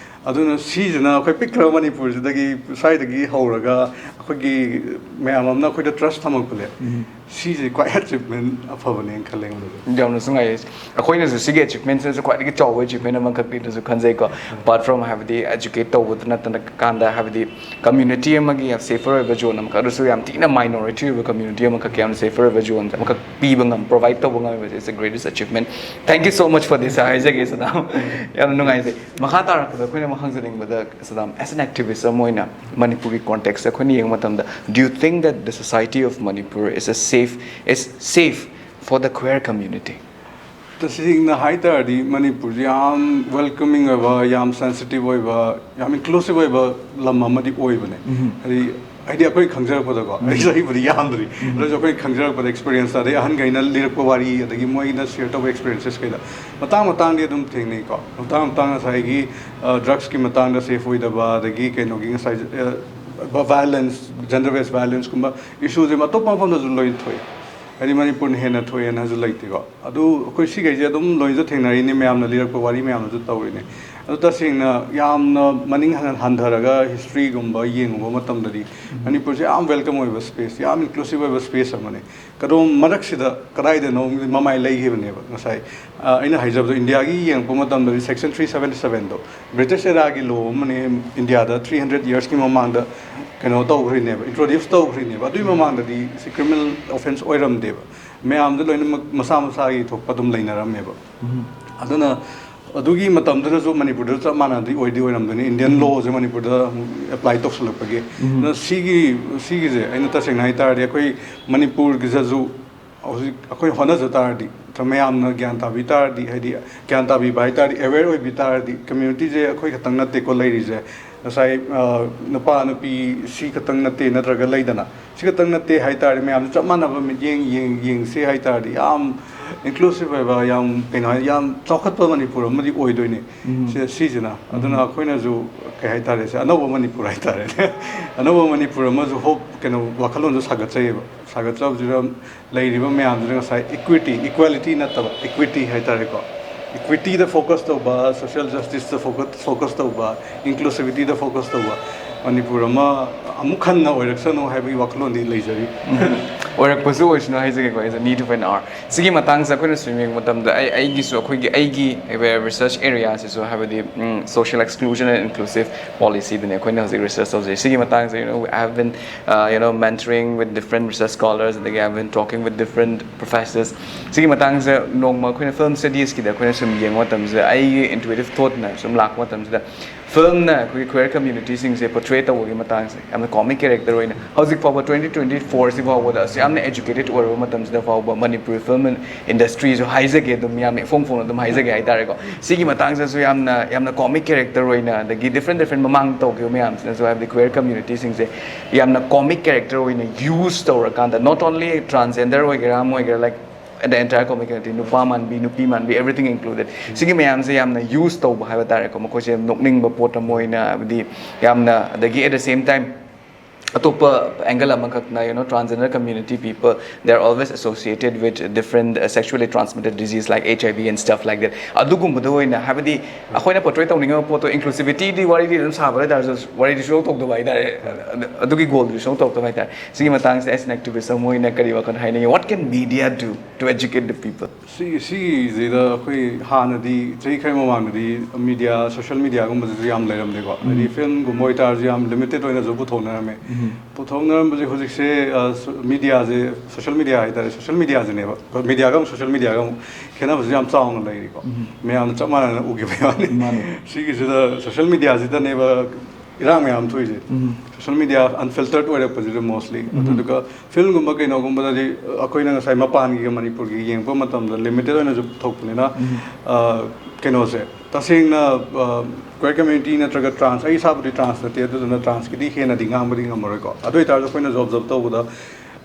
ꯑꯗꯨꯅ ꯁꯤꯁꯤꯅ ꯑꯩꯈꯣꯏ ꯄꯤꯛꯈ꯭ꯔꯕ ꯃꯅꯤꯄꯨꯔꯁꯤꯗꯒꯤ, ꯁ꯭ꯋꯥꯏꯗꯒꯤ ꯍꯧꯔꯒ ꯑꯩꯈꯣꯏꯒꯤ ꯃꯌꯥꯝ ꯑꯃꯅ ꯑꯩꯈꯣꯏꯗ ꯇ꯭ꯔꯁ ꯊꯝꯃꯛꯄꯁꯦ, ꯎꯝ꯫ ꯁꯤꯁꯦ ꯈ꯭ꯋꯥꯏ ꯑꯦꯆꯤꯞꯃꯦꯟ ꯑꯐꯕꯅꯦꯅ ꯈꯜꯂꯦ ꯑꯩꯉꯣꯟꯗꯗꯤ꯫ ꯌꯥꯝꯅꯁꯨ ꯅꯨꯡꯉꯥꯏꯌꯦ꯫ ꯑꯩꯈꯣꯏꯅꯁꯨ ꯁꯤꯒꯤ ꯑꯦꯆꯤꯞꯃꯦꯟꯁꯤꯅꯁꯨ ꯈ꯭ꯋꯥꯏꯗꯒꯤ ꯆꯥꯎꯕ ꯑꯦꯆꯤꯞꯃꯦꯟ ꯑꯃꯈꯛꯅꯤꯅꯁꯨ ꯈꯟꯖꯩꯀꯣ꯫ ꯑꯦꯄꯥꯔꯠ ꯐ꯭ꯔꯣꯝ ꯍꯥꯏꯕꯗꯤ ꯑꯦꯖꯨꯀꯦꯠ ꯇꯧꯕꯗ ꯅꯠꯇꯅ ꯀꯥꯟꯗ ꯍꯥꯏꯕꯗꯤ ꯀꯝꯃ꯭ꯌꯨꯅꯤꯇꯤ ꯑꯃꯒꯤ ꯌꯥꯝ ꯁꯦꯐꯔ ꯑꯣꯏꯕ ꯖꯣꯟ ꯑꯃꯈꯛ, ꯑꯗꯨꯁꯨ ꯌꯥꯝ ꯊꯤꯅ ꯃꯥꯏꯅꯣꯔꯤꯇꯤ ꯑꯣꯏꯕ ꯀꯝꯃ꯭ꯌꯨꯅꯤꯇꯤ ꯑꯃꯈꯛꯀꯤ ꯌꯥꯝ ꯁꯦꯐꯔ ꯑꯣꯏꯕ ꯖꯣꯟ ꯑꯃꯈꯛ ꯄꯤꯕ ꯉꯝ ꯄ꯭ꯔꯣꯚꯥꯏꯗ ꯇꯧꯕ ꯉꯝꯃꯤꯕꯁꯦ, it's the greatest achievement. Thank you so much for this ꯍꯥꯏꯖꯒꯦ ꯁꯗꯥꯝ꯫ ꯌꯥꯝꯅ ꯅꯨꯡꯉꯥꯏꯖꯩ꯫ ꯃꯈꯥ ꯇꯥꯔꯛꯄꯗ ꯑꯩꯈꯣꯏꯅ ꯑꯃꯨꯛ ꯍꯪꯖꯅꯤꯡꯕꯗ, ꯁꯗꯥꯝ, as an activist ꯑꯃ ꯑꯣꯏꯅ ꯃꯅꯤꯄꯨꯔꯒꯤ ꯀꯣꯟꯇꯦꯛꯁꯇ ꯑꯩꯈꯣꯏꯅ ꯌꯦꯡꯕ ꯃꯇꯝꯗ, do you think that the society of Manipur is a safe, is safe for the queer community? ꯇꯁꯦꯡꯅ ꯍꯥꯏ ꯇꯥꯔꯗꯤ ꯃꯅꯤꯄꯨꯔꯁꯦ ꯌꯥꯝ ꯋꯦꯜꯀꯃꯤꯡ ꯑꯣꯏꯕ, ꯌꯥꯝ ꯁꯦꯟꯁꯤꯇꯤꯚ ꯑꯣꯏꯕ, ꯌꯥꯝ ꯏꯟꯀ꯭ꯂꯨꯁꯤꯚ ꯑꯣꯏꯕ ꯂꯝ ꯑꯃꯗꯤ ꯑꯣꯏꯕꯅꯦ꯫ ꯍꯥꯏꯗꯤ ꯍꯥꯏꯗꯤ ꯑꯩꯈꯣꯏ ꯈꯪꯖꯔꯛꯄꯗꯀꯣ, ꯑꯩ ꯆꯍꯤꯕꯨꯗꯤ ꯌꯥꯝꯗ꯭ꯔꯤ, ꯑꯗꯨ ꯑꯣꯏꯔꯁꯨ ꯑꯩꯈꯣꯏ ꯈꯪꯖꯔꯛꯄꯗ ꯑꯦꯛꯁꯄꯤꯔꯤꯌꯦꯟꯁ, ꯑꯗꯩ ꯑꯍꯟꯈꯩꯅ ꯂꯤꯔꯛꯄ ꯋꯥꯔꯤ, ꯑꯗꯒꯤ ꯃꯣꯏꯅ ꯁꯤꯌꯔ ꯇꯧꯕ ꯑꯦꯛꯁꯄꯤꯔꯤꯌꯦꯟꯁꯦꯁ ꯀꯩꯗ ꯃꯇꯥꯡ ꯃꯇꯥꯡꯗꯤ ꯑꯗꯨꯝ ꯊꯦꯡꯅꯩꯀꯣ꯫ ꯃꯇꯥꯡ ꯃꯇꯥꯡ ꯉꯁꯥꯏꯒꯤ ꯗ꯭ꯔꯛꯁꯀꯤ ꯃꯇꯥꯡꯗ ꯁꯦꯐ ꯑꯣꯏꯗꯕ, ꯑꯗꯒꯤ ꯀꯩꯅꯣꯒꯤ ꯉꯁꯥꯏ ꯚꯥꯏꯂꯦꯟꯁ, ꯖꯦꯟꯗꯔ ꯕꯦꯁ ꯚꯥꯏꯂꯦꯟꯁꯀꯨꯝꯕ ꯏꯁꯨꯁꯦ ꯑꯇꯣꯞꯄ ꯃꯐꯝꯗꯁꯨ ꯂꯣꯏ ꯊꯣꯛꯑꯦ꯫ ꯍꯥꯏꯗꯤ ꯃꯅꯤꯄꯨꯔꯅ ꯍꯦꯟꯅ ꯊꯣꯛꯑꯦꯅꯁꯨ ꯂꯩꯇꯦꯀꯣ꯫ ꯑꯗꯨ ꯑꯩꯈꯣꯏ ꯁꯤꯈꯩꯁꯦ ꯑꯗꯨꯝ ꯂꯣꯏꯅꯁꯨ ꯊꯦꯡꯅꯔꯤꯅꯤ, ꯃꯌꯥꯝꯅ ꯂꯤꯔꯛꯄ ꯋꯥꯔꯤ ꯃꯌꯥꯝꯗꯨꯁꯨ ꯇꯧꯔꯤꯅꯦ꯫ ꯑꯗꯨ ꯇꯁꯦꯡꯅ ꯌꯥꯝꯅ ꯃꯅꯤꯡ ꯍꯟ- ꯍꯟꯊꯔꯒ ꯍꯤꯁꯇ꯭ꯔꯤꯒꯨꯝꯕ ꯌꯦꯡꯉꯨꯕ ꯃꯇꯝꯗꯗꯤ ꯃꯅꯤꯄꯨꯔꯁꯦ ꯌꯥꯝ ꯋꯦꯜꯀꯝ ꯑꯣꯏꯕ ꯁ꯭ꯄꯦꯁ, ꯌꯥꯝ ꯏꯟꯀ꯭ꯂꯨꯁꯤꯚ ꯑꯣꯏꯕ ꯁ꯭ꯄꯦꯁ ꯑꯃꯅꯤ꯫ ꯀꯗꯣꯝ ꯃꯔꯛꯁꯤꯗ ꯀꯗꯥꯏꯗꯅꯣ ꯃꯃꯥꯏ ꯂꯩꯈꯤꯕꯅꯦꯕ꯫ ꯉꯁꯥꯏ ꯑ, ꯑꯩꯅ ꯍꯥꯏꯖꯕꯗꯣ, ꯏꯟꯗꯤꯌꯥꯒꯤ ꯌꯦꯡꯉꯛꯄ ꯃꯇꯝꯗꯗꯤ ꯁꯦꯛꯁꯟ ꯊ꯭ꯔꯤ ꯁꯕꯦꯟꯇꯤ ꯁꯕꯦꯟꯗꯣ ꯕ꯭ꯔꯤꯇꯤꯁ ꯑꯦꯔꯥꯒꯤ ꯂꯣ ꯑꯃꯅꯦ, ꯏꯟꯗꯤꯌꯥꯗ ꯊ꯭ꯔꯤ ꯍꯟꯗ꯭ꯔꯦꯠ ꯌꯔꯁꯀꯤ ꯃꯃꯥꯡꯗ ꯀꯩꯅꯣ ꯇꯧꯈ꯭ꯔꯤꯅꯦꯕ, ꯏꯟꯇ꯭ꯔꯣꯗ꯭ꯌꯨꯁ ꯇꯧꯈ꯭ꯔꯤꯅꯦꯕ꯫ ꯑꯗꯨꯒꯤ ꯃꯃꯥꯡꯗꯗꯤ ꯁꯤ ꯀ꯭ꯔꯤꯃꯤꯅꯦꯜ ꯑꯣꯐꯦꯟꯁ ꯑꯣꯏꯔꯝꯗꯦꯕ꯫ ꯃꯌꯥꯝꯗ ꯂꯣꯏꯅꯃꯛ ꯃꯁꯥ ꯃꯁꯥꯒꯤ ꯊꯣꯛꯄ ꯑꯗꯨꯝ ꯂꯩꯅꯔꯝꯃꯦꯕ꯫ ꯑꯗꯨꯅ ꯑꯗꯨꯒꯤ ꯃꯇꯝꯗꯨꯗꯁꯨ ꯃꯅꯤꯄꯨꯔꯗꯁꯨ ꯆꯞ ꯃꯥꯟꯅꯗꯤ ꯑꯣꯏꯗꯤ ꯑꯣꯏꯔꯝꯗꯣꯏꯅꯤ, ꯏꯟꯗꯤꯌꯟ ꯂꯣꯁꯦ ꯃꯅꯤꯄꯨꯔꯗ ꯑꯦꯄ꯭ꯂꯥꯏ ꯇꯧꯁꯜꯂꯛꯄꯒꯤ꯫ ꯑꯗꯨꯅ ꯁꯤꯒꯤ ꯁꯤꯒꯤꯁꯦ ꯑꯩꯅ ꯇꯁꯦꯡꯅ ꯍꯥꯏ ꯇꯥꯔꯗꯤ, ꯑꯩꯈꯣꯏ ꯃꯅꯤꯄꯨꯔꯒꯤꯁꯤꯁꯨ ꯍꯧꯖꯤꯛ ꯑꯩꯈꯣꯏ ꯍꯣꯠꯅꯖ ꯇꯥꯔꯗꯤ, ꯃꯌꯥꯝꯅ ꯒ꯭ꯌꯥꯟ ꯇꯥꯕꯤ ꯇꯥꯔꯗꯤ, ꯍꯥꯏꯗꯤ ꯒ꯭ꯌꯥꯟ ꯇꯥꯕꯤꯕ ꯍꯥꯏ ꯇꯥꯔꯗꯤ, ꯑꯦꯋꯦꯌꯔ ꯑꯣꯏꯕꯤ ꯇꯥꯔꯗꯤ, ꯀꯝꯃ꯭ꯌꯨꯅꯤꯇꯤꯁꯦ ꯑꯩꯈꯣꯏ ꯈꯛꯇꯪ ꯅꯠꯇꯦꯀꯣ ꯂꯩꯔꯤꯁꯦ, ꯉꯁꯥꯏ ꯑ, ꯅꯨꯄꯥ ꯅꯨꯄꯤ ꯁꯤ ꯈꯛꯇꯪ ꯅꯠꯇꯦ, ꯅꯠꯇ꯭ꯔꯒ ꯂꯩꯗꯅ, ꯁꯤ ꯈꯛꯇꯪ ꯅꯠꯇꯦ ꯍꯥꯏ ꯇꯥꯔꯗꯤ, ꯃꯌꯥꯝꯁꯦ ꯆꯞ ꯃꯥꯟꯅꯕ ꯃꯤꯠꯌꯦꯡ ꯌꯦꯡ- ꯌꯦꯡꯁꯦ ꯍꯥꯏ ꯇꯥꯔꯗꯤ, ꯌꯥꯝ ꯏꯟꯀ꯭ꯂꯨꯁꯤꯚ ꯑꯣꯏꯕ, ꯌꯥꯝ ꯀꯩꯅꯣ ꯍꯥꯏ, ꯌꯥꯝ ꯆꯥꯎꯈꯠꯄ ꯃꯅꯤꯄꯨꯔ ꯑꯃꯗꯤ ꯑꯣꯏꯗꯣꯏꯅꯦ꯫ ꯁꯤ- ꯁꯤꯁꯤꯅ ꯑꯗꯨꯅ ꯑꯩꯈꯣꯏꯅꯁꯨ ꯀꯩ ꯍꯥꯏ ꯇꯥꯔꯦ, ꯁꯤ ꯑꯅꯧꯕ ꯃꯅꯤꯄꯨꯔ ꯍꯥꯏ ꯇꯥꯔꯦꯅꯦ꯫ ꯑꯅꯧꯕ ꯃꯅꯤꯄꯨꯔ ꯑꯃꯁꯨ ꯍꯣꯞ, ꯀꯩꯅꯣ, ꯋꯥꯈꯜꯂꯣꯟꯁꯨ ꯁꯥꯒꯠꯆꯩꯌꯦꯕ꯫ ꯁꯥꯒꯠꯆꯕꯁꯤꯗ ꯂꯩꯔꯤꯕ ꯃꯌꯥꯝꯁꯤꯅ ꯉꯁꯥꯏ ꯏꯀ꯭ꯋꯤꯇꯤ, ꯏꯀ꯭ꯋꯦꯂꯤꯇꯤ ꯅꯠꯇꯕ, ꯏꯀ꯭ꯋꯤꯇꯤ ꯍꯥꯏ ꯇꯥꯔꯦꯀꯣ, ꯏꯀ꯭ꯋꯤꯇꯤꯗ ꯐꯣꯀꯁ ꯇꯧꯕ, ꯁꯣꯁꯤꯌꯦꯜ ꯖꯁꯇꯤꯁꯇ ꯐꯣꯀꯁ ꯇꯧꯕ, ꯏꯟꯀ꯭ꯂꯨꯁꯤꯚꯤꯇꯤꯗ ꯐꯣꯀꯁ ꯇꯧꯕ ꯃꯅꯤꯄꯨꯔ ꯑꯃ ꯑꯃꯨꯛ ꯍꯟꯅ ꯑꯣꯏꯔꯛꯁꯅꯨ ꯍꯥꯏꯕꯒꯤ ꯋꯥꯈꯜꯂꯣꯟꯗꯤ ꯂꯩꯖꯔꯤ꯫ ꯑꯣꯏꯔꯛꯄꯁꯨ ꯑꯣꯏꯁꯅꯨ ꯍꯥꯏꯖꯒꯦꯀꯣ, is a need of an hour꯫ ꯁꯤꯒꯤ ꯃꯇꯥꯡꯁꯦ ꯑꯩꯈꯣꯏꯅ ꯁꯨꯝ ꯌꯦꯡꯕ ꯃꯇꯝꯗ, ꯑꯩ ꯑꯩꯒꯤꯁꯨ, ꯑꯩꯈꯣꯏꯒꯤ ꯑꯩꯒꯤ research area ꯁꯤꯁꯨ, ꯍꯥꯏꯕꯗꯤ social exclusion and inclusive policy ꯗꯅꯦ ꯑꯩꯈꯣꯏꯅ ꯍꯧꯖꯤꯛ research ꯇꯧꯖꯩ꯫ ꯁꯤꯒꯤ ꯃꯇꯥꯡꯁꯦ, you know, I have been, uh, you know, mentoring with different research scholars, ꯑꯗꯒꯤ I have been talking with different professors꯫ ꯁꯤꯒꯤ ꯃꯇꯥꯡꯁꯦ ꯅꯣꯡꯃ ꯑꯩꯈꯣꯏꯅ film studies ꯀꯤꯗ ꯑꯩꯈꯣꯏꯅ ꯁꯨꯝ ꯌꯦꯡꯕ ꯃꯇꯝꯁꯤꯗ, ꯑꯩꯒꯤ intuitive thought ꯅ ꯁꯨꯝ ꯂꯥꯛꯄ ꯃꯇꯝꯁꯤꯗ, film ꯅ ꯑꯩꯈꯣꯏꯒꯤ queer community ꯁꯤꯡꯁꯦ portray ꯇꯧꯕꯒꯤ ꯃꯇꯥꯡꯁꯦ, ꯌꯥꯝꯅ comic character ꯑꯣꯏꯅ, ꯍꯧꯖꯤꯛ ꯐꯥꯎꯕ twenty twenty four ꯁꯤ ꯐꯥꯎꯕꯗ, ꯑꯁꯨꯛ ꯌꯥꯝꯅ educated ꯑꯣꯏꯔꯕ ꯃꯇꯝꯁꯤꯗ ꯐꯥꯎꯕ, ꯃꯅꯤꯄꯨꯔꯤ film industry ꯁꯨ ꯍꯥꯏꯖꯒꯦ, ꯑꯗꯨꯝ ꯌꯥꯝꯅ ꯏꯐꯣꯡ ꯐꯣꯡꯅ ꯑꯗꯨꯝ ꯍꯥꯏꯖꯒꯦ ꯍꯥꯏꯇꯥꯔꯦꯀꯣ, ꯁꯤꯒꯤ ꯃꯇꯥꯡꯁꯤꯗꯁꯨ ꯌꯥꯝꯅ, ꯌꯥꯝꯅ comic character ꯑꯣꯏꯅ, ꯑꯗꯒꯤ different different ꯃꯃꯥꯡꯗ ꯇꯧꯈꯤꯕ ꯃꯌꯥꯝꯁꯤꯅꯁꯨ, ꯍꯥꯏꯕꯗꯤ queer community ꯁꯤꯡꯁꯦ ꯌꯥꯝꯅ comic character ꯑꯣꯏꯅ use ꯇꯧꯔꯀꯥꯟꯗ, not only transgender ꯑꯣꯏꯒꯦꯔꯥ, ꯑꯃ ꯑꯣꯏꯒꯦꯔꯥ, like, the entire community, ꯅꯨꯄꯥ ꯃꯥꯟꯕꯤ, ꯅꯨꯄꯤ ꯃꯥꯟꯕꯤ, everything included, ꯁꯤꯒꯤ ꯃꯌꯥꯝꯁꯦ ꯌꯥꯝꯅ use ꯇꯧꯕ ꯍꯥꯏꯕ ꯇꯥꯔꯦꯀꯣ, ꯃꯈꯣꯏꯁꯦ ꯌꯥꯝ ꯅꯣꯛꯅꯤꯡꯕ ꯄꯣꯠ ꯑꯃ ꯑꯣꯏꯅ, ꯍꯥꯏꯕꯗꯤ ꯌꯥꯝꯅ, ꯑꯗꯒꯤ at the same time ꯑꯇꯣꯞꯄ angle ꯑꯃꯈꯛꯅ, you know, transgender community people, they are always associated with different, uh, sexually transmitted disease like H I V and stuff like that꯫ ꯑꯗꯨꯒꯨꯝꯕꯗ ꯑꯣꯏꯅ, ꯍꯥꯏꯕꯗꯤ ꯑꯩꯈꯣꯏꯅ portray ꯇꯧꯅꯤꯡꯉꯤꯕ ꯄꯣꯠꯇꯣ, inclusivity ꯗꯤ ꯋꯥꯔꯤꯗꯤ ꯑꯗꯨꯝ ꯁꯥꯕ ꯍꯥꯏꯇꯥꯔꯁꯨ, ꯋꯥꯔꯤꯗꯤ ꯁꯨꯡꯇꯧ ꯇꯧꯗꯕ ꯍꯥꯏꯇꯥꯔꯦ, ꯑꯗꯨꯒꯤ goal ꯗꯨ ꯁꯨꯡꯇꯧ ꯇꯧꯗꯕ ꯍꯥꯏꯇꯥꯔꯦ꯫ ꯁꯤꯒꯤ ꯃꯇꯥꯡꯁꯤꯗ as an activist ꯑꯃ ꯑꯣꯏꯅ ꯀꯔꯤ ꯋꯥꯈꯜ ꯍꯥꯏꯅꯤꯡꯉꯤ? What can media do to educate the people? ꯁꯤ, ꯁꯤꯒꯤꯁꯤꯗ ꯑꯩꯈꯣꯏ ꯍꯥꯟꯅꯗꯤ, ꯆꯍꯤ ꯈꯔ ꯃꯃꯥꯡꯗꯗꯤ media, social media ꯒꯨꯝꯕꯁꯤꯁꯨ ꯌꯥꯝ ꯂꯩꯔꯝꯗꯦꯀꯣ꯫ ꯍꯥꯏꯗꯤ ꯎꯝ꯫ Film ꯒꯨꯝꯕ ꯑꯣꯏꯇꯥꯔꯁꯨ ꯌꯥꯝ limited ꯑꯣꯏꯅꯁꯨ ꯄꯨꯊꯣꯛꯅꯔꯝꯃꯦ꯫ ꯎꯝ꯫ ꯄꯨꯊꯣꯛꯅꯔꯝꯕꯁꯦ ꯍꯧꯖꯤꯛꯁꯦ, ꯑ, ꯁꯣ-, media ꯁꯦ, social media ꯍꯥꯏꯇꯥꯔꯦ, social media ꯁꯤꯅꯦꯕ꯫ Media ꯒ ꯑꯃꯨꯛ social media ꯒ ꯑꯃꯨꯛ ꯈꯦꯠꯅꯕꯁꯦ ꯌꯥꯝ ꯆꯥꯎꯅ ꯂꯩꯔꯤꯀꯣ꯫ ꯎꯝ꯫ ꯃꯌꯥꯝꯅ ꯆꯞ ꯃꯥꯟꯅꯅ ꯎꯈꯤꯕꯩ ꯋꯥꯅꯤ꯫ ꯃꯥꯅꯦ꯫ ꯁꯤꯒꯤꯁꯤꯗ social media ꯁꯤꯗꯅꯦꯕ ꯏꯔꯥꯡ ꯃꯌꯥꯝ ꯊꯣꯛꯏꯁꯦ꯫ ꯎꯝ꯫ Social media unfiltered ꯑꯣꯏꯔꯛꯄꯁꯤꯗ mostly꯫ ꯎꯝ꯫ ꯑꯗꯨꯗꯨꯒ film ꯒꯨꯝꯕ ꯀꯩꯅꯣꯒꯨꯝꯕꯗꯗꯤ, ꯑ, ꯑꯩꯈꯣꯏꯅ ꯉꯁꯥꯏ ꯃꯄꯥꯟꯒꯤ ꯃꯅꯤꯄꯨꯔꯒꯤ ꯌꯦꯡꯕ ꯃꯇꯝꯗ limited ꯑꯣꯏꯅꯁꯨ ꯄꯨꯊꯣꯛꯄꯅꯤꯅ, ꯎꯝ꯫ ꯑ, ꯀꯩꯅꯣꯁꯦ, ꯇꯁꯦꯡꯅ, ꯑ, queer community ꯅꯠꯇ꯭ꯔꯒ trans, ꯑꯩ ꯏꯁꯥꯕꯨꯗꯤ trans ꯅꯠꯇꯦ, ꯑꯗꯨꯗꯨꯅ trans ꯀꯤꯗꯤ ꯍꯦꯟꯅꯗꯤ ꯉꯥꯡꯕꯗꯤ ꯉꯝꯃꯔꯣꯏꯀꯣ꯫ ꯑꯗꯨ ꯑꯣꯏꯇꯥꯔꯁꯨ ꯑꯩꯈꯣꯏꯅꯁꯨ observe ꯇꯧꯕꯗ,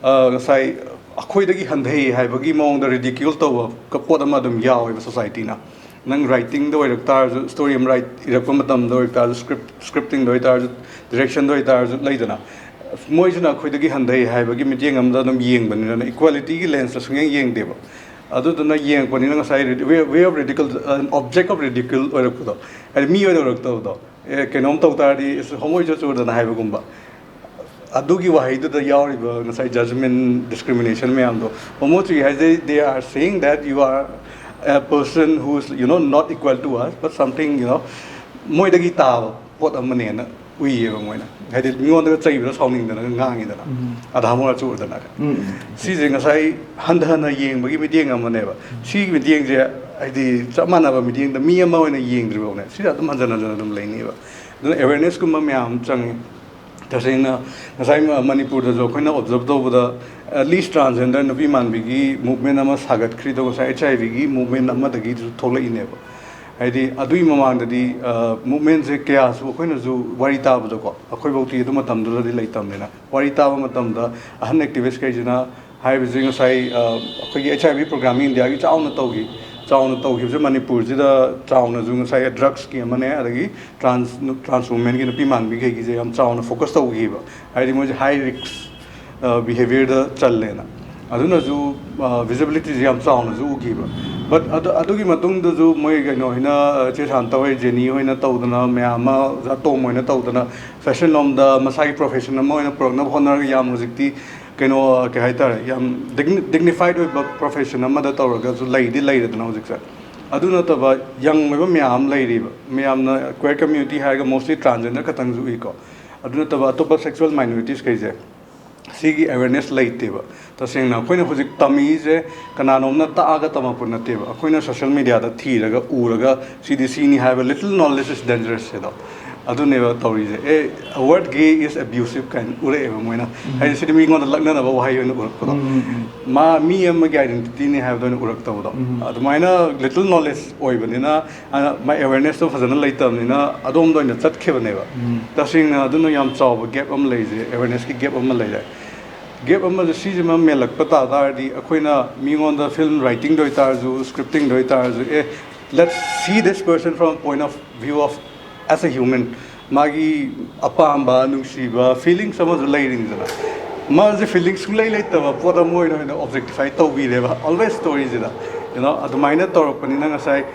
ꯑ, ꯉꯁꯥꯏ ꯑꯩꯈꯣꯏꯗꯒꯤ ꯍꯟꯊꯩ ꯍꯥꯏꯕꯒꯤ ꯃꯑꯣꯡꯗ ridicule ꯇꯧꯕ ꯄꯣꯠ ꯑꯃ ꯑꯗꯨꯝ ꯌꯥꯎꯋꯦꯕ society ꯅ꯫ ꯅꯪ writing ꯗ ꯑꯣꯏꯔꯛ ꯇꯥꯔꯁꯨ, story ꯑꯃ write, ꯏꯔꯛꯄ ꯃꯇꯝꯗ ꯑꯣꯏꯔꯛ ꯇꯥꯔꯁꯨ, script, scripting ꯗ ꯑꯣꯏꯇꯥꯔꯁꯨ, direction ꯗ ꯑꯣꯏꯇꯥꯔꯁꯨ, ꯂꯩꯗꯅ, ꯃꯣꯏꯁꯤꯅ ꯑꯩꯈꯣꯏꯗꯒꯤ ꯍꯟꯊꯩ ꯍꯥꯏꯕꯒꯤ ꯃꯤꯠꯌꯦꯡ ꯑꯃꯗ ꯑꯗꯨꯝ ꯌꯦꯡꯕꯅꯤꯅ, equality ꯒꯤ lens ꯇ ꯁꯨꯡꯌꯦꯡ ꯌꯦꯡꯗꯦꯕ꯫ ꯑꯗꯨꯗꯨꯅ ꯌꯦꯡꯉꯛꯄꯅꯤꯅ ꯉꯁꯥꯏ ꯔꯤ-, way, way of ridicule, uh, object of ridicule ꯑꯣꯏꯔꯛꯄꯗꯣ, ꯍꯥꯏꯗꯤ ꯃꯤ ꯑꯣꯏꯅ ꯎꯔꯛꯇꯕꯗꯣ, ꯑꯦ, ꯀꯩꯅꯣꯝ ꯇꯧ ꯇꯥꯔꯗꯤ, "ꯑꯁ, ꯍꯣꯃꯣ ꯏꯆꯨ ꯆꯨꯗꯅ" ꯍꯥꯏꯕꯒꯨꯝꯕ꯫ ꯑꯗꯨꯒꯤ ꯋꯥꯍꯩꯗꯨꯗ ꯌꯥꯎꯔꯤꯕ ꯉꯁꯥꯏ judgment, discrimination ꯃꯌꯥꯝꯗꯣ, ꯃꯣꯃꯣ ꯆꯨꯏ ꯍꯥꯏꯁꯦ, they are saying that you are a person who is, you know, not equal to us, but something, you know, ꯃꯣꯏꯗꯒꯤ ꯇꯥꯕ ꯄꯣꯠ ꯑꯃꯅꯦꯅ ꯎꯏꯌꯦꯕ ꯃꯣꯏꯅ꯫ ꯍꯥꯏꯗꯤ ꯃꯤꯉꯣꯟꯗꯒ ꯆꯩꯕꯗ ꯁꯥꯎꯅꯤꯡꯗꯅ ꯉꯥꯡꯉꯤꯗꯅ, ꯑꯙꯥ ꯃꯣꯔꯥ ꯆꯨꯔꯗꯅ꯫ ꯁꯤꯁꯦ ꯉꯁꯥꯏ ꯍꯟꯊꯅ ꯌꯦꯡꯕꯒꯤ ꯃꯤꯠꯌꯦꯡ ꯑꯃꯅꯦꯕ꯫ ꯁꯤꯒꯤ ꯃꯤꯠꯌꯦꯡꯁꯦ ꯍꯥꯏꯗꯤ ꯆꯞ ꯃꯥꯟꯅꯕ ꯃꯤꯠꯌꯦꯡꯗ ꯃꯤ ꯑꯃ ꯑꯣꯏꯅ ꯌꯦꯡꯗ꯭ꯔꯤꯐꯥꯎꯅꯦ, ꯁꯤꯁꯦ ꯑꯗꯨꯝ ꯍꯟꯖꯟ ꯍꯟꯖꯟ ꯑꯗꯨꯝ ꯂꯩꯅꯤꯕ꯫ ꯑꯗꯨꯅ awarenessꯀꯨꯝꯕ ꯃꯌꯥꯝ ꯑꯃ ꯆꯪꯉꯤ꯫ ꯇꯁꯦꯡꯅ ꯉꯁꯥꯏ ꯃ-, ꯃꯅꯤꯄꯨꯔꯗꯁꯨ ꯑꯩꯈꯣꯏꯅ observe ꯇꯧꯕꯗ, at least transgender ꯅꯨꯄꯤ ꯃꯥꯟꯕꯤꯒꯤ movement ꯑꯃ ꯁꯥꯒꯠꯈ꯭ꯔꯤꯗꯣ ꯉꯁꯥꯏ HIV ꯒꯤ movement ꯑꯃꯗꯒꯤꯁꯨ ꯊꯣꯛꯂꯛꯏꯅꯦꯕ꯫ ꯍꯥꯏꯗꯤ ꯑꯗꯨꯒꯤ ꯃꯃꯥꯡꯗꯗꯤ, ꯑ, movementꯁꯦ ꯀꯌꯥꯁꯨ ꯑꯩꯈꯣꯏꯅꯁꯨ ꯋꯥꯔꯤ ꯇꯥꯕꯗꯀꯣ, ꯑꯩꯈꯣꯏꯐꯧꯇꯤ ꯑꯗꯨ ꯃꯇꯝꯗꯨꯗꯗꯤ ꯂꯩꯇꯕꯅꯤꯅ, ꯋꯥꯔꯤ ꯇꯥꯕ ꯃꯇꯝꯗ ꯑꯍꯟ activist ꯈꯩꯁꯤꯅ ꯍꯥꯏꯕꯁꯦ ꯉꯁꯥꯏ, ꯑ, ꯑꯩꯈꯣꯏꯒꯤ HIV program ꯏꯟꯗꯤꯌꯥꯒꯤ ꯆꯥꯎꯅ ꯇꯧꯈꯤ꯫ ꯆꯥꯎꯅ ꯇꯧꯈꯤꯕꯁꯦ ꯃꯅꯤꯄꯨꯔꯁꯤꯗ ꯆꯥꯎꯅꯁꯨ ꯉꯁꯥꯏ drugsꯀꯤ ꯑꯃꯅꯦ, ꯑꯗꯒꯤ trans, trans womenꯒꯤ ꯅꯨꯄꯤ ꯃꯥꯟꯕꯤꯈꯩꯒꯤꯁꯦ ꯌꯥꯝ ꯆꯥꯎꯅ focus ꯇꯧꯈꯤꯕ꯫ ꯍꯥꯏꯗꯤ ꯃꯣꯏꯁꯦ high risk, ꯑ, behaviourꯗ ꯆꯜꯂꯦꯅ꯫ ꯑꯗꯨꯅꯁꯨ, ꯑ, visibilityꯁꯦ ꯌꯥꯝ ꯆꯥꯎꯅꯁꯨ ꯎꯈꯤꯕ꯫ But ꯑꯗꯨ, ꯑꯗꯨꯒꯤ ꯃꯇꯨꯡꯗꯁꯨ ꯃꯣꯏ ꯀꯩꯅꯣ ꯍꯣꯏꯅ, ꯑ, ꯆꯦ ꯁꯥꯟꯇ ꯍꯣꯏ, ꯖꯦꯅꯤ ꯍꯣꯏꯅ ꯇꯧꯗꯅ, ꯃꯌꯥꯝ ꯑꯃ, ꯑꯣꯖꯥ ꯇꯣꯝ ꯍꯣꯏꯅ ꯇꯧꯗꯅ, fashion ꯂꯣꯝꯗ ꯃꯁꯥꯒꯤ profession ꯑꯃ ꯑꯣꯏꯅ ꯄꯨꯔꯛꯅꯕ ꯍꯣꯠꯅꯔꯒ ꯌꯥꯝ ꯍꯧꯖꯤꯛꯇꯤ ꯀꯩꯅꯣ, ꯀꯩ ꯍꯥꯏꯇꯥꯔꯦ, ꯌꯥꯝ digni-, dignified ꯑꯣꯏꯕ profession ꯑꯃꯗ ꯇꯧꯔꯒꯁꯨ ꯂꯩꯗꯤ ꯂꯩꯔꯦꯗꯅ ꯍꯧꯖꯤꯛꯁꯦ꯫ ꯑꯗꯨ ꯅꯠꯇꯕ young ꯑꯣꯏꯕ ꯃꯌꯥꯝ ꯑꯃ ꯂꯩꯔꯤꯕ, ꯃꯌꯥꯝꯅ queer community ꯍꯥꯏꯔꯒ mostly transgender ꯈꯛꯇꯪꯁꯨ ꯎꯏꯀꯣ꯫ ꯑꯗꯨ ꯅꯠꯇꯕ ꯑꯇꯣꯞꯄ sexual minorities ꯈꯩꯁꯦ, ꯁꯤꯒꯤ awareness ꯂꯩꯇꯦꯕ꯫ ꯇꯁꯦꯡꯅ ꯑꯩꯈꯣꯏꯅ ꯍꯧꯖꯤꯛ ꯇꯝꯃꯤꯁꯦ ꯀꯅꯥꯅꯣꯝꯅ ꯇꯥꯛꯑꯒ ꯇꯝꯃꯛꯄ ꯅꯠꯇꯦꯕ, ꯑꯩꯈꯣꯏꯅ social mediaꯗ ꯊꯤꯔꯒ ꯎꯔꯒ ꯁꯤꯗꯤ ꯁꯤꯅꯤ ꯍꯥꯏꯕ, little knowledge is dangerous ꯍꯥꯏꯗꯣ ꯑꯗꯨꯅꯦꯕ ꯇꯧꯔꯤꯁꯦ꯫ ꯑꯦ, word gay is abusive ꯀꯥꯏꯅ ꯎꯔꯛꯑꯦꯕ ꯃꯣꯏꯅ꯫ ꯍꯥꯏꯗꯤ ꯁꯤꯗꯤ ꯃꯤꯉꯣꯟꯗ ꯂꯛꯅꯅꯕ ꯋꯥꯍꯩ ꯑꯣꯏꯅ ꯎꯔꯛꯄꯗꯣ꯫ ꯃꯥ ꯃꯤ ꯑꯃꯒꯤ identityꯅꯤ ꯍꯥꯏꯕꯗꯣ ꯑꯣꯏꯅ ꯎꯔꯛꯇꯕꯗꯣ꯫ ꯑꯗꯨꯃꯥꯏꯅ little knowledge ꯑꯣꯏꯕꯅꯤꯅ, ꯑ, ꯃꯥꯏ awarenessꯇꯣ ꯐꯖꯅ ꯂꯩꯇꯕꯅꯤꯅ ꯑꯗꯣꯝꯗ ꯑꯣꯏꯅ ꯆꯠꯈꯤꯕꯅꯦꯕ꯫ ꯇꯁꯦꯡꯅ ꯑꯗꯨꯅ ꯌꯥꯝ ꯆꯥꯎꯕ gap ꯑꯃ ꯂꯩꯔꯤꯁꯦ, awarenessꯀꯤ gap ꯑꯃ ꯂꯩꯔꯦ꯫ Gap ꯑꯃꯗ ꯁꯤꯁꯤꯃ ꯃꯦꯜꯂꯛꯄ ꯇꯥ ꯇꯥꯔꯗꯤ, ꯑꯩꯈꯣꯏꯅ ꯃꯤꯉꯣꯟꯗ film writingꯗ ꯑꯣꯏꯇꯥꯔꯁꯨ, scriptingꯗ ꯑꯣꯏꯇꯥꯔꯁꯨ, ꯑꯦ, let's see this person from a point of view of as a human, ꯃꯥꯒꯤ ꯑꯄꯥꯝꯕ, ꯅꯨꯡꯁꯤꯕ, feelings ꯑꯃꯁꯨ ꯂꯩꯔꯤꯅꯤꯗꯅ꯫ ꯃꯥꯁꯦ feelings ꯁꯨꯡꯂꯩ ꯂꯩꯇꯕ ꯄꯣꯠ ꯑꯃ ꯑꯣꯏꯅ, ꯑꯣꯏꯅ objectify ꯇꯧꯕꯤꯔꯦꯕ, always storyꯁꯤꯗ, you know, ꯑꯗꯨꯃꯥꯏꯅ ꯇꯧꯔꯛꯄꯅꯤꯅ ꯉꯁꯥꯏ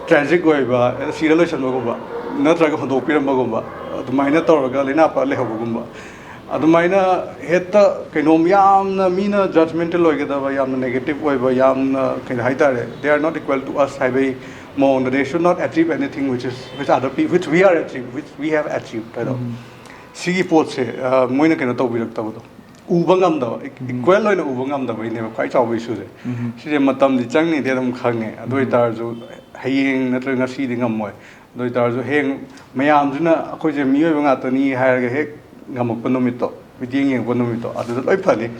tragic ꯑꯣꯏꯕ, ꯁꯤꯔ ꯂꯣꯏꯁꯟꯕꯒꯨꯝꯕ, ꯅꯠꯇ꯭ꯔꯒ ꯍꯨꯟꯗꯣꯛꯄꯤꯔꯝꯕꯒꯨꯝꯕ, ꯑꯗꯨꯃꯥꯏꯅ ꯇꯧꯔꯒ ꯂꯩꯅꯥ ꯄꯛ ꯂꯩꯍꯧꯕꯒꯨꯝꯕ꯫ ꯑꯗꯨꯃꯥꯏꯅ ꯍꯦꯛꯇ ꯀꯩꯅꯣꯝ ꯌꯥꯝꯅ ꯃꯤꯅ judgmental ꯑꯣꯏꯒꯗꯕ, ꯌꯥꯝꯅ negative ꯑꯣꯏꯕ, ꯌꯥꯝꯅ ꯀꯩꯅꯣ ꯍꯥꯏꯇꯥꯔꯦ, they are not equal to us ꯍꯥꯏꯕꯒꯤ ꯃꯑꯣꯡꯗ, they should not achieve anything which is, which other people, which we are achieve, which we have achieved ꯍꯥꯏꯗꯣ꯫ ꯁꯤꯒꯤ ꯄꯣꯠꯁꯦ, ꯑ, ꯃꯣꯏꯅ ꯀꯩꯅꯣ ꯇꯧꯕꯤꯔꯛꯇꯕꯗꯣ, ꯎꯕ ꯉꯝꯗꯕ, equal ꯑꯣꯏꯅ ꯎꯕ ꯉꯝꯗꯕꯒꯤꯅꯦꯕ ꯈ꯭ꯋꯥꯏ ꯆꯥꯎꯕ issue ꯁꯦ꯫ ꯁꯤꯁꯦ ꯃꯇꯝꯗꯤ ꯆꯪꯅꯤꯗꯤ ꯑꯗꯨꯝ ꯈꯪꯉꯦ, ꯑꯗꯨ ꯑꯣꯏꯇꯥꯔꯁꯨ ꯍꯌꯦꯡ ꯅꯠꯇ꯭ꯔꯒ ꯉꯁꯤꯗꯤ ꯉꯝꯃꯣꯏ꯫ ꯑꯗꯨ ꯑꯣꯏꯇꯥꯔꯁꯨ ꯍꯌꯦꯡ ꯃꯌꯥꯝꯁꯤꯅ ꯑꯩꯈꯣꯏꯁꯦ ꯃꯤꯑꯣꯏꯕ ꯉꯥꯛꯇꯅꯤ ꯍꯥꯏꯔꯒ ꯍꯦꯛ ꯉꯝꯃꯛꯄ ꯅꯨꯃꯤꯠꯇꯣ, ꯃꯤꯠꯌꯦꯡ ꯌꯦꯡꯉꯛꯄ ꯅꯨꯃꯤꯠꯇꯣ, ꯑꯗꯨꯗ ꯂꯣꯏ ꯐꯅꯤ꯫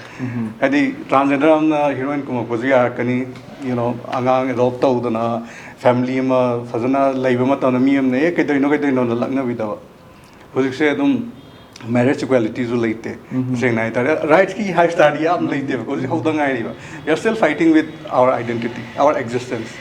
ꯍꯥꯏꯗꯤ transgender ꯑꯃꯅ heroine ꯀꯨꯝꯃꯛꯄꯁꯨ ꯌꯥꯔꯛꯀꯅꯤ, you know, ꯑꯉꯥꯡ adopt ꯇꯧꯗꯅ family ꯑꯃ ꯐꯖꯅ ꯂꯩꯕ ꯃꯇꯝꯗ ꯃꯤ ꯑꯃꯅ "ꯑꯦ, ꯀꯩꯗꯧꯔꯤꯅꯣ, ꯀꯩꯗꯧꯔꯤꯅꯣꯅ" ꯂꯛꯅꯕꯤꯗꯕ꯫ ꯍꯧꯖꯤꯛꯁꯦ ꯑꯗꯨꯝ marriage equality ꯁꯨ ꯂꯩꯇꯦ꯫ ꯁꯦꯡꯅ ꯍꯥꯏꯇꯥꯔꯦ, rights ꯀꯤ ꯍꯥꯏ ꯇꯥꯔꯗꯤ ꯌꯥꯝ ꯂꯩꯇꯦꯕꯀꯣ, ꯍꯧꯖꯤꯛ ꯍꯧꯗ ꯉꯥꯏꯔꯤꯕ꯫ We are still fighting with our identity, our existence.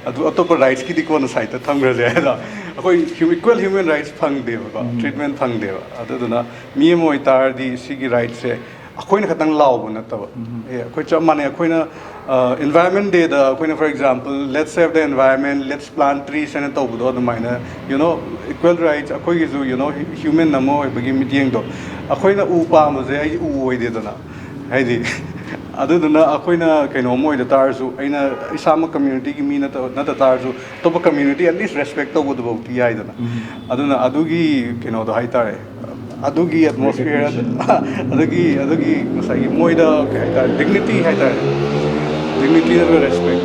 ꯑꯗꯨ ꯑꯇꯣꯞꯄ rights ꯀꯤꯗꯤ ꯀꯣꯟꯅ side ꯇ ꯊꯝꯈ꯭ꯔꯁꯦ ꯍꯥꯏꯗꯣ꯫ ꯑꯩꯈꯣꯏ hu-, equal human rights ꯐꯪꯗꯦꯕꯀꯣ, treatment ꯐꯪꯗꯦꯕ꯫ ꯑꯗꯨꯗꯨꯅ ꯃꯤ ꯑꯃ ꯑꯣꯏꯇꯥꯔꯗꯤ ꯁꯤꯒꯤ rights ꯁꯦ ꯑꯩꯈꯣꯏꯅ ꯈꯛꯇꯪ ꯂꯥꯎꯕ ꯅꯠꯇꯕ꯫ ꯑꯦ, ꯑꯩꯈꯣꯏ ꯆꯞ ꯃꯥꯟꯅꯩ꯫ ꯑꯩꯈꯣꯏꯅ, ꯑ, environment day ꯗ ꯑꯩꯈꯣꯏꯅ, for example, "Let's save the environment, let's plant trees" ꯍꯥꯏꯅ ꯇꯧꯕꯗꯣ ꯑꯗꯨꯃꯥꯏꯅ, you know, equal rights, ꯑꯩꯈꯣꯏꯒꯤꯁꯨ, you know, human ꯑꯃ ꯑꯣꯏꯕꯒꯤ ꯃꯤꯠꯌꯦꯡꯗꯣ, ꯑꯩꯈꯣꯏꯅ ꯎ ꯄꯥꯝꯕꯁꯦ ꯑꯩ ꯎ ꯑꯣꯏꯗꯦꯗꯅ, ꯍꯥꯏꯗꯤ꯫ ꯑꯗꯨꯗꯨꯅ ꯑꯩꯈꯣꯏꯅ ꯀꯩꯅꯣꯝ ꯑꯣꯏꯗ ꯇꯥꯔꯁꯨ, ꯑꯩꯅ ꯏꯁꯥꯃꯛ community ꯒꯤ ꯃꯤ ꯅꯠꯇ, ꯅꯠꯇ ꯇꯥꯔꯁꯨ, ꯑꯇꯣꯞꯄ community at least respect ꯇꯧꯕꯗꯨꯐꯥꯎꯗꯤ ꯌꯥꯏꯗꯅ꯫ ꯑꯗꯨꯅ ꯑꯗꯨꯒꯤ ꯀꯩꯅꯣꯗꯣ ꯍꯥꯏꯇꯥꯔꯦ, ꯑꯗꯨꯒꯤ atmosphere, ꯑꯗꯨꯒꯤ, ꯑꯗꯨꯒꯤ ꯉꯁꯥꯏꯒꯤ ꯃꯣꯏꯗ ꯀꯩ ꯍꯥꯏꯇꯥꯔꯦ, dignity ꯍꯥꯏꯇꯥꯔꯦ, dignity ꯅꯠꯇ꯭ꯔꯒ respect,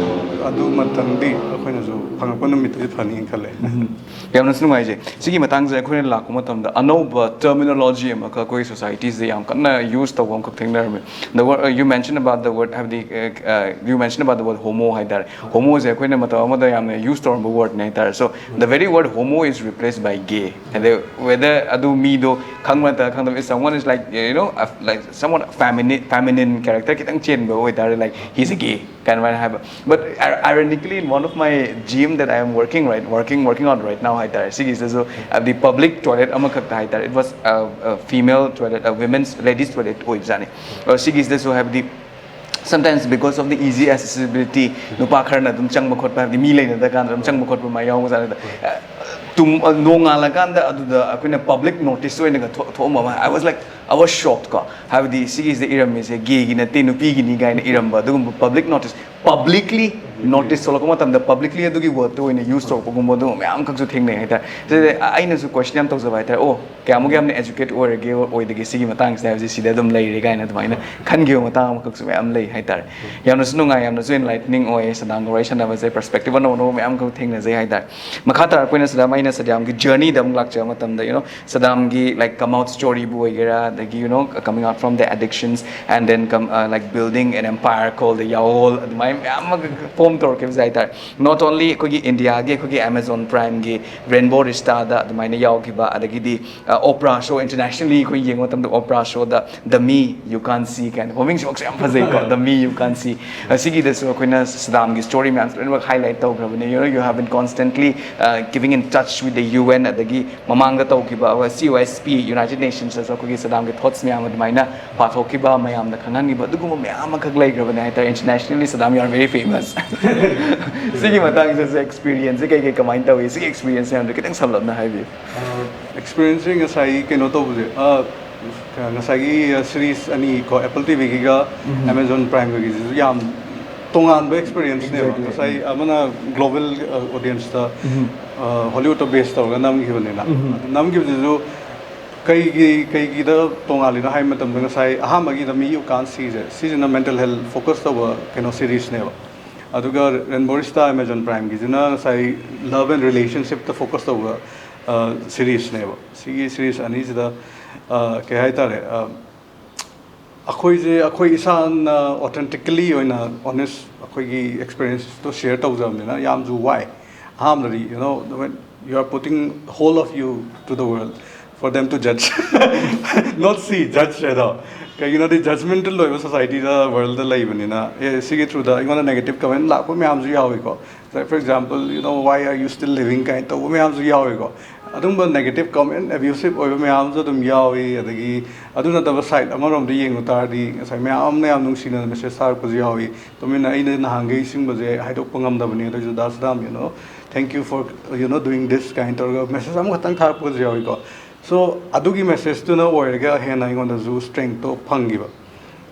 ꯑꯗꯨ ꯃꯇꯝꯗꯤ ꯑꯩꯈꯣꯏꯅꯁꯨ ꯐꯪꯉꯛꯄ ꯅꯨꯃꯤꯠꯇꯗꯤ ꯐꯅꯤꯅ ꯈꯜꯂꯦ꯫ ꯌꯥꯝꯅꯁꯨ ꯅꯨꯡꯉꯥꯏꯖꯩ꯫ ꯁꯤꯒꯤ ꯃꯇꯥꯡꯁꯦ ꯑꯩꯈꯣꯏꯅ ꯂꯥꯛꯄ ꯃꯇꯝꯗ ꯑꯅꯧꯕ terminology ꯑꯃꯈꯛ ꯑꯩꯈꯣꯏ society ꯁꯤꯗ ꯌꯥꯝ ꯀꯟꯅ use ꯇꯧꯕ ꯑꯃꯈꯛ ꯊꯦꯡꯅꯔꯝꯃꯤ꯫ The word, uh, you mentioned about the word, ꯍꯥꯏꯕꯗꯤ, uh, uh, you mentioned about the word homo ꯍꯥꯏꯇꯥꯔꯦ꯫ Homo ꯁꯦ ꯑꯩꯈꯣꯏꯅ ꯃꯇꯝ ꯑꯃꯗ ꯌꯥꯝꯅ use ꯇꯧꯔꯝꯕ word ꯅꯦ ꯍꯥꯏꯇꯥꯔꯦ꯫ So the very word homo is replaced by gay꯫ ꯑꯗ whether ꯑꯗꯨ ꯃꯤꯗꯣ ꯈꯪꯕ ꯅꯠꯇ꯭ꯔꯒ ꯈꯪꯗꯕ, if someone is like, you know, a, like somewhat feminine, feminine character ꯈꯤꯇꯪ ꯆꯦꯟꯕ ꯑꯣꯏꯇꯥꯔꯦ, like, "He's a gay" ꯀꯥꯏꯅ ꯍꯥꯏꯕ꯫ But ir-, ironically, in one of my gym that I am working, right, working, working on right now ꯍꯥꯏꯇꯥꯔꯦ, ꯁꯤꯒꯤꯁꯤꯗꯁꯨ, ꯍꯥꯏꯕꯗꯤ, public toilet ꯑꯃꯈꯛꯇ ꯍꯥꯏꯇꯥꯔꯦ, it was a, a female toilet, a women's, ladies toilet ꯑꯣꯏꯕꯖꯥꯠꯅꯤ꯫ ꯑ, ꯁꯤꯒꯤꯁꯤꯗꯁꯨ, ꯍꯥꯏꯕꯗꯤ, Sometimes because of the easy accessibility, ꯅꯨꯄꯥ ꯈꯔꯅ ꯑꯗꯨꯝ ꯆꯪꯕ ꯈꯣꯠꯄ, ꯍꯥꯏꯕꯗꯤ ꯃꯤ ꯂꯩꯅꯗ ꯀꯥꯟꯗ ꯑꯗꯨꯝ ꯆꯪꯕ ꯈꯣꯠꯄ ꯃꯌꯥꯝ ꯌꯥꯎꯕꯖꯥꯠꯅꯤꯗ꯫ ꯑ, ꯇꯨꯝ-, ꯑ, ꯅꯣꯡꯉꯥꯜꯂꯀꯥꯟꯗ ꯑꯗꯨꯗ ꯑꯩꯈꯣꯏꯅ ꯄꯕ꯭ꯂꯤꯛ ꯅꯣꯇꯤꯁ ꯑꯣꯏꯅꯒ ꯊꯣꯛ-, ꯊꯣꯛꯑꯝꯕ ꯑꯃ, I was like, I was shocked ꯀꯣ꯫ ꯍꯥꯏꯕꯗꯤ ꯁꯤꯒꯤꯁꯦ ꯏꯔꯝꯃꯤꯁꯦ ꯒꯦꯒꯤ ꯅꯠꯇꯦ, ꯅꯨꯄꯤꯒꯤꯅꯤ ꯀꯥꯏꯅ ꯏꯔꯝꯕ ꯑꯗꯨꯒꯨꯝꯕ ꯄꯕ꯭ꯂꯤꯛ ꯅꯣꯇꯤꯁ, ꯄꯕ꯭ꯂꯤꯛꯂꯤ ꯅꯣꯇꯤꯁ ꯊꯣꯛꯂꯛꯄ ꯃꯇꯝꯗ ꯄꯕ꯭ꯂꯤꯛꯂꯤ ꯑꯗꯨꯒꯤ ꯋꯥꯔꯗꯇꯣ ꯑꯣꯏꯅ ꯌꯨꯁ ꯇꯧꯔꯛꯄꯒꯨꯝꯕ ꯑꯗꯨꯒꯨꯝꯕ ꯃꯌꯥꯝ ꯑꯃꯈꯛꯁꯨ ꯊꯦꯡꯅꯩ ꯍꯥꯏꯇꯥꯔꯦ꯫ ꯁꯤꯗ ꯑꯩꯅꯁꯨ ꯀꯣꯏꯁꯟ ꯌꯥꯝ ꯇꯧꯖꯕ ꯍꯥꯏꯇꯥꯔꯦ, ꯑꯣ, ꯀꯌꯥꯃꯨꯛ ꯌꯥꯝꯅ ꯑꯦꯖꯨꯀꯦꯠ ꯑꯣꯏꯔꯒꯦ, ꯑꯣꯏꯗꯒꯦ ꯁꯤꯒꯤ ꯃꯇꯥꯡꯁꯤꯗ ꯍꯥꯏꯕꯁꯦ ꯁꯤꯗ ꯑꯗꯨꯝ ꯂꯩꯔꯦ ꯀꯥꯏꯅ ꯑꯗꯨꯃꯥꯏꯅ ꯈꯟꯈꯤꯕ ꯃꯇꯥꯡ ꯑꯃꯈꯛꯁꯨ ꯃꯌꯥꯝ ꯂꯩ ꯍꯥꯏꯇꯥꯔꯦ꯫ ꯌꯥꯝꯅꯁꯨ ꯅꯨꯡꯉꯥꯏ, ꯌꯥꯝꯅꯁꯨ ꯏꯟꯂꯥꯏꯇꯅꯤꯡ ꯑꯣꯏ ꯁꯗꯥꯝꯒ ꯋꯥꯔꯤ ꯁꯥꯟꯅꯕꯁꯦ, ꯄꯔꯁꯄꯦꯛꯇꯤꯚ ꯑꯅꯧ ꯑꯅꯧꯕ ꯃꯌꯥꯝ ꯑꯃꯈꯛ ꯊꯦꯡꯅꯖꯩ ꯍꯥꯏꯇꯥꯔꯦ꯫ ꯃꯈꯥ ꯇꯥꯔꯛꯄ ꯑꯣꯏꯅ ꯁꯗꯥꯝ, ꯑꯩꯅ ꯁꯗꯥꯝꯒꯤ ꯖꯔꯅꯤꯗ ꯑꯃꯨꯛ ꯂꯥꯛꯆꯕ ꯃꯇꯝꯗ, you know, ꯁꯗꯥꯝꯒꯤ, like, come out storyꯕꯨ ꯑꯣꯏꯒꯦꯔꯥ, ꯑꯗꯒꯤ, you know, coming out from the addictions and then come, uh, like, building an empire called the Yaol, ꯑꯗꯨꯃꯥꯏꯅ ꯃꯌꯥꯝ ꯑꯃ ꯐꯣꯝ ꯇꯧꯔꯛꯈꯤꯕꯁꯦ ꯍꯥꯏꯇꯥꯔꯦ꯫ Not only ꯑꯩꯈꯣꯏꯒꯤ ꯏꯟꯗꯤꯌꯥꯒꯤ, ꯑꯩꯈꯣꯏꯒꯤ Amazon Primeꯒꯤ Rainbow Ristaꯗ ꯑꯗꯨꯃꯥꯏꯅ ꯌꯥꯎꯈꯤꯕ, ꯑꯗꯒꯤꯗꯤ, uh, opera show, internationally ꯑꯩꯈꯣꯏ ꯌꯦꯡꯕ ꯃꯇꯝꯗ opera showꯗ The Me You Can't See ꯀꯥꯏꯅ, ꯃꯃꯤꯡꯁꯤ ꯌꯥꯝ ꯐꯖꯩꯀꯣ, The Me You Can't See꯫ ꯑꯁꯤꯒꯤꯗꯁꯨ ꯑꯩꯈꯣꯏꯅ ꯁꯗꯥꯝꯒꯤ ꯁ꯭ꯇꯣꯔꯤ ꯃꯌꯥꯝꯁꯦ ꯂꯣꯏꯅꯃꯛ ꯍꯥꯏꯂꯥꯏꯠ ꯇꯧꯈ꯭ꯔꯕꯅꯦ꯫ You know, you have been constantly, uh, keeping in touch with the U N, ꯑꯗꯒꯤ ꯃꯃꯥꯡꯗ ꯇꯧꯈꯤꯕ ꯑꯩꯈꯣꯏ C O S P, United Nationsꯇꯁꯨ ꯑꯩꯈꯣꯏꯒꯤ ꯁꯗꯥꯝꯒꯤ ꯊꯣꯠꯁ ꯃꯌꯥꯝ ꯑꯗꯨꯃꯥꯏꯅ ꯄꯥꯊꯣꯛꯈꯤꯕ, ꯃꯌꯥꯝꯗ ꯈꯪꯍꯟꯈꯤꯕ, ꯑꯗꯨꯒꯨꯝꯕ ꯃꯌꯥꯝ ꯑꯃꯈꯛ ꯂꯩꯈ꯭ꯔꯕꯅꯦ ꯍꯥꯏꯇꯥꯔꯦ꯫ Internationally, Saddam, you are very famous꯫ ꯁꯤꯒꯤ ꯃꯇꯥꯡꯁꯤꯗꯁꯨ ꯑꯦꯛꯁꯄꯤꯔꯤꯌꯦꯟꯁꯁꯦ ꯀꯩ ꯀꯩ ꯀꯃꯥꯏꯅ ꯇꯧꯏ? ꯁꯤꯒꯤ ꯑꯦꯛꯁꯄꯤꯔꯤꯌꯦꯟꯁ ꯃꯌꯥꯝꯗꯣ ꯈꯤꯇꯪ ꯁꯝꯂꯞꯅ ꯍꯥꯏꯕꯤꯌꯨ꯫ ꯑꯦꯛꯁꯄꯤꯔꯤꯌꯦꯟꯁꯁꯦ ꯉꯁꯥꯏꯒꯤ ꯀꯩꯅꯣ ꯇꯧꯕꯁꯦ, ꯑ, ꯉꯁꯥꯏꯒꯤ, ꯑ, ꯁꯤꯔꯤꯁ ꯑꯅꯤ ꯀꯣ, Apple TVꯒꯤꯒ Amazon Primeꯒꯤꯁꯤꯁꯨ ꯌꯥꯝ ꯇꯣꯉꯥꯟꯕ ꯑꯦꯛꯁꯄꯤꯔꯤꯌꯦꯟꯁꯅꯦꯕ꯫ Exactly. ꯉꯁꯥꯏ ꯑꯃꯅ ꯒ꯭ꯂꯣꯕꯦꯜ ꯑꯣꯗꯤꯌꯟꯁꯇ, ꯑ, ꯍꯣꯂꯤꯋꯨꯗꯇ ꯕꯦꯁ ꯇꯧꯔꯒ ꯅꯝꯈꯤꯕꯅꯤꯅ, ꯑꯗꯨ ꯅꯝꯈꯤꯕꯗꯨꯁꯨ ꯀꯩꯒꯤ, ꯀꯩꯒꯤꯗ ꯇꯣꯉꯥꯜꯂꯤꯅꯣ ꯍꯥꯏꯕ ꯃꯇꯝꯗ, ꯉꯁꯥꯏ ꯑꯍꯥꯟꯕꯒꯤꯗ Me You Can't Seeꯁꯦ, ꯁꯤꯁꯤꯅ ꯃꯦꯟꯇꯦꯜ ꯍꯦꯜꯊ ꯐꯣꯀꯁ ꯇꯧꯕ ꯀꯩꯅꯣ ꯁꯤꯔꯤꯁꯅꯦꯕ꯫ ꯑꯗꯨꯒ Rainbow Rista Amazon Primeꯒꯤꯁꯤꯅ ꯉꯁꯥꯏ ꯂꯚ ꯑꯦꯟ ꯔꯤꯂꯦꯁꯟꯁꯤꯞꯇ ꯐꯣꯀꯁ ꯇꯧꯕ, ꯑ, ꯁꯤꯔꯤꯁꯅꯦꯕ꯫ ꯁꯤꯒꯤ ꯁꯤꯔꯤꯁ ꯑꯅꯤꯁꯤꯗ, ꯑ, ꯀꯩ ꯍꯥꯏꯇꯥꯔꯦ, ꯑ, ꯑꯩꯈꯣꯏꯁꯦ, ꯑꯩꯈꯣꯏ ꯏꯁꯥꯅ ꯑꯣꯊꯦꯟꯇꯤꯀꯦꯜꯂꯤ ꯑꯣꯏꯅ ꯑꯣꯅꯦꯁ ꯑꯩꯈꯣꯏꯒꯤ ꯑꯦꯛꯁꯄꯤꯔꯤꯌꯦꯟꯁꯇꯣ ꯁꯤꯌꯔ ꯇꯧꯖꯕꯅꯤꯅ ꯌꯥꯝꯁꯨ ꯋꯥꯏ꯫ ꯑꯍꯥꯟꯕꯗꯗꯤ, you know, when you are putting whole of you to the world for them to judge, not see, judge ꯍꯥꯏꯗꯣ꯫ ꯀꯩꯒꯤꯅꯣꯗꯤ ꯖꯖꯃꯦꯟꯇꯦꯜ ꯑꯣꯏꯕ ꯁꯣꯁꯥꯏꯇꯤꯗ, ꯋꯥꯔꯜꯗ ꯂꯩꯕꯅꯤꯅ, ꯑꯦ, ꯁꯤꯒꯤ ꯊ꯭ꯔꯨꯗ ꯑꯩꯉꯣꯟꯗ ꯅꯦꯒꯦꯇꯤꯚ ꯀꯃꯦꯟ ꯂꯥꯛꯄ ꯃꯌꯥꯝꯁꯨ ꯌꯥꯎꯏꯀꯣ꯫ Like, for example, you know, "Why are you still living?" ꯀꯥꯏꯅ ꯇꯧꯕ ꯃꯌꯥꯝꯁꯨ ꯌꯥꯎꯏꯀꯣ꯫ ꯑꯗꯨꯝꯕ negative comment, abusive ꯑꯣꯏꯕ ꯃꯌꯥꯝ ꯑꯃꯁꯨ ꯑꯗꯨꯝ ꯌꯥꯎꯏ꯫ ꯑꯗꯒꯤ ꯑꯗꯨ ꯅꯠꯇꯕ side ꯑꯃꯔꯣꯝꯗ ꯌꯦꯡꯉꯨ ꯇꯥꯔꯗꯤ, ꯉꯁꯥꯏ ꯃꯌꯥꯝ ꯑꯃꯅ ꯌꯥꯝ ꯅꯨꯡꯁꯤꯅ message ꯊꯥꯔꯛꯄꯁꯨ ꯌꯥꯎꯏ꯫ ꯇꯨꯃꯤꯟꯅ ꯑꯩꯅ ꯅꯍꯥꯟꯈꯩ ꯁꯤꯒꯨꯝꯕꯁꯦ ꯍꯥꯏꯗꯣꯛꯄ ꯉꯝꯗꯕꯅꯤ, ꯑꯗꯨ ꯑꯣꯏꯔꯁꯨ "ꯗꯥ ꯁꯗꯥꯝ, you know, thank you for, you know, doing this" ꯀꯥꯏꯅ ꯇꯧꯔꯒ message ꯑꯃꯈꯛꯇꯪ ꯊꯥꯔꯛꯄꯁꯨ ꯌꯥꯎꯏꯀꯣ꯫ So ꯑꯗꯨꯒꯤ messageꯇꯨꯅ ꯑꯣꯏꯔꯒ ꯍꯦꯟꯅ ꯑꯩꯉꯣꯟꯗꯁꯨ strengthꯇꯣ ꯐꯪꯈꯤꯕ꯫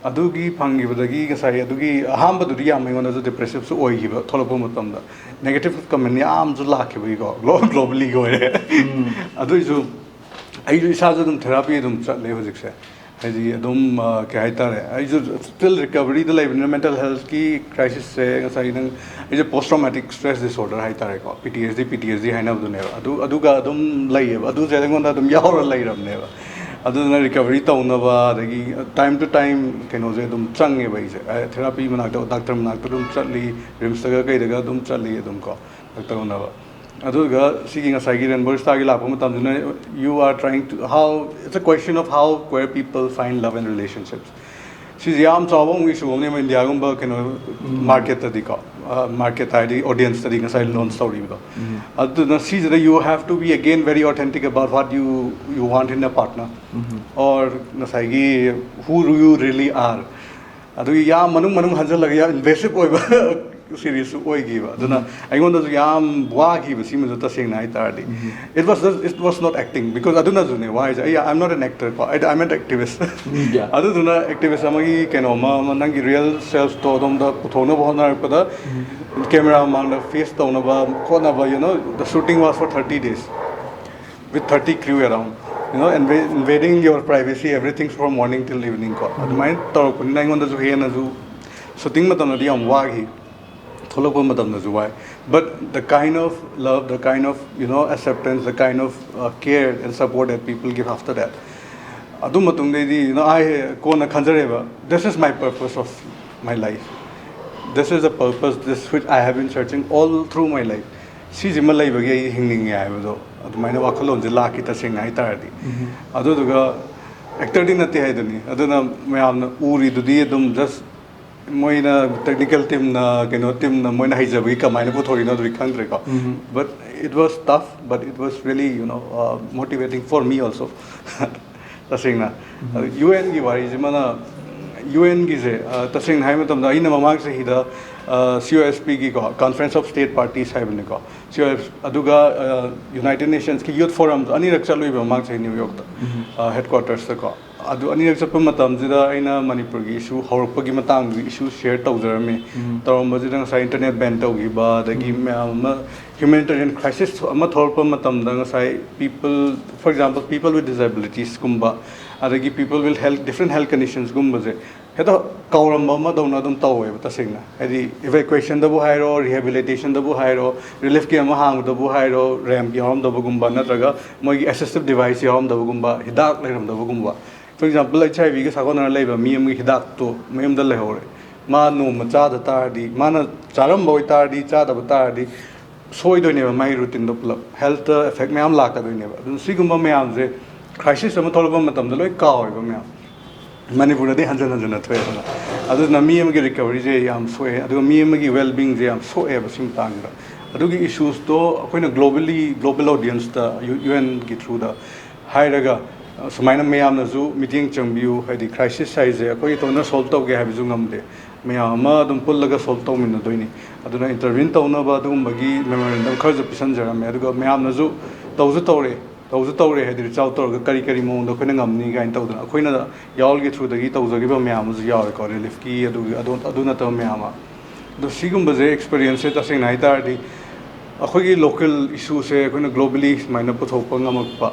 ꯑꯗꯨꯒꯤ ꯐꯪꯈꯤꯕꯗꯒꯤ ꯉꯁꯥꯏ ꯑꯗꯨꯒꯤ ꯑꯍꯥꯟꯕꯗꯨꯗꯤ ꯌꯥꯝ ꯑꯩꯉꯣꯟꯗꯁꯨ depressiveꯁꯨ ꯑꯣꯏꯈꯤꯕ, ꯊꯣꯛꯂꯛꯄ ꯃꯇꯝꯗ negative comment ꯌꯥꯝꯁꯨ ꯂꯥꯛꯈꯤꯕꯒꯤꯀꯣ꯫ Glo-, globally ꯑꯣꯏꯔꯦ꯫ ꯑꯗꯨꯏꯁꯨ ꯑꯩꯁꯨ ꯏꯁꯥꯁꯨ ꯑꯗꯨꯝ therapy ꯑꯗꯨꯝ ꯆꯠꯂꯦ ꯍꯧꯖꯤꯛꯁꯦ꯫ ꯍꯥꯏꯗꯤ ꯑꯗꯨꯝ, ꯑ, ꯀꯩ ꯍꯥꯏꯇꯥꯔꯦ, ꯑꯩꯁꯨ still recoveryꯗ ꯂꯩꯕꯅꯤꯅ mental healthꯀꯤ crisisꯁꯦ ꯉꯁꯥꯏ ꯅꯪ, ꯑꯩꯁꯦ post traumatic stress disorder ꯍꯥꯏꯇꯥꯔꯦꯀꯣ, P T S D, P T S D ꯍꯥꯏꯅꯕꯗꯨꯅꯦꯕ꯫ ꯑꯗꯨ, ꯑꯗꯨꯒ ꯑꯗꯨꯝ ꯂꯩꯌꯦꯕ, ꯑꯗꯨꯁꯦ ꯑꯩꯉꯣꯟꯗ ꯑꯗꯨꯝ ꯌꯥꯎꯔ ꯂꯩꯔꯕꯅꯦꯕ꯫ ꯑꯗꯨꯗꯨꯅ recovery ꯇꯧꯅꯕ, ꯑꯗꯒꯤ time to time ꯀꯩꯅꯣꯁꯦ ꯑꯗꯨꯝ ꯆꯪꯉꯦꯕ ꯑꯩꯁꯦ꯫ ꯑ, therapy ꯃꯅꯥꯛꯇ, doctor ꯃꯅꯥꯛꯇ ꯑꯗꯨꯝ ꯆꯠꯂꯤ, RIMSꯇꯒ ꯀꯩꯗꯒ ꯑꯗꯨꯝ ꯆꯠꯂꯤ ꯑꯗꯨꯝ ꯀꯣ, doctor ꯎꯅꯕ꯫ ꯑꯗꯨꯒ ꯁꯤꯒꯤ ꯉꯁꯥꯏꯒꯤ Rainbow Starꯒꯤ ꯂꯥꯛꯄ ꯃꯇꯝꯗꯨꯅ, you are trying to, how, it's a question of how queer people find love and relationships. ꯁꯤꯁꯦ ꯌꯥꯝ ꯆꯥꯎꯕ ꯑꯃꯨꯛ issue ꯑꯃꯅꯦꯕ ꯏꯟꯗꯤꯌꯥꯒꯨꯝꯕ ꯀꯩꯅꯣ marketꯇꯗꯤꯀꯣ, market ꯍꯥꯏꯗꯤ audienceꯇꯗꯤ ꯉꯁꯥꯏ launch ꯇꯧꯔꯤꯕꯗꯣ꯫ ꯑꯗꯨꯅ ꯁꯤꯁꯤꯗ you have to be again very authentic about what you, you want in a partner, or ꯉꯁꯥꯏꯒꯤ who you really are꯫ ꯑꯗꯨꯒꯤ ꯌꯥꯝ ꯃꯅꯨꯡ ꯃꯅꯨꯡ ꯍꯟꯖꯜꯂꯒ ꯌꯥꯝ invasive ꯑꯣꯏꯕ seriesꯁꯨ ꯑꯣꯏꯈꯤꯕ꯫ ꯑꯗꯨꯅ ꯑꯩꯉꯣꯟꯗꯁꯨ ꯌꯥꯝ ꯋꯥꯈꯤꯕ ꯁꯤꯃꯁꯨ, ꯇꯁꯦꯡꯅ ꯍꯥꯏꯇꯥꯔꯗꯤ꯫ It was just, it was not acting, because ꯑꯗꯨꯅꯁꯨꯅꯦ ꯋꯥꯔꯤꯁꯦ꯫ ꯑꯩ, I'm not an actor ꯀꯣ, ꯑꯩ, I'm an activist꯫ ꯑꯗꯨꯗꯨꯅ activist ꯑꯃꯒꯤ ꯀꯩꯅꯣꯝꯃ, ꯑꯃ ꯅꯪꯒꯤ real selfꯇꯣ ꯑꯗꯣꯝꯗ ꯄꯨꯊꯣꯛꯅꯕ ꯍꯣꯠꯅꯔꯛꯄꯗ, camera ꯃꯃꯥꯡꯗ face ꯇꯧꯅꯕ ꯈꯣꯠꯅꯕ, you know, the shooting was for thirty days with thirty crew around, you know, inva-, invading your privacy, everything from morning till evening ꯀꯣ꯫ ꯑꯗꯨꯃꯥꯏꯅ ꯇꯧꯔꯛꯄꯅꯤꯅ ꯑꯩꯉꯣꯟꯗꯁꯨ ꯍꯦꯟꯅꯁꯨ shooting ꯃꯇꯝꯗꯗꯤ ꯌꯥꯝ ꯋꯥꯈꯤ, ꯊꯣꯛꯂꯛꯄ ꯃꯇꯝꯗꯁꯨ ꯋꯥꯏ꯫ But the kind of love, the kind of, you know, acceptance, the kind of, uh, care and support that people give after that, ꯑꯗꯨ ꯃꯇꯨꯡꯗꯩꯗꯤ, you know, I ꯀꯣꯟꯅ ꯈꯟꯖꯔꯦꯕ, "This is my purpose of my life, this is the purpose this which I have been searching all through my life, ꯁꯤꯁꯤꯃ ꯂꯩꯕꯒꯤ ꯑꯩ ꯍꯤꯡꯅꯤꯡꯉꯦ" ꯍꯥꯏꯕꯗꯣ, ꯑꯗꯨꯃꯥꯏꯅ ꯋꯥꯈꯜꯂꯣꯟꯁꯦ ꯂꯥꯛꯈꯤ, ꯇꯁꯦꯡꯅ ꯍꯥꯏꯇꯥꯔꯗꯤ꯫ ꯑꯗꯨꯗꯨꯒ actorꯗꯤ ꯅꯠꯇꯦ ꯍꯥꯏꯗꯨꯅꯤ꯫ ꯑꯗꯨꯅ ꯃꯌꯥꯝꯅ ꯎꯔꯤꯗꯨꯗꯤ ꯑꯗꯨꯝ just ꯃꯣꯏꯅ technical teamꯅ, ꯀꯩꯅꯣ teamꯅ ꯃꯣꯏꯅ ꯍꯩꯖꯕꯒꯤ ꯀꯃꯥꯏꯅ ꯄꯨꯊꯣꯔꯛꯏꯅꯣ ꯑꯗꯨꯗꯤ ꯈꯪꯗ꯭ꯔꯦꯀꯣ꯫ But it was tough, but it was really, you know, uh, motivating for me also. ꯇꯁꯦꯡꯅ꯫ ꯌꯨ ꯑꯦꯟꯒꯤ ꯋꯥꯔꯤꯁꯤꯃꯅ, ꯌꯨ ꯑꯦꯟꯒꯤꯁꯦ, ꯑ, ꯇꯁꯦꯡꯅ ꯍꯥꯏꯕ ꯃꯇꯝꯗ ꯑꯩꯅ ꯃꯃꯥꯡ ꯆꯍꯤꯗ, ꯑ, C O S P ꯒꯤꯀꯣ, Conference of State Parties ꯍꯥꯏꯕꯅꯤꯀꯣ, C O S, ꯑꯗꯨꯒ, ꯑ, United Nations ꯀꯤ Youth Forum ꯗꯣ ꯑꯅꯤꯔꯛ ꯆꯠꯂꯨꯏꯕ ꯃꯃꯥꯡ ꯆꯍꯤ ꯅ꯭ꯌꯨ ꯌꯣꯔꯛꯇ, ꯑ, headquarters ꯇꯀꯣ꯫ ꯑꯗꯨ ꯑꯅꯤꯔꯛ ꯆꯠꯄ ꯃꯇꯝꯁꯤꯗ ꯑꯩꯅ ꯃꯅꯤꯄꯨꯔꯒꯤ issue ꯍꯧꯔꯛꯄꯒꯤ ꯃꯇꯥꯡꯗꯨꯒꯤ issue share ꯇꯧꯖꯔꯝꯃꯤ꯫ ꯇꯧꯔꯝꯕꯁꯤꯗ ꯉꯁꯥꯏ internet ban ꯇꯧꯈꯤꯕ, ꯑꯗꯒꯤ ꯃꯌꯥꯝ ꯑꯃ humanitarian crisis ꯑꯃ ꯊꯣꯛꯂꯛꯄ ꯃꯇꯝꯗ ꯉꯁꯥꯏ people, for example, people with disabilities ꯀꯨꯝꯕ, ꯑꯗꯒꯤ people with health, different health conditions ꯀꯨꯝꯕꯁꯦ ꯍꯦꯛꯇ ꯀꯥꯎꯔꯝꯕ ꯑꯃꯗꯧꯅ ꯑꯗꯨꯝ ꯇꯧꯋꯦꯕ ꯇꯁꯦꯡꯅ꯫ ꯍꯥꯏꯗꯤ evacuation ꯗꯕꯨ ꯍꯥꯏꯔꯣ, rehabilitation ꯗꯕꯨ ꯍꯥꯏꯔꯣ, relief camp ꯑꯃ ꯍꯥꯡꯕꯗꯕꯨ ꯍꯥꯏꯔꯣ, ramp ꯌꯥꯎꯔꯝꯗꯕꯒꯨꯝꯕ, ꯅꯠꯇ꯭ꯔꯒ ꯃꯣꯏꯒꯤ assistive device ꯌꯥꯎꯔꯝꯗꯕꯒꯨꯝꯕ, ꯍꯤꯗꯥꯛ ꯂꯩꯔꯝꯗꯕꯒꯨꯝꯕ꯫ For example, H I V ꯒ ꯁꯥꯒꯣꯟꯅꯔ ꯂꯩꯕ ꯃꯤ ꯑꯃꯒꯤ ꯍꯤꯗꯥꯛꯇꯣ ꯃꯌꯨꯝꯗ ꯂꯩꯍꯧꯔꯦ, ꯃꯥ ꯅꯣꯡꯃ ꯆꯥꯗ ꯇꯥꯔꯗꯤ, ꯃꯥꯅ ꯆꯥꯔꯝꯕ ꯑꯣꯏꯇꯥꯔꯗꯤ, ꯆꯥꯗꯕ ꯇꯥꯔꯗꯤ, ꯁꯣꯏꯗꯣꯏꯅꯦꯕ ꯃꯥꯏ routine ꯗꯣ ꯄꯨꯂꯞ꯫ Health effect ꯃꯌꯥꯝ ꯂꯥꯛꯀꯗꯣꯏꯅꯦꯕ꯫ ꯑꯗꯨꯅ ꯁꯤꯒꯨꯝꯕ ꯃꯌꯥꯝꯁꯦ, crisis ꯑꯃ ꯊꯣꯛꯂꯛꯄ ꯃꯇꯝꯗ ꯂꯣꯏ ꯀꯥꯎꯋꯦꯕ ꯃꯌꯥꯝ꯫ ꯃꯅꯤꯄꯨꯔꯗꯗꯤ ꯍꯟꯖꯟ ꯍꯟꯖꯟꯅ ꯊꯣꯛꯑꯦꯗꯅ꯫ ꯑꯗꯨꯅ ꯃꯤ ꯑꯃꯒꯤ recovery ꯁꯦ ꯌꯥꯝ ꯁꯣꯛꯑꯦ, ꯑꯗꯨꯒ ꯃꯤ ꯑꯃꯒꯤ well being ꯁꯦ ꯌꯥꯝ ꯁꯣꯛꯑꯦꯕ ꯁꯤ ꯃꯇꯥꯡꯁꯤꯗ꯫ ꯑꯗꯨꯒꯤ issues ꯇꯣ ꯑꯩꯈꯣꯏꯅ globally, global audience ꯇ, U N ꯒꯤ through ꯗ ꯍꯥꯏꯔꯒ, ꯑ, ꯁꯨꯃꯥꯏꯅ ꯃꯌꯥꯝꯅꯁꯨ ꯃꯤꯠꯌꯦꯡ ꯆꯪꯕꯤꯌꯨ, ꯍꯥꯏꯗꯤ crisis ꯍꯥꯏꯁꯦ ꯑꯩꯈꯣꯏ ꯏꯇꯣꯝꯇ solve ꯇꯧꯒꯦ ꯍꯥꯏꯕꯁꯨ ꯉꯝꯗꯦ, ꯃꯌꯥꯝ ꯑꯃ ꯑꯗꯨꯝ ꯄꯨꯜꯂꯒ solve ꯇꯧꯃꯤꯟꯅꯗꯣꯏꯅꯤ꯫ ꯑꯗꯨꯅ intervene ꯇꯧꯅꯕ ꯑꯗꯨꯒꯨꯝꯕꯒꯤ memorandum ꯈꯔꯁꯨ ꯄꯤꯁꯟꯖꯔꯝꯃꯦ, ꯑꯗꯨꯒ ꯃꯌꯥꯝꯅꯁꯨ ꯇꯧꯁꯨ ꯇꯧꯔꯦ, ꯇꯧꯁꯨ ꯇꯧꯔꯦ, ꯍꯥꯏꯗꯤ reach out ꯇꯧꯔꯒ ꯀꯔꯤ ꯀꯔꯤ ꯃꯑꯣꯡꯗ ꯑꯩꯈꯣꯏꯅ ꯉꯝꯅꯤ ꯀꯥꯏꯅ ꯇꯧꯗꯅ꯫ ꯑꯩꯈꯣꯏꯅ ꯌꯥꯎꯜꯒꯤ through ꯗꯒꯤ ꯇꯧꯖꯈꯤꯕ ꯃꯌꯥꯝ ꯑꯃꯁꯨ ꯌꯥꯎꯔꯦꯀꯣ, relief ꯀꯤ ꯑꯗꯨꯒꯤ ꯑꯗꯨ, ꯑꯗꯨ ꯅꯠꯇꯕ ꯃꯌꯥꯝ ꯑꯃ꯫ ꯑꯗꯣ ꯁꯤꯒꯨꯝꯕꯁꯦ experience ꯁꯦ ꯇꯁꯦꯡꯅ ꯍꯥꯏ ꯇꯥꯔꯗꯤ ꯑꯩꯈꯣꯏꯒꯤ local issue ꯁꯦ ꯑꯩꯈꯣꯏꯅ globally ꯁꯨꯃꯥꯏꯅ ꯄꯨꯊꯣꯛꯄ ꯉꯝꯃꯛꯄ,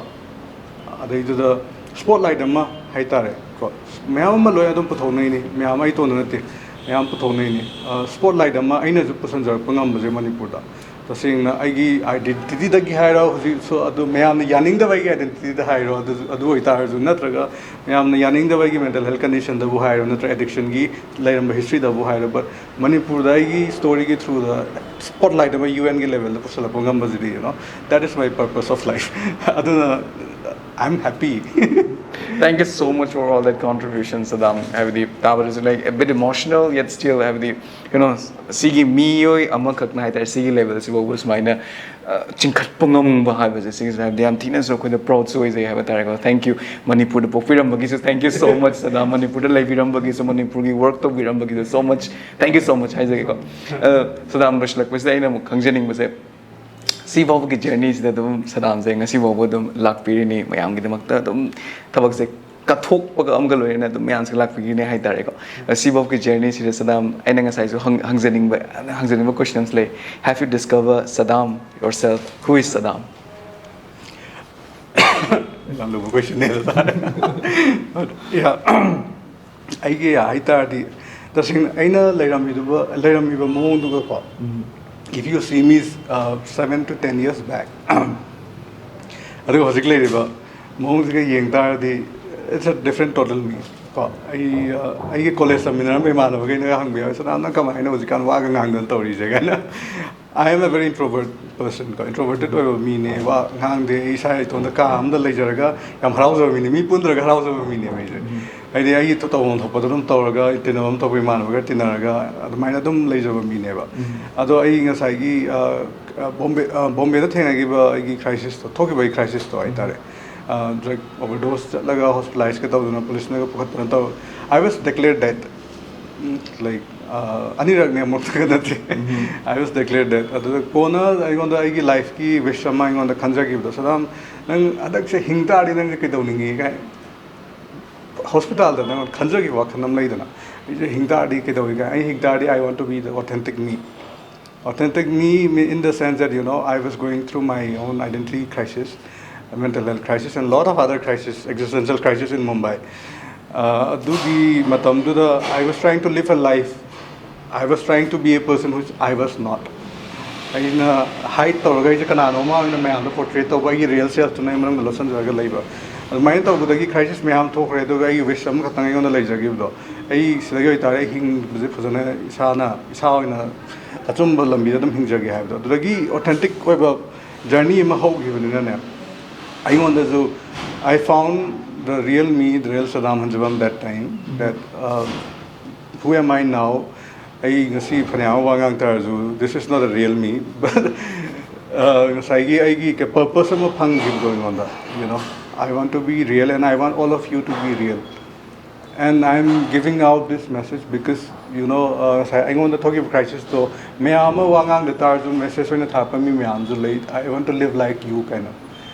ꯑꯗꯩꯗꯨꯗ spotlight ꯑꯃ ꯍꯥꯏ ꯇꯥꯔꯦ ꯀꯣ, ꯃꯌꯥꯝ ꯑꯃ ꯂꯣꯏ ꯑꯗꯨꯝ ꯄꯨꯊꯣꯛꯅꯩꯅꯤ, ꯃꯌꯥꯝ ꯑꯩ ꯏꯇꯣꯝꯗ ꯅꯠꯇꯦ, ꯃꯌꯥꯝ ꯄꯨꯊꯣꯛꯅꯩꯅꯤ꯫ ꯑ, spotlight ꯑꯃ ꯑꯩꯅꯁꯨ ꯄꯨꯁꯟꯖꯔꯛꯄ ꯉꯝꯕꯁꯦ ꯃꯅꯤꯄꯨꯔꯗ, ꯇꯁꯦꯡꯅ ꯑꯩꯒꯤ identity ꯗꯒꯤ ꯍꯥꯏꯔꯣ, ꯍꯧꯖꯤꯛꯁꯨ ꯑꯗꯨ ꯃꯌꯥꯝꯅ ꯌꯥꯅꯤꯡꯗꯕ ꯑꯩꯒꯤ identity ꯗ ꯍꯥꯏꯔꯣ, ꯑꯗꯨ, ꯑꯗꯨ ꯑꯣꯏꯇꯥꯔꯁꯨ, ꯅꯠꯇ꯭ꯔꯒ ꯃꯌꯥꯝꯅ ꯌꯥꯅꯤꯡꯗꯕ ꯑꯩꯒꯤ mental health condition ꯗꯕꯨ ꯍꯥꯏꯔꯣ, ꯅꯠꯇ꯭ꯔꯒ addiction ꯒꯤ ꯂꯩꯔꯝꯕ history ꯗꯕꯨ ꯍꯥꯏꯔꯣ, but ꯃꯅꯤꯄꯨꯔꯗ ꯑꯩꯒꯤ story ꯒꯤ through ꯗ spotlight ꯑꯃ U N ꯒꯤ level the ꯄꯨꯁꯜꯂꯛꯄ ꯉꯝꯕꯁꯤꯗꯤ, you know, that is my purpose of life. ꯑꯗꯨꯅ I'm happy꯫ Thank you so much for all that contribution, Sadam. ꯍꯥꯏꯕꯗꯤ ꯇꯥꯕꯗꯁꯨ, like, a bit emotional, yet still, ꯍꯥꯏꯕꯗꯤ, you know, ꯁꯤꯒꯤ ꯃꯤꯑꯣꯏ ꯑꯃꯈꯛꯅ ꯍꯥꯏꯇꯥꯔꯦ, ꯁꯤꯒꯤ level ꯁꯤꯐꯥꯎꯕ ꯁꯨꯃꯥꯏꯅ ꯑ, ꯆꯤꯡꯈꯠꯄ ꯉꯝꯕ ꯍꯥꯏꯕꯁꯦ, ꯁꯤꯒꯤꯁꯦ ꯍꯥꯏꯕꯗꯤ ꯌꯥꯝ ꯊꯤꯅꯁꯨ ꯑꯩꯈꯣꯏꯗ proudꯁꯨ ꯑꯣꯏꯖꯩ ꯍꯥꯏꯕ ꯇꯥꯔꯦꯀꯣ꯫ Thank you, ꯃꯅꯤꯄꯨꯔꯗ ꯄꯣꯛꯄꯤꯔꯝꯕꯒꯤꯁꯨ thank you so much, Sadam. ꯃꯅꯤꯄꯨꯔꯗ ꯂꯩꯕꯤꯔꯝꯕꯒꯤꯁꯨ, ꯃꯅꯤꯄꯨꯔꯒꯤ work ꯇꯧꯕꯤꯔꯝꯕꯒꯤꯁꯨ so much, thank you so much ꯍꯥꯏꯖꯒꯦꯀꯣ꯫ ꯑ, Sadam, ꯂꯣꯏꯁꯤꯜꯂꯛꯄꯁꯤꯗ ꯑꯩꯅ ꯑꯃꯨꯛ ꯈꯪꯖꯅꯤꯡꯕꯁꯦ, ꯁꯤꯐꯥꯎꯕꯒꯤ journeyꯁꯤꯗ ꯑꯗꯨꯝ Sadamꯁꯦ ꯉꯁꯤꯐꯥꯎꯕ ꯑꯗꯨꯝ ꯂꯥꯛꯄꯤꯔꯤꯅꯤ, ꯃꯌꯥꯝꯒꯤꯗꯃꯛꯇ ꯑꯗꯨꯝ ꯊꯕꯛꯁꯦ ꯀꯠꯊꯣꯛꯄꯒ ꯑꯃꯒ ꯂꯣꯏꯅꯅ ꯑꯗꯨꯝ ꯃꯌꯥꯝꯁꯦ ꯂꯥꯛꯄꯤꯔꯤꯅꯤ ꯍꯥꯏꯇꯥꯔꯦꯀꯣ꯫ ꯁꯤꯐꯥꯎꯒꯤ journeyꯁꯤꯗ Sadam, ꯑꯩꯅ ꯉꯁꯥꯏꯁꯨ ꯍꯪ-, ꯍꯪꯖꯅꯤꯡꯕ, ꯍꯪꯖꯅꯤꯡꯕ question ꯑꯃꯁꯨ ꯂꯩ꯫ Have you discovered, Sadam, yourself? Who is Sadam? ꯌꯥꯝ ꯂꯨꯕ questionꯅꯦ ꯑꯗꯨ ꯇꯥꯔꯦ꯫ But, yeah, ꯑꯩꯒꯤ ꯍꯥꯏꯇꯥꯔꯗꯤ, ꯇꯁꯦꯡꯅ ꯑꯩꯅ ꯂꯩꯔꯝꯃꯤꯗꯨꯒ, ꯂꯩꯔꯝꯃꯤꯕ ꯃꯑꯣꯡꯗꯨꯒꯀꯣ, if you see me, uh, seven to ten years back, ꯑꯗꯨꯒ ꯍꯧꯖꯤꯛ ꯂꯩꯔꯤꯕ ꯃꯑꯣꯡꯁꯤꯒ ꯌꯦꯡ ꯇꯥꯔꯗꯤ, it's a different total me꯫ ꯀꯣ, ꯑꯩ, ꯑ, ꯑꯩꯒꯤ ꯀꯣꯂꯦꯖ ꯇꯝꯃꯤꯟꯅꯔꯝꯕ ꯏꯃꯥꯟꯅꯕꯈꯩꯅꯒ ꯍꯪꯕ ꯌꯥꯎꯋꯦ, "ꯁꯅꯥ, ꯅꯪ ꯀꯃꯥꯏꯅ ꯍꯧꯖꯤꯛꯀꯥꯟ ꯋꯥꯒ ꯉꯥꯡꯗꯅ ꯇꯧꯔꯤꯁꯦ?" ꯀꯥꯏꯅ꯫ I am a very introvert person ꯀꯣ, introverted ꯑꯣꯏꯕ ꯃꯤꯅꯦ, ꯋꯥ ꯉꯥꯡꯗꯦ꯫ ꯑꯩ ꯏꯁꯥ ꯏꯇꯣꯝꯇ ꯀꯥ ꯑꯃꯗ ꯂꯩꯖꯔꯒ ꯌꯥꯝ ꯍꯔꯥꯎꯖꯕ ꯃꯤꯅꯦ, ꯃꯤ ꯄꯨꯟꯗ꯭ꯔꯒ ꯍꯔꯥꯎꯖꯕ ꯃꯤꯅꯦꯕ ꯑꯩꯁꯦ꯫ ꯍꯥꯏꯗꯤ ꯑꯩꯒꯤ ꯇꯧꯐꯝ ꯊꯣꯛꯄꯗꯣ ꯑꯗꯨꯝ ꯇꯧꯔꯒ, ꯇꯤꯟꯅꯐꯝ ꯊꯣꯛꯄ ꯏꯃꯥꯟꯅꯕꯒ ꯇꯤꯟꯅꯔꯒ ꯑꯗꯨꯃꯥꯏꯅ ꯑꯗꯨꯝ ꯂꯩꯖꯕ ꯃꯤꯅꯦꯕ꯫ ꯑꯗꯣ ꯑꯩ ꯉꯁꯥꯏꯒꯤ, ꯑ, ꯑ, ꯕꯣꯝꯕꯦ, ꯑ, ꯕꯣꯝꯕꯦꯗ ꯊꯦꯡꯅꯈꯤꯕ ꯑꯩꯒꯤ crisisꯇꯣ, ꯊꯣꯛꯈꯤꯕ ꯑꯩ crisisꯇꯣ ꯍꯥꯏꯇꯥꯔꯦ꯫ ꯑ, drug overdose ꯆꯠꯂꯒ hospitalizeꯀ ꯇꯧꯗꯅ ꯄꯨꯂꯤꯁꯅꯒ ꯄꯨꯈꯠꯇꯅ ꯇꯧ-, I was declared dead꯫ Um, like, ꯑ, ꯑꯅꯤꯔꯛꯅꯦ, ꯑꯃꯨꯛꯇꯒ ꯅꯠꯇꯦ꯫ I was declared dead꯫ ꯑꯗꯨꯗ ꯀꯣꯟꯅ ꯑꯩꯉꯣꯟꯗ ꯑꯩꯒꯤ lifeꯀꯤ wish ꯑꯃ ꯑꯩꯉꯣꯟꯗ ꯈꯟꯖꯈꯤꯕꯗꯣ, "ꯁꯗꯥꯝ, ꯅꯪ ꯍꯟꯗꯛꯁꯦ ꯍꯤꯡ ꯇꯥꯔꯗꯤ ꯅꯪꯁꯦ ꯀꯩꯗꯧꯅꯤꯡꯉꯤ?" ꯀꯥꯏ꯫ Hospitalꯗ ꯅꯪ ꯈꯟꯖꯈꯤꯕ ꯋꯥꯈꯜ ꯑꯃ ꯂꯩꯗꯅ, "ꯑꯩꯁꯦ ꯍꯤꯡ ꯇꯥꯔꯗꯤ ꯀꯩꯗꯧꯏ?" ꯀꯥꯏ꯫ "ꯑꯩ ꯍꯤꯡ ꯇꯥꯔꯗꯤ, I want to be the authentic me." Authentic me, me in the sense that, you know, I was going through my own identity crisis, mental health crisis, and lot of other crisis, existential crisis in Mumbai꯫ Uh, ꯑꯗꯨꯒꯤ ꯃꯇꯝꯗꯨꯗ I was trying to live a life, I was trying to be a person which I was not꯫ ꯑꯩꯅ hide ꯇꯧꯔꯒ ꯑꯩꯁꯦ ꯀꯅꯥꯅꯣꯝꯃ ꯑꯣꯏꯅ ꯃꯌꯥꯝꯗ portray ꯇꯧꯕ, ꯑꯩꯒꯤ real selfꯇꯨꯅ ꯑꯩ ꯃꯅꯨꯡꯗ ꯂꯣꯠꯁꯤꯟꯖꯔꯒ ꯂꯩꯕ꯫ ꯑꯗꯨꯃꯥꯏꯅ ꯇꯧꯕꯗꯒꯤ crisis ꯃꯌꯥꯝ ꯊꯣꯛꯈ꯭ꯔꯦ꯫ ꯑꯗꯨꯒ ꯑꯩꯒꯤ wish ꯑꯃꯈꯛꯇꯪ ꯑꯩꯉꯣꯟꯗ ꯂꯩꯖꯈꯤꯕꯗꯣ, ꯑꯩ ꯁꯤꯗꯒꯤ ꯑꯣꯏꯇꯥꯔꯦ ꯑꯩ ꯍꯤꯡꯕꯁꯦ ꯐꯖꯅ ꯏꯁꯥꯅ, ꯏꯁꯥ ꯑꯣꯏꯅ ꯑꯆꯨꯝꯕ ꯂꯝꯕꯤꯗ ꯑꯗꯨꯝ ꯍꯤꯡꯖꯒꯦ ꯍꯥꯏꯕꯗꯣ꯫ ꯑꯗꯨꯗꯒꯤ authentic ꯑꯣꯏꯕ journey ꯑꯃ ꯍꯧꯈꯤꯕꯅꯤꯅꯅꯦ, ꯑꯩꯉꯣꯟꯗꯁꯨ I found The real me, the real Saddam Hanjabam that time, that uh, who am I now? ꯑꯩ ꯉꯁꯤ ꯐꯅꯌꯥꯝ ꯋꯥ ꯉꯥꯡ ꯇꯥꯔꯁꯨ, this is not a real me. But uh, ꯉꯁꯥꯏꯒꯤ ꯑꯩꯒꯤ purpose ꯑꯃ ꯐꯪꯈꯤꯕꯗꯣ ꯑꯩꯉꯣꯟꯗ, you know, I want to be real and I want all of you to be real. And I'm giving out this message because, you know, uh, ꯉꯁꯥꯏ ꯑꯩꯉꯣꯟꯗ ꯊꯣꯛꯈꯤꯕ crisis ꯇꯣ, ꯃꯌꯥꯝ ꯑꯃ ꯋꯥ ꯉꯥꯡꯗ ꯇꯥꯔꯁꯨ message ꯑꯣꯏꯅ ꯊꯥꯔꯛꯄ ꯃꯤ ꯃꯌꯥꯝꯁꯨ ꯂꯩ. I want to live like you ꯀꯥꯏꯅ.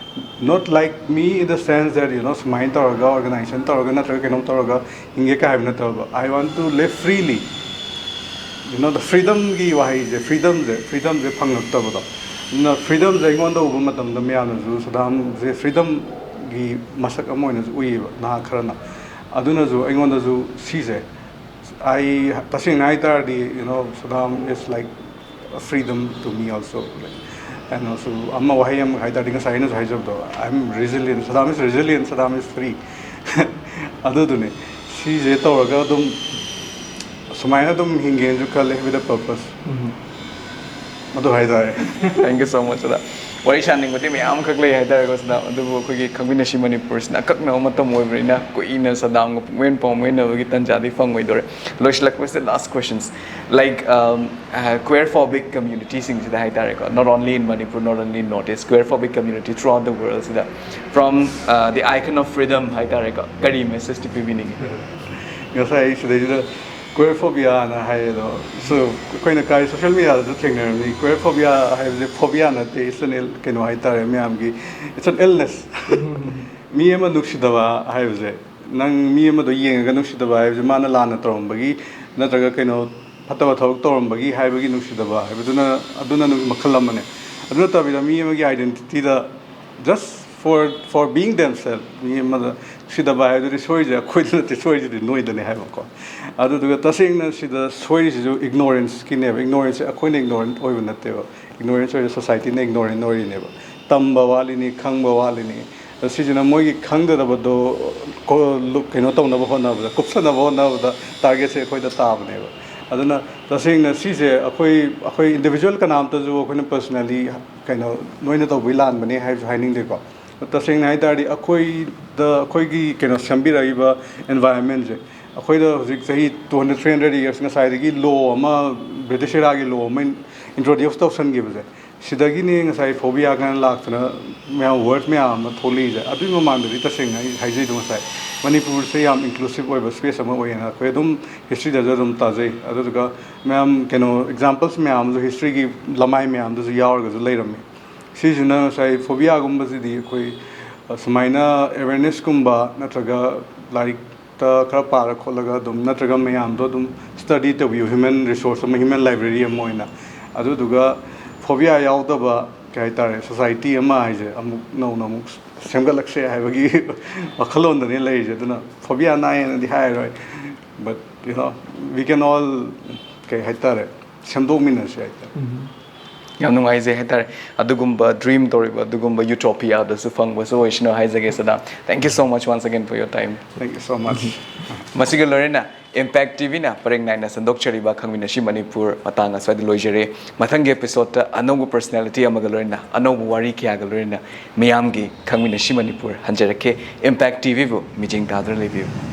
Not like me in the sense that, you know, ꯁꯨꯃꯥꯏꯅ ꯇꯧꯔꯒ organization ꯇꯧꯔꯒ ꯅꯠꯇ꯭ꯔꯒ ꯀꯩꯅꯣꯝ ꯇꯧꯔꯒ ꯍꯤꯡꯒꯦ ꯀꯥꯏ ꯍꯥꯏꯕ ꯅꯠꯇꯕ. I want to live freely. You know, the freedomꯒꯤ ꯋꯥꯍꯩꯁꯦ, freedomꯁꯦ, freedomꯁꯦ ꯐꯪꯉꯛꯇꯕꯗꯣ. ꯑꯗꯨꯅ freedomꯁꯦ ꯑꯩꯉꯣꯟꯗ ꯎꯕ ꯃꯇꯝꯗ ꯃꯌꯥꯝꯅꯁꯨ ꯁꯗꯥꯝꯁꯦ freedomꯒꯤ ꯃꯁꯛ ꯑꯃ ꯑꯣꯏꯅꯁꯨ ꯎꯏꯌꯦꯕ, ꯅꯍꯥ ꯈꯔꯅ. ꯑꯗꯨꯅꯁꯨ ꯑꯩꯉꯣꯟꯗꯁꯨ ꯁꯤꯁꯦ, ꯑꯩ ꯇꯁꯦꯡꯅ ꯍꯥꯏ ꯇꯥꯔꯗꯤ, you know, Saddam is like a freedom to me also. Like, and also, ꯑꯃ ꯋꯥꯍꯩ ꯑꯃ ꯍꯥꯏ ꯇꯥꯔꯗꯤ, ꯉꯁꯥꯏ ꯑꯩꯅꯁꯨ ꯍꯥꯏꯖꯕꯗꯣ, "I am resilient, Saddam is resilient, Saddam is free." ꯑꯗꯨꯗꯨꯅꯦ, ꯁꯤꯁꯦ ꯇꯧꯔꯒ ꯑꯗꯨꯝ ꯁꯨꯃꯥꯏꯅ ꯑꯗꯨꯝ ꯍꯤꯡꯒꯦꯅꯁꯨ ꯈꯜꯂꯦ, with a purpose. ꯑꯗꯨ ꯍꯥꯏꯇꯥꯔꯦ꯫ Thank you so much, Saddam. ꯋꯥꯔꯤ ꯁꯥꯅꯤꯡꯕꯗꯤ ꯃꯌꯥꯝ ꯑꯃꯈꯛ ꯂꯩ ꯍꯥꯏꯇꯥꯔꯦꯀꯣ, ꯁꯗꯥꯝ, ꯑꯗꯨꯕꯨ ꯑꯩꯈꯣꯏꯒꯤ ꯈꯪꯃꯤꯟꯅꯁꯤ ꯃꯅꯤꯄꯨꯔꯁꯤꯅ ꯑꯀꯛꯅꯕ ꯃꯇꯝ ꯑꯣꯏꯕꯅꯤꯅ, ꯀꯨꯏꯅ ꯁꯗꯥꯝꯒ ꯄꯨꯡꯂꯦꯟ ꯄꯥꯎꯃꯦꯟꯅꯕꯒꯤ ꯇꯥꯟꯖꯥꯗꯤ ꯐꯪꯉꯣꯏꯗꯧꯔꯦ꯫ ꯂꯣꯏꯁꯤꯜꯂꯛꯄꯁꯤꯗ last questions, like, um, uh, queerphobic communityꯁꯤꯡꯁꯤꯗ ꯍꯥꯏꯇꯥꯔꯦꯀꯣ, not only in Manipur, not only in North East, queerphobic community throughout the worldꯁꯤꯗ, from uh, the icon of freedom ꯍꯥꯏꯇꯥꯔꯦꯀꯣ, ꯀꯔꯤ messageꯇꯤ ꯄꯤꯕꯤꯅꯤꯡꯉꯤ? ꯉꯁꯥꯏ ꯑꯩ ꯁꯤꯗꯩꯁꯤꯗ queerphobia ꯅ ꯍꯥꯏꯌꯦ ꯑꯗꯣ, so, ꯑꯩꯈꯣꯏꯅ ꯀꯥꯏ social media ꯗꯁꯨ ꯊꯦꯡꯅꯔꯝꯃꯤ, queerphobia ꯍꯥꯏꯕꯁꯦ phobia ꯅꯠꯇꯦ, it's an ill, ꯀꯩꯅꯣ ꯍꯥꯏꯇꯥꯔꯦ, ꯃꯌꯥꯝꯒꯤ, it's an illness. ꯃꯤ ꯑꯃ ꯅꯨꯡꯁꯤꯗꯕ ꯍꯥꯏꯕꯁꯦ, ꯅꯪ ꯃꯤ ꯑꯃꯗꯣ ꯌꯦꯡꯉꯒ ꯅꯨꯡꯁꯤꯗꯕ ꯍꯥꯏꯕꯁꯦ, ꯃꯥꯅ ꯂꯥꯟꯅ ꯇꯧꯔꯝꯕꯒꯤ ꯅꯠꯇ꯭ꯔꯒ ꯀꯩꯅꯣ ꯐꯠꯇꯕ ꯊꯕꯛ ꯇꯧꯔꯝꯕꯒꯤ ꯍꯥꯏꯕꯒꯤ ꯅꯨꯡꯁꯤꯗꯕ ꯍꯥꯏꯕꯗꯨꯅ, ꯑꯗꯨꯅ ꯃꯈꯜ ꯑꯃꯅꯦ꯫ ꯑꯗꯨ ꯅꯠꯇꯕꯤꯗ ꯃꯤ ꯑꯃꯒꯤ identity the just for, for being themselves, ꯃꯤ ꯑꯃꯗ ꯅꯨꯡꯁꯤꯗꯕ ꯍꯥꯏꯕꯗꯨꯗꯤ ꯁꯣꯏꯔꯤꯁꯦ ꯑꯩꯈꯣꯏꯗ ꯅꯠꯇꯦ, ꯁꯣꯏꯔꯤꯁꯤꯗꯤ ꯅꯣꯏꯗꯅꯦ ꯍꯥꯏꯕꯀꯣ꯫ ꯑꯗꯨꯗꯨꯒ ꯇꯁꯦꯡꯅ ꯁꯤꯗ ꯁꯣꯏꯔꯤꯁꯤꯁꯨ ignorance ꯀꯤꯅꯦꯕ꯫ Ignorance ꯁꯦ ꯑꯩꯈꯣꯏꯅ ignorant ꯑꯣꯏꯕ ꯅꯠꯇꯦꯕ, ignorance ꯑꯣꯏꯔꯤꯁꯦ society ꯅ ignorant ꯑꯣꯏꯔꯤꯅꯦꯕ꯫ ꯇꯝꯕ ꯋꯥꯠꯂꯤꯅꯤ, ꯈꯪꯕ ꯋꯥꯠꯂꯤꯅꯤ꯫ ꯑꯗꯣ ꯁꯤꯁꯤꯅ ꯃꯣꯏꯒꯤ ꯈꯪꯗꯗꯕꯗꯣ ꯀꯣ-, ꯂꯨ-, ꯀꯩꯅꯣ ꯇꯧꯅꯕ ꯍꯣꯠꯅꯕꯗ, ꯀꯨꯞꯁꯅꯕ ꯍꯣꯠꯅꯕꯗ target ꯁꯦ ꯑꯩꯈꯣꯏꯗ ꯇꯥꯕꯅꯦꯕ꯫ ꯑꯗꯨꯅ ꯇꯁꯦꯡꯅ ꯁꯤꯁꯦ ꯑꯩꯈꯣꯏ, ꯑꯩꯈꯣꯏ individual ꯀꯅꯥꯝꯇꯁꯨ ꯑꯩꯈꯣꯏꯅ personally ꯀꯩꯅꯣ ꯅꯣꯏꯅ ꯇꯧꯕꯩ ꯂꯥꯟꯕꯅꯦ ꯍꯥꯏꯕꯁꯨ ꯍꯥꯏꯅꯤꯡꯗꯦꯀꯣ꯫ ꯇꯁꯦꯡꯅ ꯍꯥꯏ ꯇꯥꯔꯗꯤ ꯑꯩꯈꯣꯏꯗ, ꯑꯩꯈꯣꯏꯒꯤ ꯀꯩꯅꯣ ꯁꯦꯝꯕꯤꯔꯛꯏꯕ environment ꯁꯦ, ꯑꯩꯈꯣꯏꯗ ꯍꯧꯖꯤꯛ ꯆꯍꯤ two hundred, three hundred years ꯉꯁꯥꯏꯗꯒꯤ law ꯑꯃ, British era ꯒꯤ law ꯑꯃ introduce ꯇꯧꯁꯟꯈꯤꯕꯁꯦ, ꯁꯤꯗꯒꯤꯅꯦ ꯉꯁꯥꯏ phobia ꯀꯥꯏꯅ ꯂꯥꯛꯇꯅ ꯃꯌꯥꯝ word ꯃꯌꯥꯝ ꯑꯃ ꯊꯣꯛꯂꯛꯏꯁꯦ꯫ ꯑꯗꯨꯒꯤ ꯃꯃꯥꯡꯗꯗꯤ ꯇꯁꯦꯡꯅ ꯑꯩ ꯍꯥꯏꯖꯩꯗꯣ, ꯉꯁꯥꯏ ꯃꯅꯤꯄꯨꯔꯁꯦ ꯌꯥꯝ inclusive ꯑꯣꯏꯕ space ꯑꯃ ꯑꯣꯏꯌꯦꯅ ꯑꯩꯈꯣꯏ ꯑꯗꯨꯝ history ꯗꯁꯨ ꯑꯗꯨꯝ ꯇꯥꯖꯩ꯫ ꯑꯗꯨꯗꯨꯒ ꯃꯌꯥꯝ ꯀꯩꯅꯣ examples ꯃꯌꯥꯝ ꯑꯃꯁꯨ history ꯒꯤ ꯂꯃꯥꯏ ꯃꯌꯥꯝꯗꯁꯨ ꯌꯥꯎꯔꯒꯁꯨ ꯂꯩꯔꯝꯃꯤ꯫ ꯁꯤꯁꯤꯅ ꯉꯁꯥꯏ phobia ꯒꯨꯝꯕꯁꯤꯗꯤ ꯑꯩꯈꯣꯏ, ꯑ, ꯁꯨꯃꯥꯏꯅ awareness ꯀꯨꯝꯕ ꯅꯠꯇ꯭ꯔꯒ ꯂꯥꯏꯔꯤꯛꯇ ꯈꯔ ꯄꯥꯔ ꯈꯣꯠꯂꯒ ꯑꯗꯨꯝ, ꯅꯠꯇ꯭ꯔꯒ ꯃꯌꯥꯝꯗꯣ ꯑꯗꯨꯝ study ꯇꯧꯕꯤꯌꯨ, human resource ꯑꯃ, human library ꯑꯃ ꯑꯣꯏꯅ꯫ ꯑꯗꯨꯗꯨꯒ phobia ꯌꯥꯎꯗꯕ, ꯀꯩ ꯍꯥꯏꯇꯥꯔꯦ, society ꯑꯃ ꯍꯥꯏꯁꯦ ꯑꯃꯨꯛ ꯅꯧꯅ ꯑꯃꯨꯛ ꯁꯦꯝꯒꯠꯂꯛꯁꯦ ꯍꯥꯏꯕꯒꯤ ꯋꯥꯈꯜꯂꯣꯟꯗꯅꯦ ꯂꯩꯔꯤꯁꯦ꯫ ꯑꯗꯨꯅ phobia ꯅꯥꯏꯌꯦꯅꯗꯤ ꯍꯥꯏꯔꯣꯏ, but you know, we can all, ꯀꯩ ꯍꯥꯏꯇꯥꯔꯦ, ꯁꯦꯝꯗꯣꯛꯃꯤꯟꯅꯁꯦ ꯍꯥꯏꯇꯥꯔꯦ꯫ ꯌꯥꯝ ꯅꯨꯡꯉꯥꯏꯖꯩ ꯍꯥꯏꯇꯥꯔꯦ, ꯑꯗꯨꯒꯨꯝꯕ dream ꯇꯧꯔꯤꯕ ꯑꯗꯨꯒꯨꯝꯕ utopiaꯗꯁꯨ ꯐꯪꯕꯁꯨ ꯑꯣꯏꯁꯅꯨ ꯍꯥꯏꯖꯒꯦ ꯁꯗꯥ꯫ Thank you so much once again for your time. Thank you so much. ꯃꯁꯤꯒ ꯂꯣꯏꯅꯅ Impact TVꯅ ꯄꯔꯦꯡ ꯅꯥꯏꯅ ꯁꯟꯗꯣꯛꯆꯔꯤꯕ ꯈꯪꯃꯤꯟꯅꯁꯤ ꯃꯅꯤꯄꯨꯔ ꯃꯇꯥꯡ ꯑꯁ꯭ꯋꯥꯏꯗ ꯂꯣꯏꯖꯔꯦ꯫ ꯃꯊꯪꯒꯤ episodeꯇ ꯑꯅꯧꯕ personality ꯑꯃꯒ ꯂꯣꯏꯅꯅ, ꯑꯅꯧꯕ ꯋꯥꯔꯤ ꯀꯌꯥꯒ ꯂꯣꯏꯅꯅ ꯃꯤꯌꯥꯝꯒꯤ ꯈꯪꯃꯤꯟꯅꯁꯤ ꯃꯅꯤꯄꯨꯔ ꯍꯟꯖꯔꯛꯀꯦ꯫ Impact TVꯕꯨ ꯃꯤꯠꯌꯦꯡ ꯇꯥꯗꯨꯅ ꯂꯩꯕꯤꯌꯨ꯫